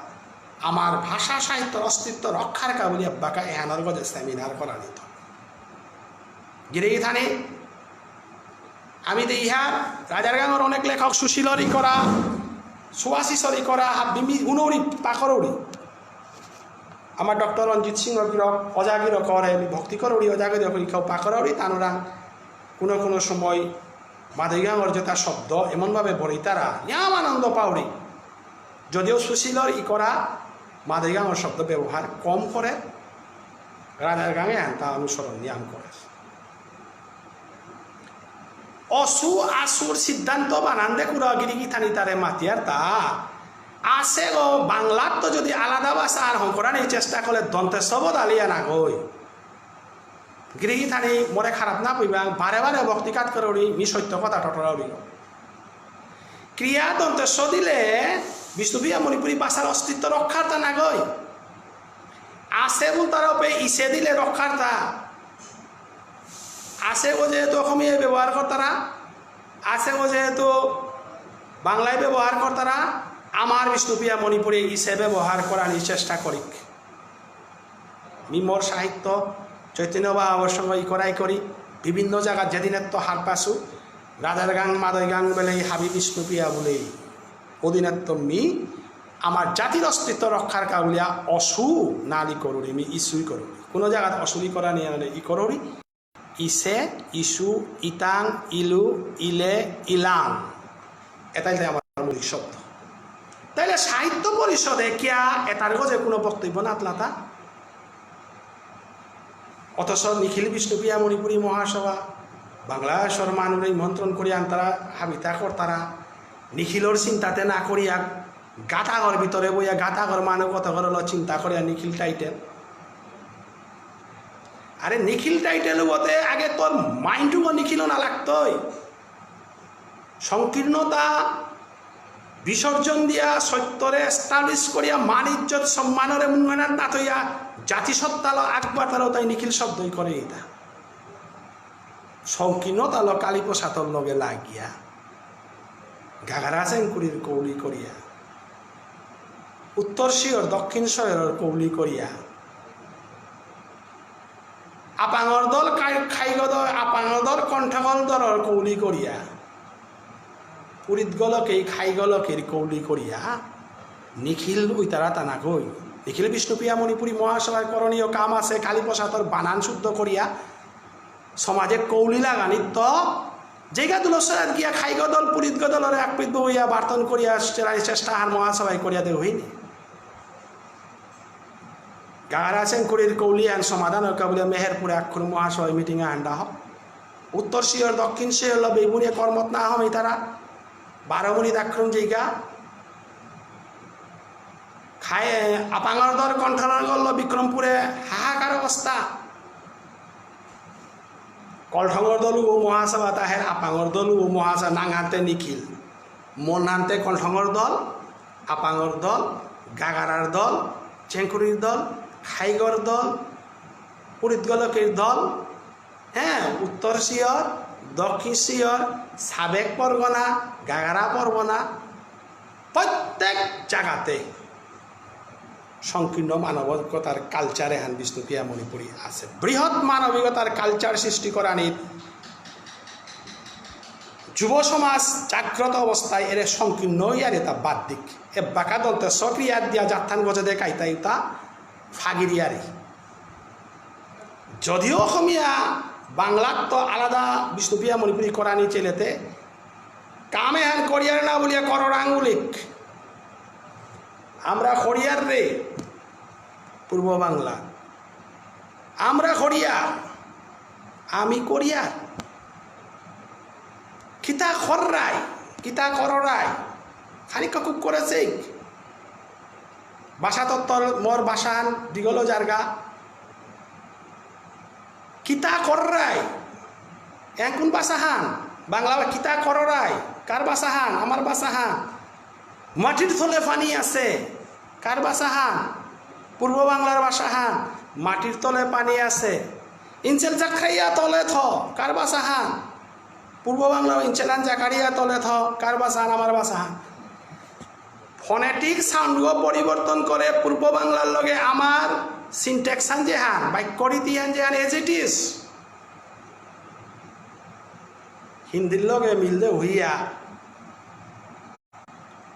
আমার ভাষা সাহিত্যর অস্তিত্ব রক্ষার কা বুলিয়া বাকা এহানর গজে সেমিনার করা নিত। গিরিগিথানি, আমি দেইহার রাজার গাঙর অনেক লেখক সুশীলর ইকরা, সুভাষিসর ইকরা, হাব্বিমি উনৌরি পাকরৌরি। আমার ডক্টর রঞ্জিত সিংহ গিরক, অজা গিরকরে আমি ভক্তি করৌরি, অজা গিরক ইকাও পাকরৌরি, তানুরাং কোনো কোনো সময় মাদৈ গাঙর যেটা শব্দ এমনভাবে বড়িতারা, ইয়াম আনন্দ পাউরি। যদিও সুশীলর ইকরা মাদৈ গাঙর শব্দ ব্যবহার কম করে, রাজার গাঙে আনতা অনুসরণ নিয়াম করে। অসু আসুর সিদ্ধান্ত বানান দে কুড়া গিরিগিথানি তারে মাতিয়ার তা। আসে গো বাংলার তো যদি আলাদা ভাষা আর হংকরানির চেষ্টা করলে দন্ত্য স বদালিয়া না গই। গিরিগিথানি মোরে খারাপ না কইবা, বারে বারে ভক্তিকাত করৌরি, মি সত্য কথা টটরাউরি। ক্রিয়া দন্ত্য স দিলে বিষ্ণুপ্রিয়া মণিপুরী ভাষার অস্তিত্ব রক্ষার্থা না গই। আসে বুলতারা উপে ইসে দিলে রক্ষার্থা। আসে গো যেহেতু অসমীয়ায় ব্যবহার করতারা, আসে গো যেহেতু বাংলায় ব্যবহার করতারা, আমার বিষ্ণুপ্রিয়া মণিপুরী ইসে ব্যবহার করানির চেষ্টা করিক। মি মোর সাহিত্য চৈতন্য বাবর সঙ্গে ইকরাই করি, বিভিন্ন জায়গা যেদিনের তো হার পাসু, রাজার গাঙ, মাদৈ গাঙ বেলেই, হাবি বিষ্ণুপ্রিয়া বলেই, ওদিনের তো মি আমার জাতির অস্তিত্ব রক্ষার কা বুলিয়া অসু নালি করুরি, মি ইসুই করুরি। কোনো জায়গাত অসুরি করা নিয়ে আনলে ই করুরি। ইসে, ইসু, ইতাং, ইলু, ইলে, ইলাং। এটাই তাই আমার মৌলিক শব্দ। তাইলে সাহিত্য পরিষদে কিয়া এটার গজে কোনো বক্তব্য না আতলাতা? অথচ নিখিল বিষ্ণুপ্রিয়া মণিপুরী মহাসভা বাংলাদেশর মানুরে নিমন্ত্রণ করি আনতারা হাবিতা করতারা, নিখিলর চিন্তাতে না করিয়া গাতাগর ভিতরে বইয়া গাতাগর মানু কত করে লো চিন্তা করিয়া নিখিল টাইটেল। আরে নিখিল টাইটেল বলতে আগে তোর মাইন্ডটুকু নিখিল না লাগতই। সংকীর্ণতা বিসর্জন দিয়া সত্যরে এস্টাবলিশ করিয়া মান ইজ্জত সম্মানরে মুঙানাত না থইয়া জাতিসত্তালো আকবার তালো তাই নিখিল শব্দই করে এটা। সংকীর্ণতালো কালীপ্রসাদর লগে লাগিয়া গাগারা চেংকুরির কৌলি করিয়া উত্তর শিয়র দক্ষিণ শিয়রর কৌলি করিয়া আপাঙর দল খাই-, খাইগ দল, আপাঙর দল কণ্ঠকল দলর কৌলি করিয়া, পুরিত গলকেই খাই গলকের কৌলি করিয়া, নিখিল উইতারা তানাগই। নিখিল বিষ্ণুপ্রিয়া মণিপুরী মহাসভার করণীয় কাম আছে, কালীপ্রসাদর বানান শুদ্ধ করিয়া, সমাজে কৌলি লাগানিত, যেগা দুলসরাত গিয়া খাইগ দল, পুরিত গদলরে আকপিত বইয়া, বার্তন করিয়া, চেরাই চেষ্টা হার মহাসভায় করিয়া দে হইনি। গাগারা চেংকুরির কৌলিয়ান সমাধান হকা বুলিয়া মেহেরপুরে আক্ষুর মহাসভায় মিটিং আহান ডাহ। উত্তর শিয়র, দক্ষিণ শিয়র ল বেবুনিয়া কর্মত না হম ইতারা। বারো মুনি দাক্ষুম জিগা। খায় আপাঙর দল কণ্ঠর গল্ল বিক্রমপুরে হাহাকার অবস্থা। কলঠঙর দল ও মহাসভা তাহের আপাঙর দল ও মহাসভা নাঙাতে নিখিল। মনান্তে কলঠঙর দল, আপাঙর দল, গাগারার দল, চেংকুরির দল, খাইগর দল, পুরিত গলকের দল, হ্যাঁ, উত্তর শিয়র, দক্ষিণ শিয়র, সাবেক পরগনা, গাগারা পরগনা, প্রত্যেক জায়গাতে সংকীর্ণ মানবিকতার কালচার এহান বিষ্ণুপ্রিয়া মণিপুরী আছে। বৃহৎ মানবিকতার কালচার সৃষ্টি করানিত যুব সমাজ জাগ্রত অবস্থায় এরে সংকীর্ণ ইয়ারি তা বাদ দিক। এবাকা দন্ত্য স ক্রিয়া দিয়া যাত্রান গজে দে কাইতাই তা ফাগিরিয়ারি। যদিও অসমীয়া বাংলাত তো আলাদা বিষ্ণুপ্রিয়া মণিপুরী করানি চেলেতে কাম এহান করিয়ার না বুলিয়া কররাং বুলিক। আমরা করিয়ার রে পূর্ব বাংলা। আমরা করিয়ার, আমি করিয়ার। কিতা কররাই, কিতা কররাই, খালি ককুক করেছে। ভাষা তত্ত্বর মোর ভাষাহান দিগলো জারগা। কিতা কররাই? এহান কোন ভাষাহান? বাংলা বা-, কিতা কররাই? কার ভাষাহান? আমার ভাষাহান। মাটির তলে পানি আছে। কার ভাষাহান? পূর্ব বাংলার ভাষাহান। মাটির তলে পানি আছে। ইনচেল জাকারিয়া তলে থ। কার ভাষাহান? পূর্ব বাংলা ইনচেলান জাকারিয়া তলে থ। কার ভাষাহান? আমার ভাষাহান। ফোনেটিক সাউন্ডগো পরিবর্তন করে পূর্ব বাংলার লগে আমার সিনট্যাক্সহান যেহান, বাক্য রীতিহান যেহান as it is। হিন্দির লগে মিল দে হইয়া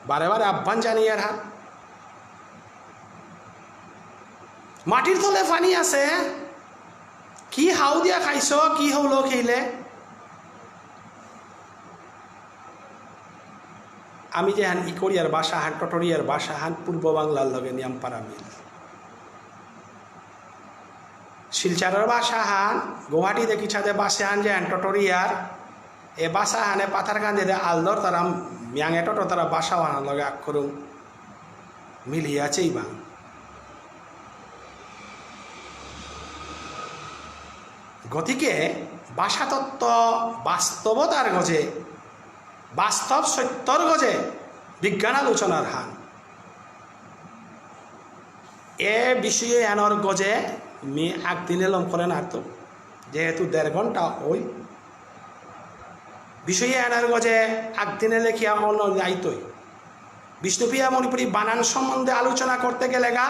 বারে বারে আহ্বান জানিয়ার হান। মাটির তলে পানি আছে, কি হাউ দিয়া খাইছ, কি হৌলো খেইলে? আমি যেহান ইকরিয়ার ভাষাহান, টটরিয়ার ভাষাহান পূর্ব বাংলার লগে নিয়াম পারা মিল। শিলচরর ভাষাহান, গুয়াহাটি দেখি ছাদে ভাষাহান যেহান টটরিয়ার, এ ভাষাহানে পাথারকান্দিদে আলদর তারা মিয়াঙে টটর তারা ভাষাহান লগে আক্ষরুম মিলিয়া চেইবাং। গতিকে ভাষাতত্ত্ব বাস্তবতার গজে, বাস্তব সত্যর গজে বিজ্ঞান আলোচনার হান। এ বিষয় এহানর গজে মি আগদিনে লম করে নারতো, যেহেতু দেড় ঘন্টা ওই বিষয় এহানর গজে আগদিনে লেখিয়া অন্য যাইতই। বিষ্ণুপ্রিয়া মণিপুরী বানান সম্বন্ধে আলোচনা করতে গেলেগা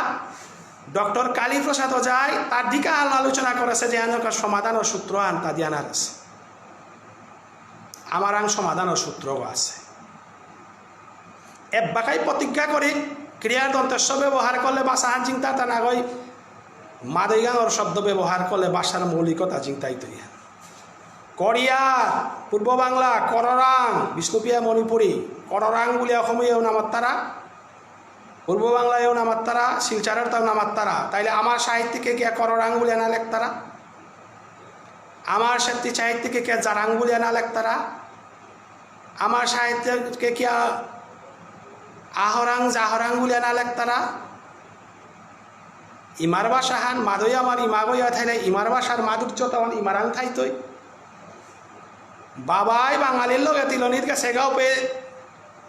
ডক্টর কালীপ্রসাদ ওঝাই তার দিকে আল-, আলোচনা করেছে যে এহানর সমাধান ও সূত্র আনতা দিয়ানার আছে। আমারাং সমাধান ও সূত্র আছে। এবাকাই প্রতিজ্ঞা করি, ক্রিয়ার দন্ত্য স ব্যবহার করলে ভাষাহান জিংতা তা নাগই, মাদৈগাঙর শব্দ ব্যবহার করলে ভাষার মৌলিকতা জিংতাই তৈয়া। করিয়ার, পূর্ব বাংলা, কররাং, বিষ্ণুপ্রিয়া মণিপুরী, কররাং বুলিয়া অসমীয়াও নামাত্তারা, পূর্ব বাংলায়ও নামাত্তারা, শিলচরর তাও নামাত্তারা। তাইলে আমার সাহিত্যিকে কিয়া কররাং বুলিয়া না লেখতারা? আমার সাহিত্য-, সাহিত্যিকে কিয়া জারাং বুলিয়া না লেখতারা? আমার সাহিত্যকে কিয়া আহরাং জাহরাং বুলিয়া না লেখতারা? ইমার ভাষাহান মাদই আমার ইমাগইয়া থাইলে ইমার ভাষার মাধুর্যতা অহান ইমারাং থাইতই। বাবাই বাঙালির লগে তিলনিত গেছেগা উপে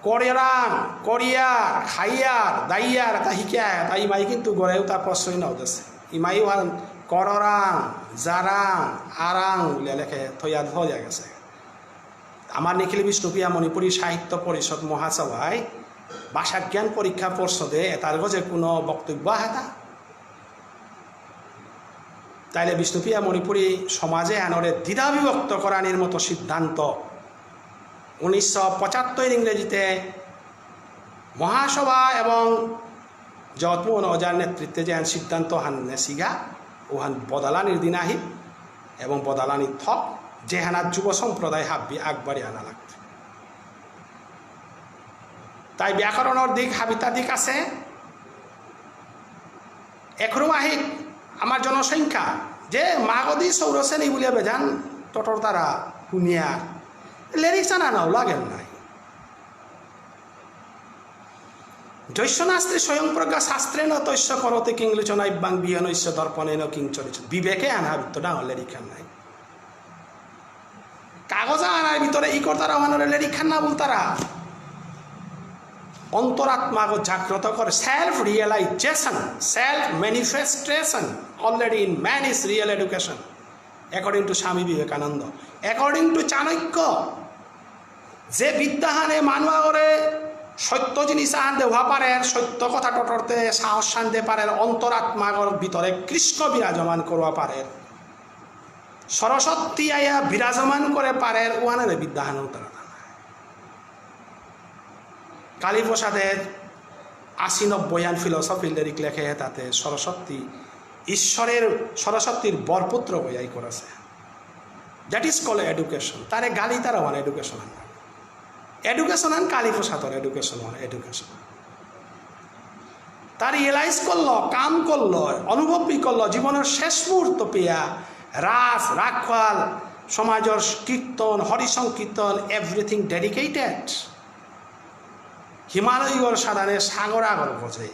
করিয়ারাং, করিয়ার, খাইয়ার, দাইয়ার, তা হিকিয়া, তা ইমাই কিন্তু গড়েও তা প্রশ্রয় নাও দেছে। ইমাই অহান কররাং, জারাং, আরাং বুলিয়া লেখে থইয়া থইয়া গেছে। আমার নিখিল বিষ্ণুপ্রিয়া মণিপুরী সাহিত্য পরিষদ মহাসভায় ভাষাজ্ঞান পরীক্ষা পর্ষদে এতার গজে কোনো বক্তব্য আহাতা? তাইলে বিষ্ণুপ্রিয়া মণিপুরী সমাজ এহানরে দ্বিধা বিভক্ত করানির মতো সিদ্ধান্ত উনিশশো পঁচাত্তর ইংরেজিতে মহাসভা এবং জগৎমোহন ওঝার নেতৃত্বে যেহান সিদ্ধান্ত হান নেসিগা, ওহান বদলানির দিন আহি এবং বদলানি থক, যেহানাত যুব সম্প্রদায় হাব্বি আগবাড়ি আনা লাগবে। তাই ব্যাকরণর দিক হাবিতা দিক আছে। এখনো আহি আমার জনসংখ্যা যে মাগধী শৌরসেনী বুলিয়া বেজান টটর তারা হুনিয়া লেরিক জানা নাও লাগেন নাই। যস্য নাস্তি স্বয়ং প্রজ্ঞা শাস্ত্রেণ তস্য করোতি কিং লোচনাভ্যাং বিহীনস্য দর্পণেন কিং চরিষ্যতি। বিবেকে আনা ভিতরে ডাঙর লেরিক নাই। কাগজ আনার ভিতরে ই করতারা ওহানরে লেরিক না বলতারা। অন্তরাত্মাকে জাগ্রত করে, self realization, self manifestation already in man is real education, according to Swami Vivekananda, according to Chanakya. যে বিদ্যাহানে মানু আগরে সত্য জিনিস আহান দেওয়া পারের, সত্য কথা টটরতে সাহস আনতে পারের, অন্তরাত্মাগর ভিতরে কৃষ্ণ বিরাজমান করবা পারের, সরস্বতী আয়া বিরাজমান করে পারের, ওহানরে বিদ্যাহান উত্তর। কালীপ্রসাদে আশি নব্বই আন ফিলসফি লিরিক লেখে, তাতে সরস্বতী, ঈশ্বরের, সরস্বতীর বরপুত্র বইয়াই করেছে। That is called education। তারে গালি তারা মানে এডুকেশন আন। এডুকেশন আন কালীপ্রসাদর এডুকেশন মানে এডুকেশন। তা রিয়েলাইজ করল, কাম করল, অনুভব বি করল, জীবনের শেষ মুহূর্ত পেয়া রাস, রাখওয়াল, সমাজর কীর্তন, হরিসংকীর্তন, everything dedicated। হিমালয়র সাদানে সাগর আগর গজে।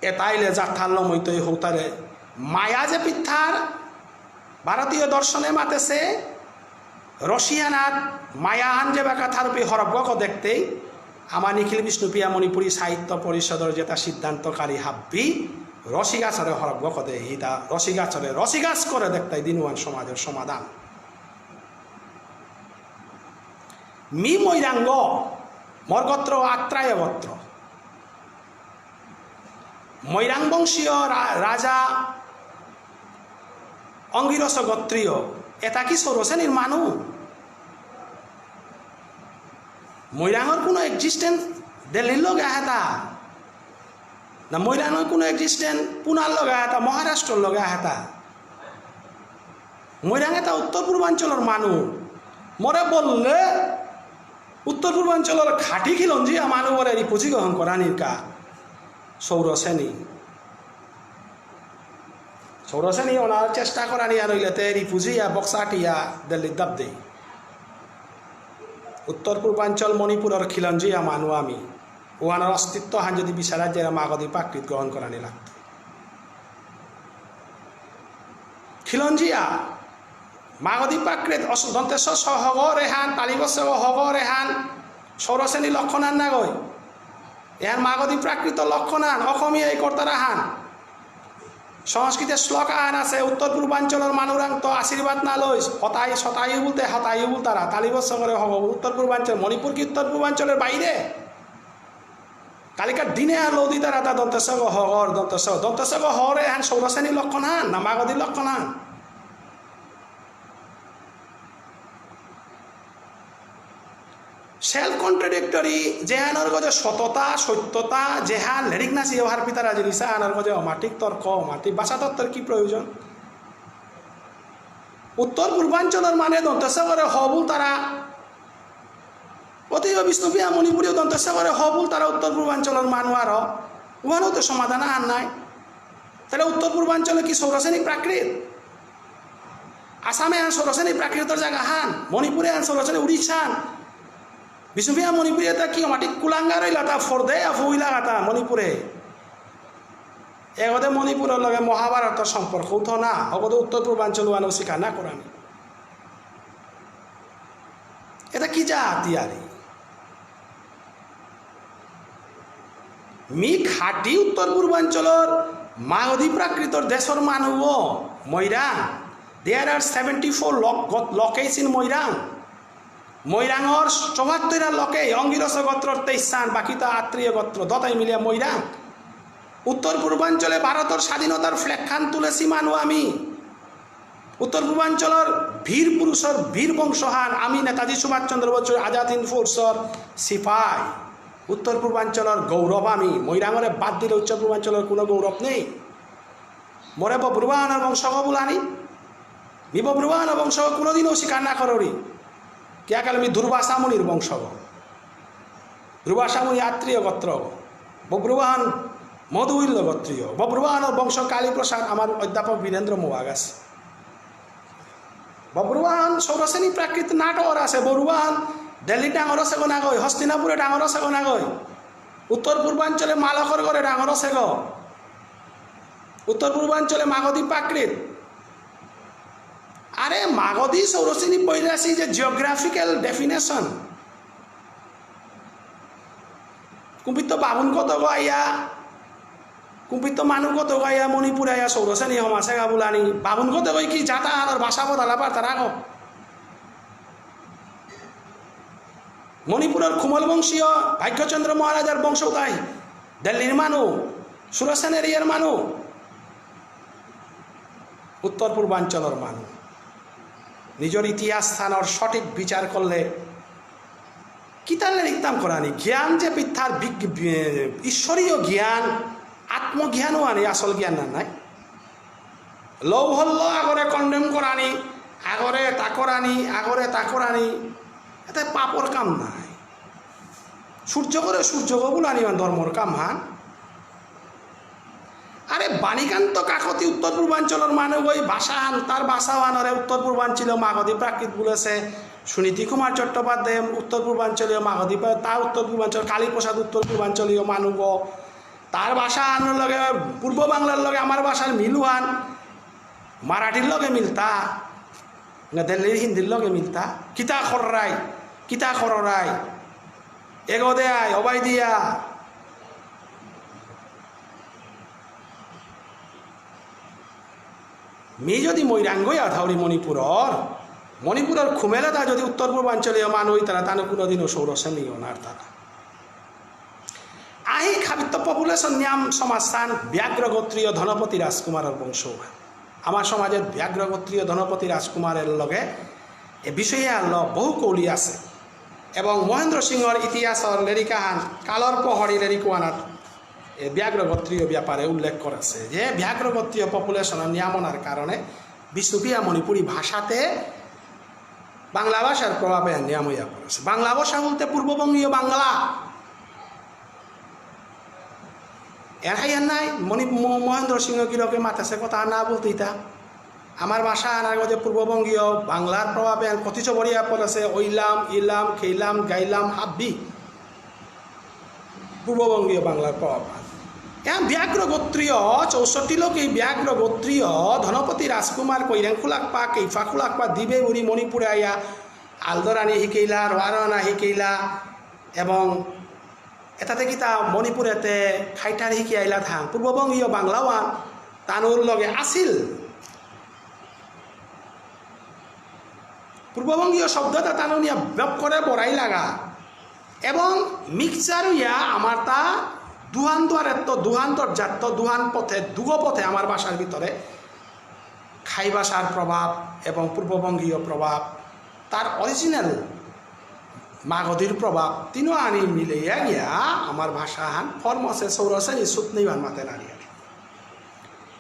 এতাইলে জাথার লমইতই হৌতারে মায়া যে পিথার ভারতীয় দর্শনে মাতেছে, রশিয়ানাত মায়াহান যে বেকা থারুপি হরপগ দেখতেই, আমার নিখিল বিষ্ণুপ্রিয়া মণিপুরী সাহিত্য পরিষদর যেটা সিদ্ধান্তকারী হাব্বি, রশিগাছরে হরপগ দে, ইতা রশিগাছরে, রশিগাছ করে দেখতাই দিনুয়ান সমাজের সমাধান। মি মৈরাঙ্গ, মোর গোত্র আত্রায় গোত্র। মৈরাং বংশীয় রা-, রাজা অঙ্গিরস গোত্রীয়, এটা কি সৌরসেনীর মানু? মৈরাঙর কোনো এক্সিস্টেন্স দিল্লির লগে আহেতা? না মৈরাঙর কোনো এক্সিস্টেন্স পুনার লগে আহেতা, মহারাষ্ট্রর লগে আহেতা? মৈরাং এটা উত্তর পূর্বাঞ্চলর মানু। মোরে বললে উত্তর পূর্বাঞ্চলর খাটি খিলঞ্জিয়া মানু ওরে রিপুজি গ্রহণ করানির কা সৌরসেনী। সৌরসেনী ওনার চেষ্টা করানি আর হইলেতে রিপুজিয়া বক্সাটিয়া দিল্লির দাব দেই। উত্তর পূর্বাঞ্চল মণিপুরর খিলঞ্জিয়া মানু আমি। ওহানর অস্তিত্ব হান যদি বিচারা যে মাগধী প্রাকৃত গ্রহণ করানি লাগতো। খিলঞ্জিয়া, মাগধী প্রাকৃত, অস-, দন্ত্য স, স, হগ রেহান, তালিবস্য গ, হগ রেহান, সৌরসেনী লক্ষণ আন নাগই। এহান মাগধী প্রাকৃত লক্ষণ আন, অসমীয়া এই কর্তারা হান। সংস্কৃতে শ্লোক আন আছে, উত্তর পূর্বাঞ্চলর মানুরাং তো আশীর্বাদ না লইস, হতাই, শতায়ু বলতে, হতায়ু বলতারা, তালিবস্য করে হগ, উত্তর পূর্বাঞ্চল, মণিপুর কি উত্তর পূর্বাঞ্চলের বাইরে? কালিকার দিনে আর লৌদি তারা তা দন্ত্য স গ হগর, দন্ত্য স গ, দন্ত্য স গ হরে হান সৌরসেনী লক্ষণ হান, না মাগধী লক্ষণ হান? সেলফ কন্ট্রাডিক্টরি, যেহানর গজে সততা, সত্যতা, যেহান লেরিক নাসি হারপিতারা জিনিস, আহানর গজে অমাটিক তর্ক, অমাটিক ভাষাতত্ত্বর কি প্রয়োজন? উত্তর পূর্বাঞ্চলর মানে দন্ত্য স গ রে হ বুলতারা, অতএব বিষ্ণুপ্রিয়া মণিপুরীয় দন্ত্য স গ রে হ বুলতারা উত্তর পূর্বাঞ্চলর মানু আরো, উহানও তো সমাধান আহান নাই। তাহলে উত্তর পূর্বাঞ্চলে কি সৌরসেনী প্রাকৃত? আসামে আন সৌরসেনী প্রাকৃতর জায়গা হান, মণিপুরে আন সৌরসেনী উড়িষ্যা হান। বিষ্ণুপ্রিয়া মণিপুরী এটা কি মাটি কুলাঙ্গার হইলা তা ফর্দে আফু হইলা গাতা মণিপুরে। এগদে মণিপুরর লগে মহাভারতর সম্পর্ক উঠো না, অগদে উত্তর পূর্বাঞ্চল ওয়ানো স্বীকার না করানি। এটা কি জাতি আরে? মি খাটি উত্তর পূর্বাঞ্চলর মাগধী প্রাকৃতর দেশর মানু Moirang. There are seventy four loc-, got-, locates in Moirang. মৈরাঙর চৌহাত্তইরা লোকে অঙ্গিরস গোত্রর তেইশান, বাকিতা আত্রেয় গোত্র, দতাই মিলিয়া মৈরাং। উত্তর পূর্বাঞ্চলে ভারতর স্বাধীনতার ফ্ল্যাগহান তুলেছি মানু আমি। উত্তর পূর্বাঞ্চলর বীর পুরুষর বীর বংশহান আমি, নেতাজি সুভাষ চন্দ্র বসুর আজাদ হিন্দ ফোর্সর সিপাই। উত্তর পূর্বাঞ্চলর গৌরব আমি। মৈরাঙরে বাদ দিলে উত্তর পূর্বাঞ্চলর কোনো গৌরব নেই। মোরে বব্রুবাহনর বংশগ বুলানি। মি বব্রুবাহনর বংশগ কোনোদিনও স্বীকার না কররি। কিয়া কালে মি দুর্বাসা মুনির বংশগ। দুর্বাসা মুনি আত্রেয় গোত্র। বব্রুবাহন মধুইল্য গোত্রীয়। বব্রুবাহনর বংশ কালীপ্রসাদ আমার অধ্যাপক বীরেন্দ্র মোয়াগ আছে। বব্রুবাহন সৌরসেনী প্রাকৃত নাটর আছে। বব্রুবাহন দিল্লি ডাঙর আছে গো নাগই, হস্তিনাপুরে ডাঙর আছে গো নাগই। উত্তর পূর্বাঞ্চলে মালকর ঘরে ডাঙর আছে গো। উত্তর পূর্বাঞ্চলে মাগধী প্রাকৃত। আরে মাগধী সৌরসেনী পৈরাসী যে জিওগ্রাফিক্যাল ডেফিনেশন। কুম্পিত বামুন কত গো আইয়া, কুম্পিত মানু কত গো আইয়া, মণিপুর আইয়া, সৌরসেনী হমাসে গা বুলানি। বামুন কত গো কি জাতা আর ভাষা বদলা পারতারা গো। মণিপুরর খুমল বংশীয় ভাগ্যচন্দ্র মহারাজার বংশ উতাই, দিল্লির মানু, সুরসেন এরিয়ার মানু, উত্তর পূর্বাঞ্চলর মানু। নিজর ইতিহাস স্থানর সঠিক বিচার করলে কিতালে লিখতাম করানি? জ্ঞান যে বিদ্যার বিগ-, বি-, ঈশ্বরীয় জ্ঞান, আত্মজ্ঞানও আনি আসল জ্ঞান না নাই। লৌহল্য আগরে কন্ডেম করানি, আগরে তা করানি, আগরে তা করানি, এতে পাপর কাম নাই। সূর্য করে সূর্য বুলানি মানে ধর্মর কাম হান। আরে বাণীকান্ত কাকতি উত্তর পূর্বাঞ্চলর মানু ওই ভাষা হান, তার ভাষা হানরে উত্তর পূর্বাঞ্চলীয় মাগধী প্রাকৃত বলেছে। সুনীতি কুমার চট্টোপাধ্যায় উত্তর পূর্বাঞ্চলীয় মাগধী প্রা-, তা উত্তর পূর্বাঞ্চল, কালীপ্রসাদ উত্তর পূর্বাঞ্চলীয় মানু গো। তার ভাষা আনর লগে পূর্ব বাংলার লগে আমার ভাষার মিল হান মারাঠির লগে মিলতা, না দিল্লির হিন্দির লগে মিলতা। কিতা খররাই, কিতা খররাই, এগো দে আয়, অবাই দিয়া। মি যদি মৈরাঙ্গই আথাউরি মণিপুরর, মণিপুরর খুমেলাতা যদি উত্তর পূর্বাঞ্চলীয় মানু হইতারা, তাহলে কোনোদিনও সৌরসেনী অনার তারা। আহি খাবিত্ত পপুলেশন নিয়াম সমাজস্থান ব্যাঘ্র গোত্রীয় ধনপতি রাজকুমারর বংশ। আমার সমাজের ব্যাঘ্র গোত্রীয় ধনপতি রাজকুমারের লগে এ বিষয়ে আলো বহু কৌলি আছে। এবং মহেন্দ্র সিংহর ইতিহাসর লেরিকাহান কালর প্রহরী লেরিকুয়ানাত এ ব্যাঘ্র গোত্রীয় ব্যাপারে উল্লেখ করেছে যে ব্যাঘ্র গোত্রীয় পপুলেশন নিয়ামনার কারণে বিষ্ণুপ্রিয়া মণিপুরী ভাষাতে বাংলা ভাষার প্রভাবে নিয়াম হইয়া পড়েছে। বাংলা ভাষা বলতে পূর্ববঙ্গীয় বাংলা। এর হাইয়ার নাই, মণি-, ম-, মহেন্দ্র সিংহ গিরকে মাতেছে কথা না বলতে ইতা। আমার ভাষা আনার মধ্যে পূর্ববঙ্গীয় বাংলার প্রভাবে আর কতি চবরিয়া পড়েছে, ওইলাম, ইলাম, খেইলাম, গাইলাম, হাব্বি। পূর্ববঙ্গীয় বাংলার প্রভাব। এহান ব্যাঘ্র গোত্রীয়, চৌষট্টি লোক এই ব্যাঘ্র গোত্রীয় ধনপতি রাজকুমার কৈরেং খুলাকপা, কেইফা খুলাকপা, দিবে বুড়ি মণিপুরে আয়া, আলদরানি হিকেইলা, রোয়ারনা হিকেইলা, এবং এটাতে কিতা মণিপুরেতে খাইটার হিকি আইলা থাং। পূর্ববঙ্গীয় বাংলাওয়ান তানুর লগে আসিল। পূর্ববঙ্গীয় শব্দটা তানু নিয়া ব্যাপ করে বড়াই লাগা। এবং মিক্সচার হইয়া আমার তা দুহান দুয়ারেত্ত, দুহান দরজাত্ত, দুহান পথে, দুগো পথে আমার ভাষার ভিতরে খাই ভাষার প্রভাব এবং পূর্ববঙ্গীয় প্রভাব, তার অরিজিনাল মাগধীর প্রভাব, তিনো আনি মিলেইয়া গিয়া আমার ভাষা হান ফর্মসে সৌরসেনী সুত নেইবার মাতে নারিয়ার।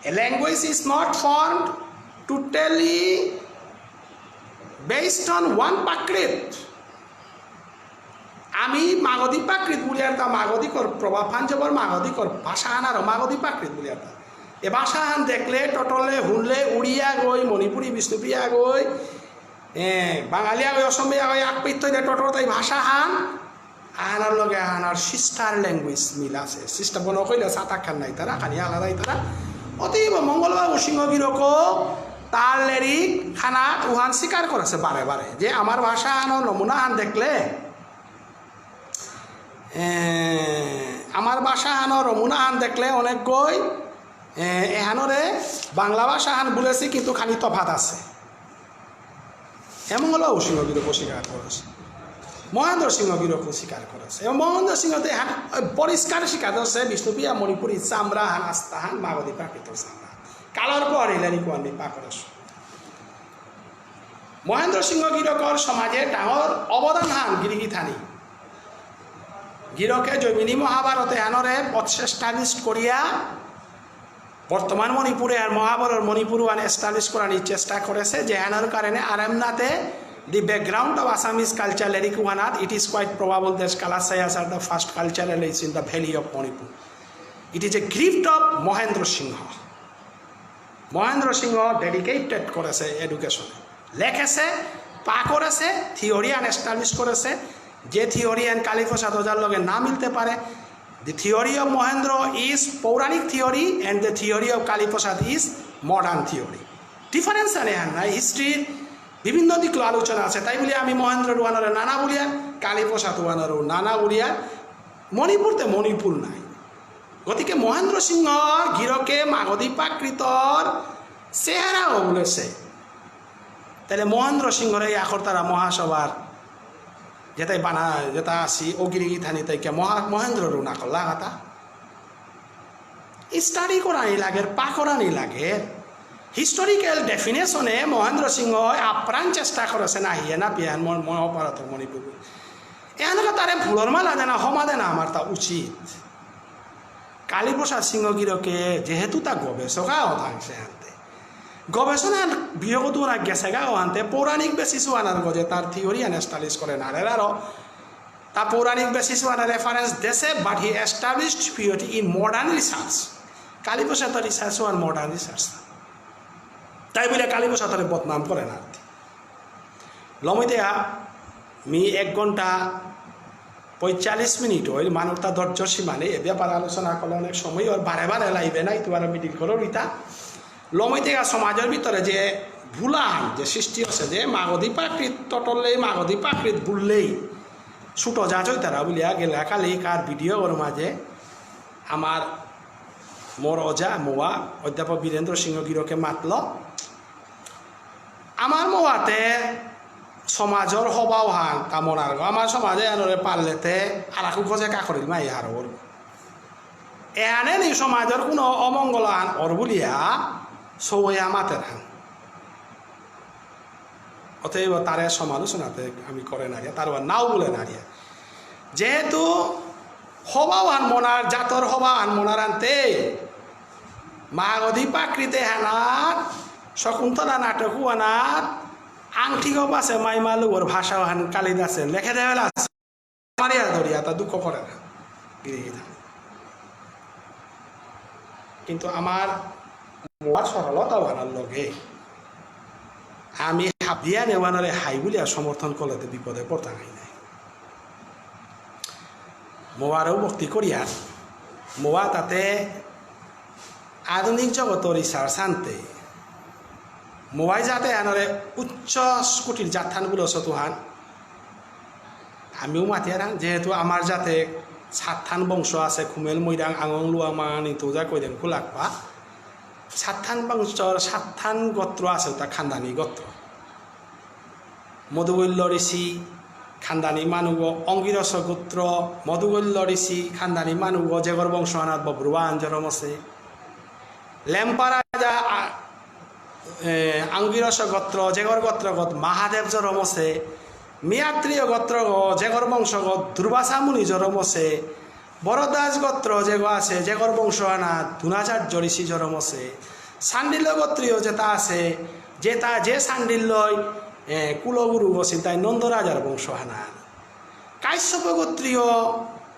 A language is not formed totally based on one প্রাকৃত। আমি মাগধী প্রাকৃত বুলিয়ার তা মাগধী কর প্রভাব হান জবর মাগধী কর ভাষা হান আরো মাগধী প্রাকৃত বুলিয়ার তা। এ ভাষা হান দেখলে, টটলে, হুনলে, উড়িয়া গই, মণিপুরী, বিষ্ণুপ্রিয়া গই, এ, বাঙালিয়া গই, অসমীয়া গই, আকপিত দে টটল তাই ভাষা হান, আহানার লগে আহানার সিস্টার ল্যাঙ্গুয়েজ মিল আছে। সিস্টার বনো কইলে সাতাক খান নাই তারা, খানি আলাদা তারা। অতএব মঙ্গলবাবু সিংহ গিরকও তার লেরিক খানাত উহান স্বীকার করেছে বারে বারে যে আমার ভাষা আনো নমুনা আন দেখলে, এ, আমার ভাষা আনো নমুনা আন দেখলে অনেক গই, এ, এহানরে বাংলা ভাষা আন বলেছি কিন্তু খানি তফাত আছে। হেমঙ্গল সিংহ গিরকও স্বীকার করেছে, মহেন্দ্র সিংহ গিরকও স্বীকার করেছে। এবং মহেন্দ্র সিংহ তো এহান পরিষ্কার স্বীকার করেছে, বিষ্ণুপ্রিয়া মণিপুরী চামড়া হান আস্তা হান মাগধী প্রাকৃত চামড়া। কালর পরে লেরিক ওয়ান মি পাকরেছ। মহেন্দ্র সিংহ গিরকর সমাজে ডাঙর অবদান হান গিরিগি থানি। গিরকে জৈমিনী মহাভারত এহানরে পথ এস্টাবলিশ করিয়া বর্তমান মণিপুরে আর মহাভারত মণিপুর ওয়ান এস্টাবলিশ করানির চেষ্টা করেছে, যেহানর কারণে আরামনাথে the background of Assamese culture লেরিক ওয়ানাত, it is quite probable that Kalasayas are the first cultural age in the valley of Manipur. It is a gift of Mahendra Singha. Mahendra Singha dedicated করেছে এডুকেশনে, লেখেছে, পা করেছে, থিওরি আন এস্টাবলিশ করেছে, যে থিওরি আন কালীপ্রসাদ ওঝার লগে না মিলতে পারে। The theory of Mohendro is পৌরাণিক theory and the theory of Kaliprasad is modern theory. Difference আনে আর নাই, হিস্ট্রির বিভিন্ন দিকলো আলোচনা আছে। তাই বলে আমি মহেন্দ্র ওয়ানরে নানা বলিয়া, কালীপ্রসাদ ওয়ানরও নানা বলিয়া, মণিপুরতে মণিপুর নাই। গতিকে মহেন্দ্র সিংহ গিরকে মাগধী প্রাকৃতর চেহারা বলেছে। তাহলে মহেন্দ্র সিংহরে এই আকরতারা মহাসভার যেতাই বানা, যেতা আসি, অগিরি গিথানি তাইকে মহা-, মহেন্দ্র রুনা করলা কথা। Study করানি লাগে, পা করানি লাগে। Historical definition এ মহেন্দ্র সিংহ আপ্রাণ চেষ্টা করেসে না হিয়ে না পিয়ান মন, মন অপরাধ মণিপুর। এহানকে তারে ফুলর মালা দেনা, হমা দেনা আমার তা উচিত। কালীপ্রসাদ সিংহ গিরকে যেহেতু তা গবেষকা ও থাকছে আনতে, গবেষণার বিয়োগ দূরা গেছে গা ও আনতে পৌরাণিক basis ওয়ানার গজে তার theory আন establish করে না রে আরো। তা পৌরাণিক basis ওয়ানার reference দেশে, but he established purity in modern research। Kaliprasad research one modern research। তাই বলে কালীপ্রসাদরে বদনাম করে না আর কি। লমিতে আ, মি এক ঘন্টা পঁয়তাল্লিশ মিনিট হইল, মানুষ তা ধৈর্য সীমা নেই, এ ব্যাপারে আলোচনা করলে অনেক সময় ওর বারে বারে লাইবে নাই, তোমার মিটিং করো রিতা। লমিতে আ সমাজের ভিতরে যে ভুলাহান যে সৃষ্টি হচ্ছে, যে মাগধী প্রাকৃত টটললেই, মাগধী প্রাকৃত ভুললেই, ছোট যা চৈতারা বলিয়া গেলে কালি কার ভিডিও ওর মাঝে আমার মোর অজা মোয়া অধ্যাপক বীরেন্দ্র সিংহ গিরকে মাতল। আমার মোয়াতে সমাজর হবাও হান তা মনার গো। আমার সমাজে এনরে পারলেতে আরাকু খোঁজে কাকরিল মাই হারবর। এহানে নি সমাজর কোনো অমঙ্গল আন অর বুলিয়া সৌয়া মাতের হান। অতএব তারে সমালোচনাতে আমি করে নারিয়া, তার বা নাও বলে নারিয়া। যেহেতু হবাওয়ান মনার, জাতর হবাওয়ান মনার আনতে, মাগধী প্রাকৃতে হানাত, শকুন্তলা নাটক আনাত, আংটি গো পাশে মাইমালুগর ভাষা হান কালিদাসে লেখে দেওয়া আছে। মারিয়া ধরিয়া তা দুঃখ করে না, গিরি গিরি। কিন্তু আমার মোয়ার সরলতা ওয়ানার লগে আমি হাবিয়া নেওয়ানারে হাই বুলিয়া সমর্থন করলে তো বিপদে পড়তাম নাই। মোয়ারও ভক্তি করিয়া মোয়া তাতে আধুনিক জগত research আনতে মোয়াই যাতে আনরে উচ্চ কোটির জাতহান বুলো সতুহান। আমিও মাতিয়ারাং, যেহেতু আমার যাতে সাতহান বংশ আছে, খুমেল, মৈরাং, আঙং, লুয়াং, মাঙানি, তোজা, কৈদেন, কুলাকপা। সাতহান বংশর সাতহান গোত্র আছে, তা খানদানি গোত্র। মধুগল্য ঋষি, খানদানি মানুগ, অঙ্গিরস গোত্র, মধুগল্য ঋষি, খানদানি মানুগ, জেগর বংশ আনাত বব্রুবান জরম আছে। লেম্পা রাজা, আ, এ, আঙ্গিরস গোত্র, জেগর গোত্রগত মহাদেব জরম আছে। মিয়াত্রীয় গোত্রগ, জেগর বংশগত দুর্বাসা মুনি জরম আছে। বরদাস গোত্র যেগ আছে, যেগর বংশ আনা দুনাচার্য ঋষি জরম আছে। শাণ্ডিল্য গোত্রীয় যেতা আছে, যেতা যে শাণ্ডিল্যই, এ, কুলগুরু গো চিন্তায় নন্দ রাজার বংশ আনা। কাশ্যপ গোত্রীয়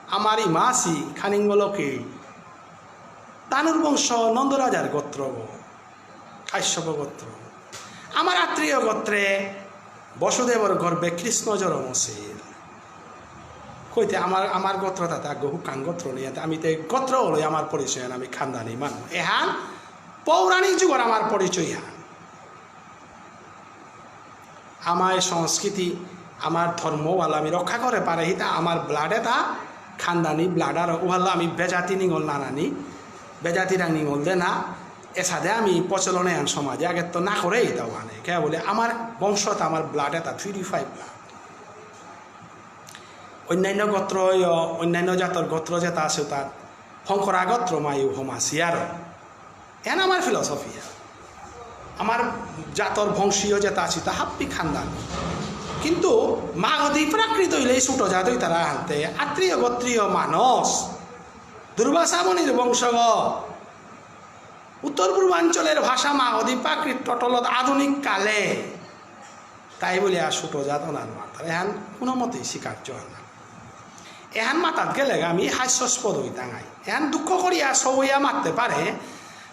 আমার ইমাসি খানিঙ্গলকে তানুর বংশ নন্দ রাজার গোত্র গো। কাশ্যপ গোত্র। আমার আত্রীয় গোত্রে বসুদেবর গর্ভে কৃষ্ণ জরম আছিল। কইতে আমার, আমার গোত্র তাতে আগ হুকাং গোত্র নেই, আমি তে গোত্র হলো আমার পরিচয়, আমি খানদানি মানু। এহান পৌরাণিক যুগর আমার পরিচয় হান। আমার সংস্কৃতি, আমার ধর্ম ওয়ালা আমি রক্ষা করে পারে, হিতা আমার blood এতা খানদানি blood আর ওয়ালা আমি বেজাতি নিঙল নানানি, বেজাতি রাং নিঙল দে না, এসাদে আমি প্রচলনে আন সমাজে আগে তো না করে এটা ওয়ানে। কে বলে আমার বংশ তা আমার blood এতা purify blood। অন্যান্য গোত্র, অন্যান্য জাতর গোত্র যেটা আছে তার হংকরা গোত্র মায়ু হমাসি আর এন আমার philosophy। আমার জাতর বংশীয় যেটা আছে তা হাপ্পি খানদান। কিন্তু মাগধী প্রাকৃত হইলে ছোট জাত হইতারা আনতে আত্রীয় গোত্রীয় মানুষ। দুর্বাসা মুনির বংশগ। উত্তর পূর্বাঞ্চলের ভাষা মাগধী প্রাকৃত টটলত আধুনিক কালে। তাই বলে আর ছোট জাত অনার মাতার। এহান কোনো মতেই স্বীকার্য হয় না। এহান মাতাত গেলে আমি হাস্যাস্পদ হইতাঙাই। এহান দুঃখ করিয়া সবইয়া মাততে পারে।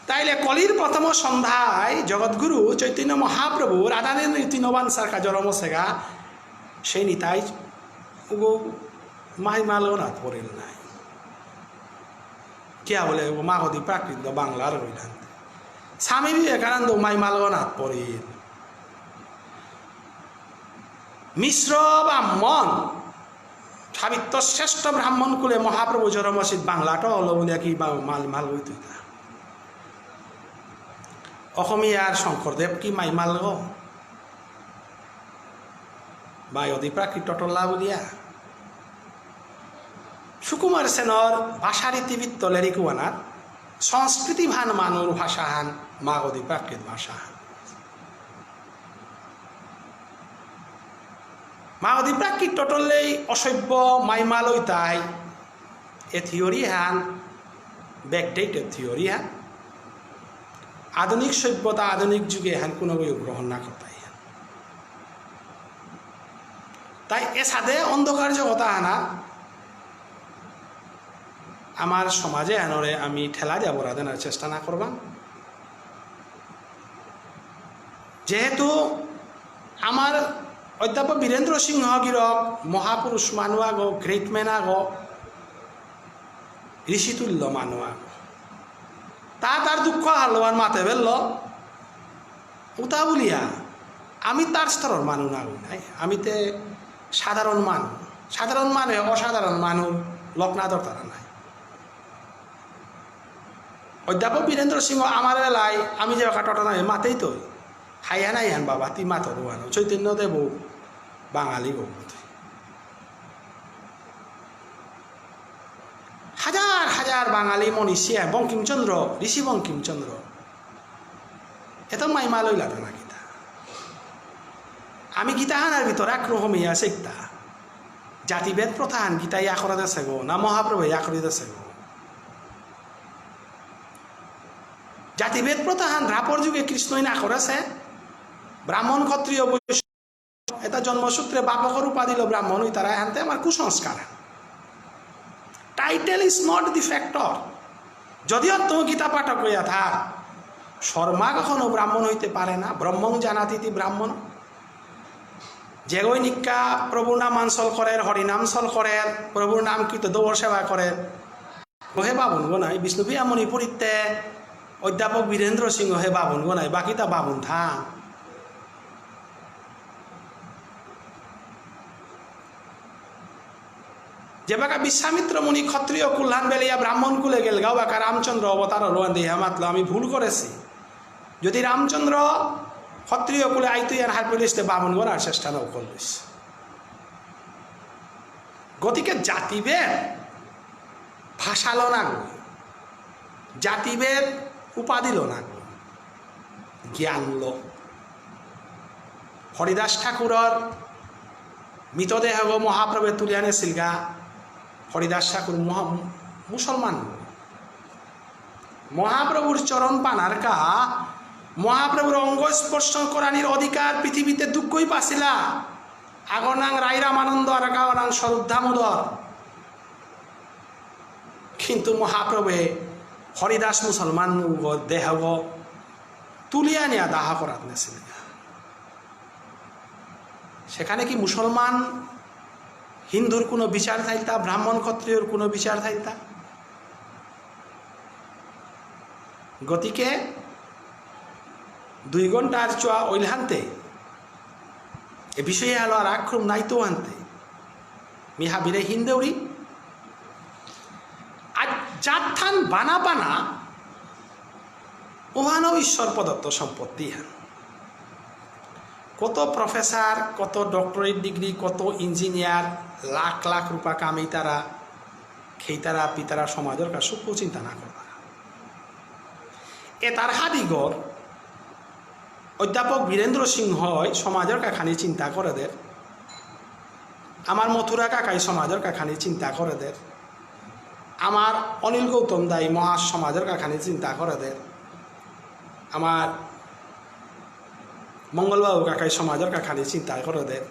তাইলে কলির প্রথম সন্ধ্যায় জগৎগুরু চৈতন্য মহাপ্রভু রাধারানীর তিনবান সারকা জরম সেগা সেই নিতাই উগো মাইমালগনাথ পড়িল নাই। কিয়া বলে ও মাগধী প্রাকৃত বাংলার হইলাম। স্বামী বিবেকানন্দ মাইমালগনাথ পড়িল। মিশ্র ব্রাহ্মণ, সাবিত্র শ্রেষ্ঠ ব্রাহ্মণ কুলে মহাপ্রভু জরমসিত বাংলাটা হলো বলে কি বা-, মাল, মাল হইতে না। অসমীয়ার শঙ্করদেব কি মাইমালগ? মাগধী প্রাকৃত টটলা বুলিয়া। সুকুমার সেনর ভাষা রীতিবৃত্ত লেরিকুয়ানার সংস্কৃতি ভান মানুর ভাষা হান মাগধী প্রাকৃত ভাষা হান। মাগধী প্রাকৃত টটলেই অসভ্য মাইমালই তাই এ থিওরি হান ব্যাকডেটেড থিওরি হান। আধুনিক সভ্যতা, আধুনিক যুগে হান কোনো কেউ গ্রহণ না করতাই হান। তাই এসাদে অন্ধকার জগতা হানা আমার সমাজে হানরে আমি ঠেলা দিয়া বড়া দেনার চেষ্টা না করবাং। যেহেতু আমার অধ্যাপক বীরেন্দ্র সিংহ গিরক মহাপুরুষ মানু আগো, গ্রেট ম্যান আগো, ঋষিতুল্য মানু আগো। তা তার দুঃখ হারলো আর মাতে বেললো। উতা বুলিয়া আমি তার স্তরর মানু না গো নাই। আমি তে সাধারণ মানু। সাধারণ মানু, অসাধারণ মানু লগ্না দরতারা নাই। অধ্যাপক বীরেন্দ্র সিংহ আমার বেলায় আমি যে বাকা টটনা মাতেই তো, হাইয়া নাই হান বাবা, তি মাতর ওয়ানো। চৈতন্য দেব বাঙালি গো। হাজার হাজার বাঙালি মনীষী, বঙ্কিমচন্দ্র, ঋষি বঙ্কিমচন্দ্র। এত মাইমা লইলা না গীতা। আমি গীতা হানার ভিতরে আক্রমে আছে একটা। জাতিভেদ প্রথা হান গীতা ইয়া করে দেছে গো, না মহাপ্রভু ইয়া করে দেছে গো। জাতিভেদ প্রথা হান দ্বাপর যুগে কৃষ্ণই না করেছে। ব্রাহ্মণ, ক্ষত্রিয়, বৈশ্য, এটা জন্মসূত্রে বাপকর উপাধি লো ব্রাহ্মণ, ওই তারা হানতে আমার কুসংস্কার। Title is not the factor। যদিও তুমি গীতা পাঠক হইয়া থাক, শর্মা কখনো ব্রাহ্মণ হইতে পারে না। ব্রহ্মং জানাতি ইতি ব্রাহ্মণ। যেগই নিকা প্রভুর নাম আনসল করের, হরিনাম সল করের, প্রভুর নাম কীর্তন দৌড় সেবা করের, হে বাবুন গো নাই, বিষ্ণুপ্রিয়া মণিপুরীতে অধ্যাপক বীরেন্দ্র সিংহ হে বাবুন গো নাই, বাকিতা বাবুন থা। যেবাকা বিশ্বামিত্র মুনি ক্ষত্রিয় কুলহান বেলিয়া ব্রাহ্মণ কুলে গেলগা, বাকা রামচন্দ্র অবতার হলো, আন দেহা মাতলো, আমি ভুল করেছি। যদি রামচন্দ্র ক্ষত্রিয় কুলে আইতো ইয়ান হারপিলিস তে বামন গড়ার চেষ্টা নাও করলিস। গতিকে জাতিভেদ ভাষালো না গো, জাতিভেদ উপাধিলো না গো, জ্ঞানলো। হরিদাস ঠাকুরর মৃতদেহগো মহাপ্রভুয়ে তুলিয়া নেসিলগা। হরিদাস ঠাকুর মহা-, মুসলমান। মহাপ্রভুর চরণ পানার কা, মহাপ্রভুর অঙ্গ স্পর্শ করানির অধিকার পৃথিবীতে দুগ্গই পাসিলা। আগর নাং রায় রামানন্দ আর কা নাং স্বরূপ দামোদর। কিন্তু মহাপ্রভুয়ে হরিদাস মুসলমান দেহগ তুলিয়া নিয়া দাহ করাত নেসিল। সেখানে কি মুসলমান হিন্দুর কোনো বিচার থাইলতা, ব্রাহ্মণ ক্ষত্রিয়র কোনো বিচার থাইলতা? গতিকে দুই ঘন্টার চোয়া ওইলহান্তে এ বিষয়ে আলো আর আক্রম নাইতো হান্তে। মি হাবিরে হিন্দেউরি। আর জাতহান বানা বানা ওহানও ঈশ্বর প্রদত্ত সম্পত্তি হান। কত প্রফেসর, কত ডক্টরেট ডিগ্রি, কত ইঞ্জিনিয়ার, লাখ লাখ রূপা কামেইতারা, খেইতারা, পিতারা সমাজর কা সুখ চিন্তা না করবা। এতার হাদিগর অধ্যাপক বীরেন্দ্র সিংহই সমাজর কাখানি চিন্তা করে দের। আমার মথুরা কাকাই সমাজর কাখানি চিন্তা করে দের। আমার অনিল গৌতম দাই মহা সমাজর কাখানি চিন্তা করে দের। আমার মঙ্গলবাবু কাকাই সমাজর কাখানি চিন্তা করে দের।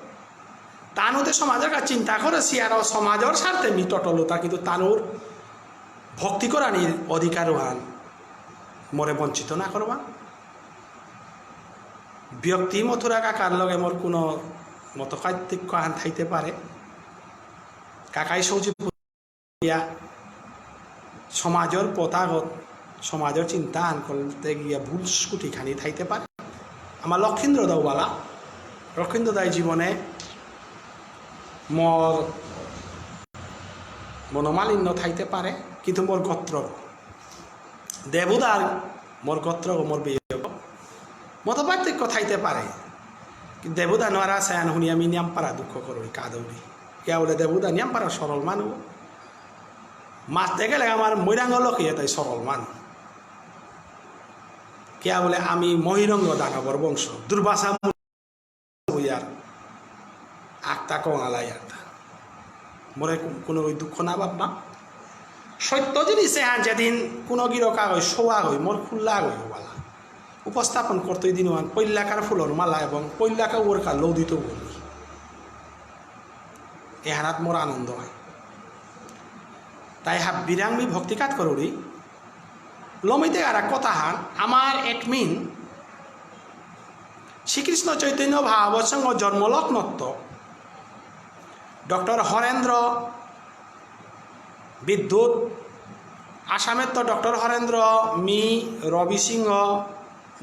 তানুতে সমাজর কা চিন্তা করেসি আর সমাজর স্বার্থে মি টটলুতা, কিন্তু তানুর ভক্তি করানির অধিকার হান মোরে বঞ্চিত না করবা। ব্যক্তি মথুরা কাকার লগে মোর কোনো মতপার্থক্য হান থাইতে পারে। কাকাই সৌজি ইয়া সমাজর পতাগত, সমাজর চিন্তা হান করতে গিয়া ভুল স্কুটি খানি থাইতে পারে। আমার লক্ষীন্দ্র দাওবালা, লক্ষীন্দ্র দাই জীবনে মোর মনোমালিন্য থাইতে পারে, কিন্তু মোর গোত্র দেবুদার মোর গোত্র, মোর বিয়োগ মতপার্থক্য থাইতে পারে, দেবুদা নোয়ারা সায়ান হুনি আমি নিয়াম পারা দুঃখ করুরি কাদৌরি। কিয়া বুলে দেবুদা নিয়াম পারা সরল মানু। মাততে গেলে আমার মৈরাঙ্গ লোকে এটাই সরল মানু। কিয়া বুলে আমি মহিরঙ্গ দানবর বংশ। দুর্বাসা হইয়ার আক্তা কঙালাই আক্তা। মোরে কো-, কোনো ওই দুঃখ না ভাবনা। সত্য জিনিসে হ্যাঁ যেদিন কোনো গিরকা হই, সোয়া হই, মোর খুল্লা হই, ওয়ালা। উপস্থাপন করতে দিন ওয়ান পৈলাকার ফুলর মালা এবং পৈলাকা ওরকা লৌদিত বলি। এহানাত মোর আনন্দ হয়। তাই হাব্বিরাং মি ভক্তিকাত করুরি। লমিতে আর এক কথা হান, আমার admin শ্রীকৃষ্ণ চৈতন্য ভাগবত সংঘ জন্মলগ্নত্ত ডক্টর হরেন্দ্র বিদ্যুৎ, আসামেত্ত ডক্টর হরেন্দ্র, মি, রবি সিংহ,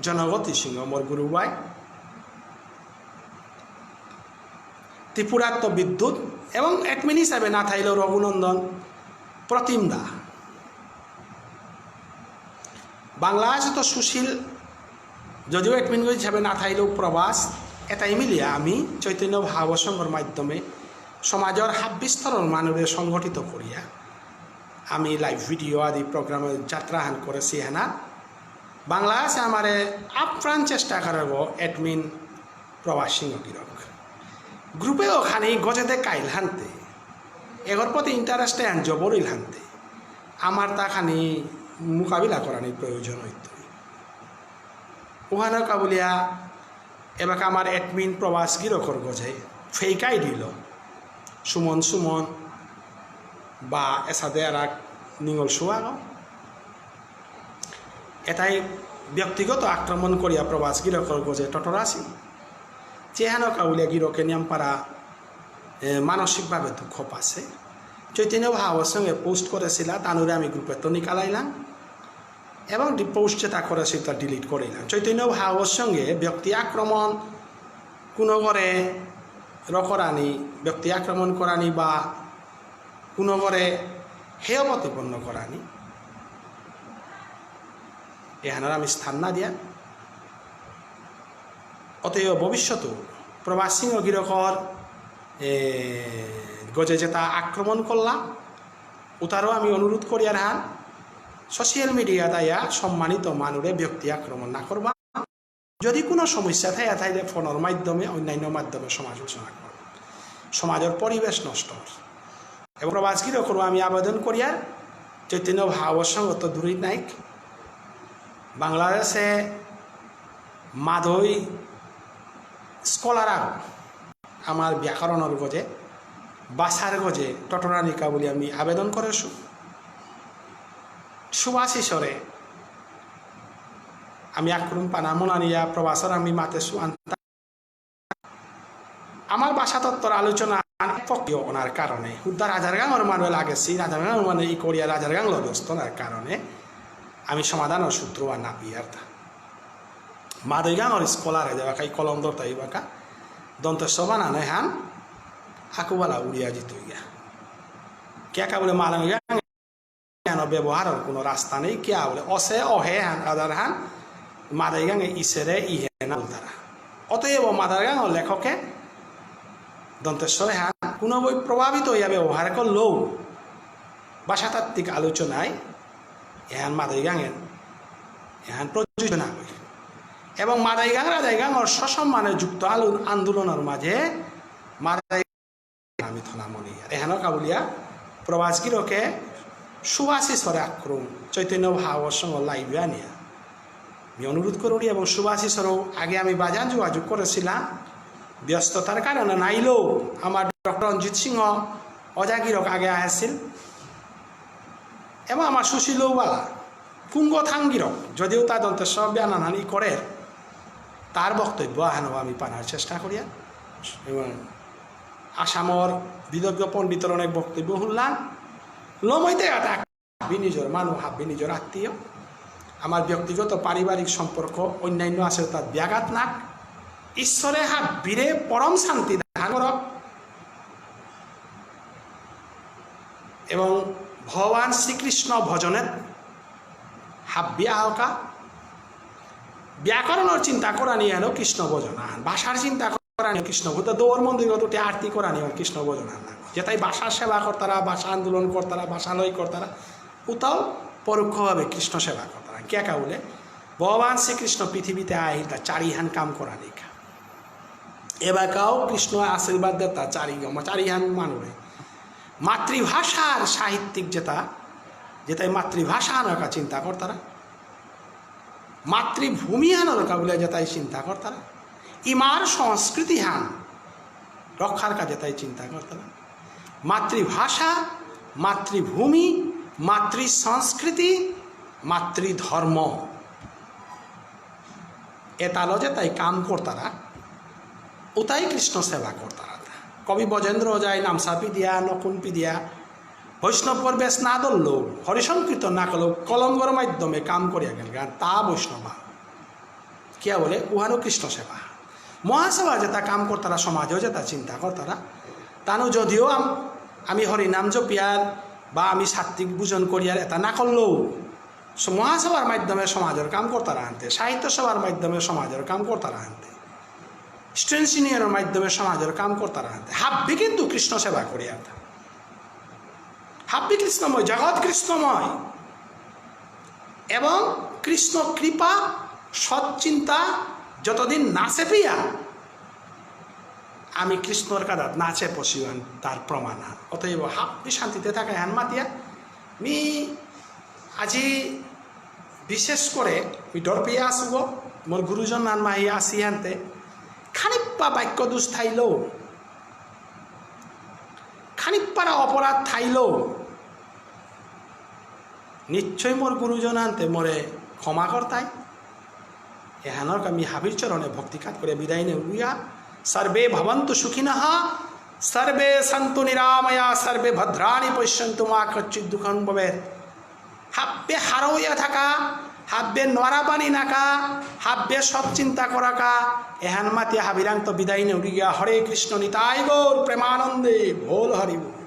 জনগতি সিংহ, মোর গুরু ভাই। ত্রিপুরাত্ত বিদ্যুৎ এবং admin হিসাবে না থাইলেও রঘুনন্দন, প্রতিম দা। বাংলাদেশে তো সুশীল, যদিও admin হিসাবে না থাইলেও প্রবাস, এটাই মিলিয়া আমি চৈতন্য ভাগবত সংঘর মাধ্যমে সমাজর হাব্বি স্তরর মানুরে সংগঠিত করিয়া আমি live video আদি programএ যাত্রা হান করেছি হেনা। বাংলাদেশে আমারে আপ্রাণ চেষ্টা করব admin প্রবাস সিংহ গিরক। গ্রুপে ওখানে গজেতে কাইল হানতে, এগর প্রতি interest এহান জবরিল হানতে, আমার তা খানি মোকাবিলা করানি প্রয়োজন হইত। ওখানে কাবুলিয়া এবাকা আমার admin প্রবাস গিরকর গজে fake ID ল, সুমন সুমন বা এসাদে আর এক নিঙল সুয়াগ। এটাই ব্যক্তিগত আক্রমণ করিয়া প্রবাস গিরকর গজে টটরাসি। চেহানো কাউলিয়া গিরকে নিয়াম পারা, এ, মানসিকভাবে দুঃখ পাসে। চৈতন্য ভাগবত সংঘে post করেছিলা, তানুরে আমি গ্রুপে তো নিকালাইলাম। এবং ডি-, post যেটা করেছি তা delete করিলাম। চৈতন্য ভাগবত সংঘে ব্যক্তি আক্রমণ কোনো করে রকরানি, ব্যক্তি আক্রমণ করানি বা কোনো করে হেয় প্রতিপন্ন করানি, এহানার আমি স্থান না দিয়া। অতএব ভবিষ্যতে প্রবাস সিংহ গিরকর, এ, গজে যেটা আক্রমণ করলা, উতারও আমি অনুরোধ করিয়ার হান, social media দায়া সম্মানিত মানুরে ব্যক্তি আক্রমণ না করবা। যদি কোনো সমস্যা থাকে, তাহলে ফোনের মাধ্যমে, অন্যান্য মাধ্যমে সমালোচনা করবা। সমাজের পরিবেশ নষ্ট হয়। এবং প্রবাস গিরকরও আমি আবেদন করিয়ার, চৈতন্য ভাগবত সংঘ তো দূরেই নাইক, বাংলাদেশে মাদই scholar আগ আমার ব্যাকরণর গজে, ভাষার গজে টটরানিকা বুলি আমি আবেদন করেছু। সুভাষিসরে আমি আক্রম পানা মনানিয়া প্রবাসর আমি মাতেছু আনতা। আমার ভাষাতত্ত্বর আলোচনা আন পক্ষীয় ওনার কারণে, হুদ্দা রাজার গাঙর মানুষ লাগেছি, রাজার গাঙর মানুষ ই করিয়া রাজার গাঙ লবস্ত ওনার কারণে আমি সমাধানর সূত্র আর না পিয়ার তা। মাদই গাঙর scholar এ যাবাকা, ই কলম ধরতা ইবাকা, দন্ত্য স বানানে হান, আকুবালা উড়িয়া জিতইয়া। কে কা বলে মাদই গাঙ এহানর ব্যবহারর কোনো রাস্তা নেই, কিয়া বুলে অসে অহে হান, আদার হান, মাদই গাঙে ইসেরে ইহে না বুলতারা। অতএব মাদই গাঙর লেখকে দন্ত্য সরে হান কোনো বই প্রভাবিত হইয়া ব্যবহার করলেও ভাষাতাত্ত্বিক আলোচনায় এহান মাদই গাঙে এহান প্রযোজনা হয়। এবং মাদই গাঙ রাজাই গাঙর সসম্মানে যুক্ত আলো-, আন্দোলনর মাঝে মাদই আমি থনা মনে ইয়ার। এহানো কাবুলিয়া প্রবাস গিরকে সুভাষিসরে আক্রম চৈতন্য ভাগবত সংঘ live আনিয়া। আমি অনুরোধ করুরি এবং সুভাষিসরও আগে আমি বাজান যোগাযোগ করেছিলাম। ব্যস্ততার কারণে নাইলেও আমার ডক্টর রঞ্জিত সিংহ অজা গিরক আগে আসছিল এবং আমার সুশীল বালা কুঙ্গ থাং গিরক, যদিও তা দন্ত্য স বানানহান ই করে, তার বক্তব্য আহানও আমি পানার চেষ্টা করিয়া এবং আসামর বিদগ্ধ পণ্ডিতর অনেক বক্তব্য শুনলাম। লমইতে এটা হাব্বি নিজর মানু, হাব্বি নিজর আত্মীয়। আমার ব্যক্তিগত পারিবারিক সম্পর্ক অন্যান্য আছে, তার ব্যাঘাত নাক। ঈশ্বরে হাব্বিরে পরম শান্তি দান করক। এবং ভগবান শ্রীকৃষ্ণ ভজনের হাব্বি আহকা। ব্যাকরণর চিন্তা করানি এলো কৃষ্ণ ভজন। আহান ভাষার চিন্তা করানি কৃষ্ণ, উতা দৌর মন্দির গত উঠে আরতি করানি কৃষ্ণ ভজন আহান। যেতাই ভাষা সেবা করতারা, ভাষা আন্দোলন করতারা, ভাষা লড়াই করতারা, উতাও পরোক্ষভাবে কৃষ্ণ সেবা করতারা। কিয়া কা বুলে, ভগবান শ্রীকৃষ্ণ পৃথিবীতে আহিতা চারিহান কাম করানিকা। এবাকাও কৃষ্ণ আশীর্বাদ দেতা চারি, চারিহান মানুরে। মাতৃভাষার সাহিত্যিক যেতা, যেতাই মাতৃভাষা আনকা চিন্তা করতারা, মাতৃভূমি আনকা বুলে যেতাই চিন্তা করতারা, ইমার সংস্কৃতি হান রক্ষার কাজে তাই চিন্তা করতারা। মাতৃভাষা, মাতৃভূমি, মাতৃ সংস্কৃতি, মাতৃধর্ম, এতালো যেতাই কাম করতারা, উতাই কৃষ্ণ সেবা করতারা। কবি ব্রজেন্দ্র ওঝাই নামসা পিদিয়া, নকুন পিদিয়া, বৈষ্ণবর বেশ না ধরলেও, হরিসংকীর্তন না করলেও, কলমগর মাধ্যমে কাম করিয়া গেল গান, তা বৈষ্ণবা। কিয়া বুলে, উহানো কৃষ্ণ সেবা। মহাসভা যেতা কাম করতারা, সমাজেও যেতা চিন্তা করতারা, তানু যদিও আম-, আমি হরিনাম জপিয়ার বা আমি সাত্ত্বিক ভোজন করিয়ার এতা না করলেও, স-, মহাসভার মাধ্যমে সমাজের কাম করতারা আনতে, সাহিত্য সভার মাধ্যমে সমাজের কাম করতারা আনতে, স্টুডেন্টস ইউনিয়নের মাধ্যমে সমাজের কাম করতারা আনতে, হাব্বি কিন্তু কৃষ্ণ সেবা করিয়ার তা। হাব্বি কৃষ্ণময়, জগৎ কৃষ্ণময়। এবং কৃষ্ণ কৃপা, সৎ চিন্তা যতদিন না চেপিয়া, আমি কৃষ্ণর কাদাত না চেপসিবান তার প্রমাণ হান। অতএব হাব্বি শান্তিতে থাকা হান মাতিয়া। মি আজি বিশেষ করে মি ডরপিয়া আসুগ, মোর গুরুজন নান মাহি আসি হানতে, খানিপ্পা বাক্য দোষ থাইলেও, খানিপ্পারা অপরাধ থাইলেও, নিশ্চয় মোর গুরুজন আনতে মোরে ক্ষমা করতাই। এহানর আমি হাবির চরণে ভক্তি কাত করে বিদায় নেউরিয়া। সর্বে ভবন্তু সুখিনঃ, সর্বে সন্তু নিরাময়া, সর্বে ভদ্রাণি পশ্যন্তু মা কচ্চিৎ দুঃখং ভবেৎ। হাব্বে হারৌয়া থাকা, হাব্বে নরাবানি নাকা, হাব্বে সৎ চিন্তা করাকা, এহান মাতিয়া হাবিরাংত বিদায় নেউরিয়া। হরে কৃষ্ণ নিতাই গৌর প্রেমানন্দে, ভোল হরি বল।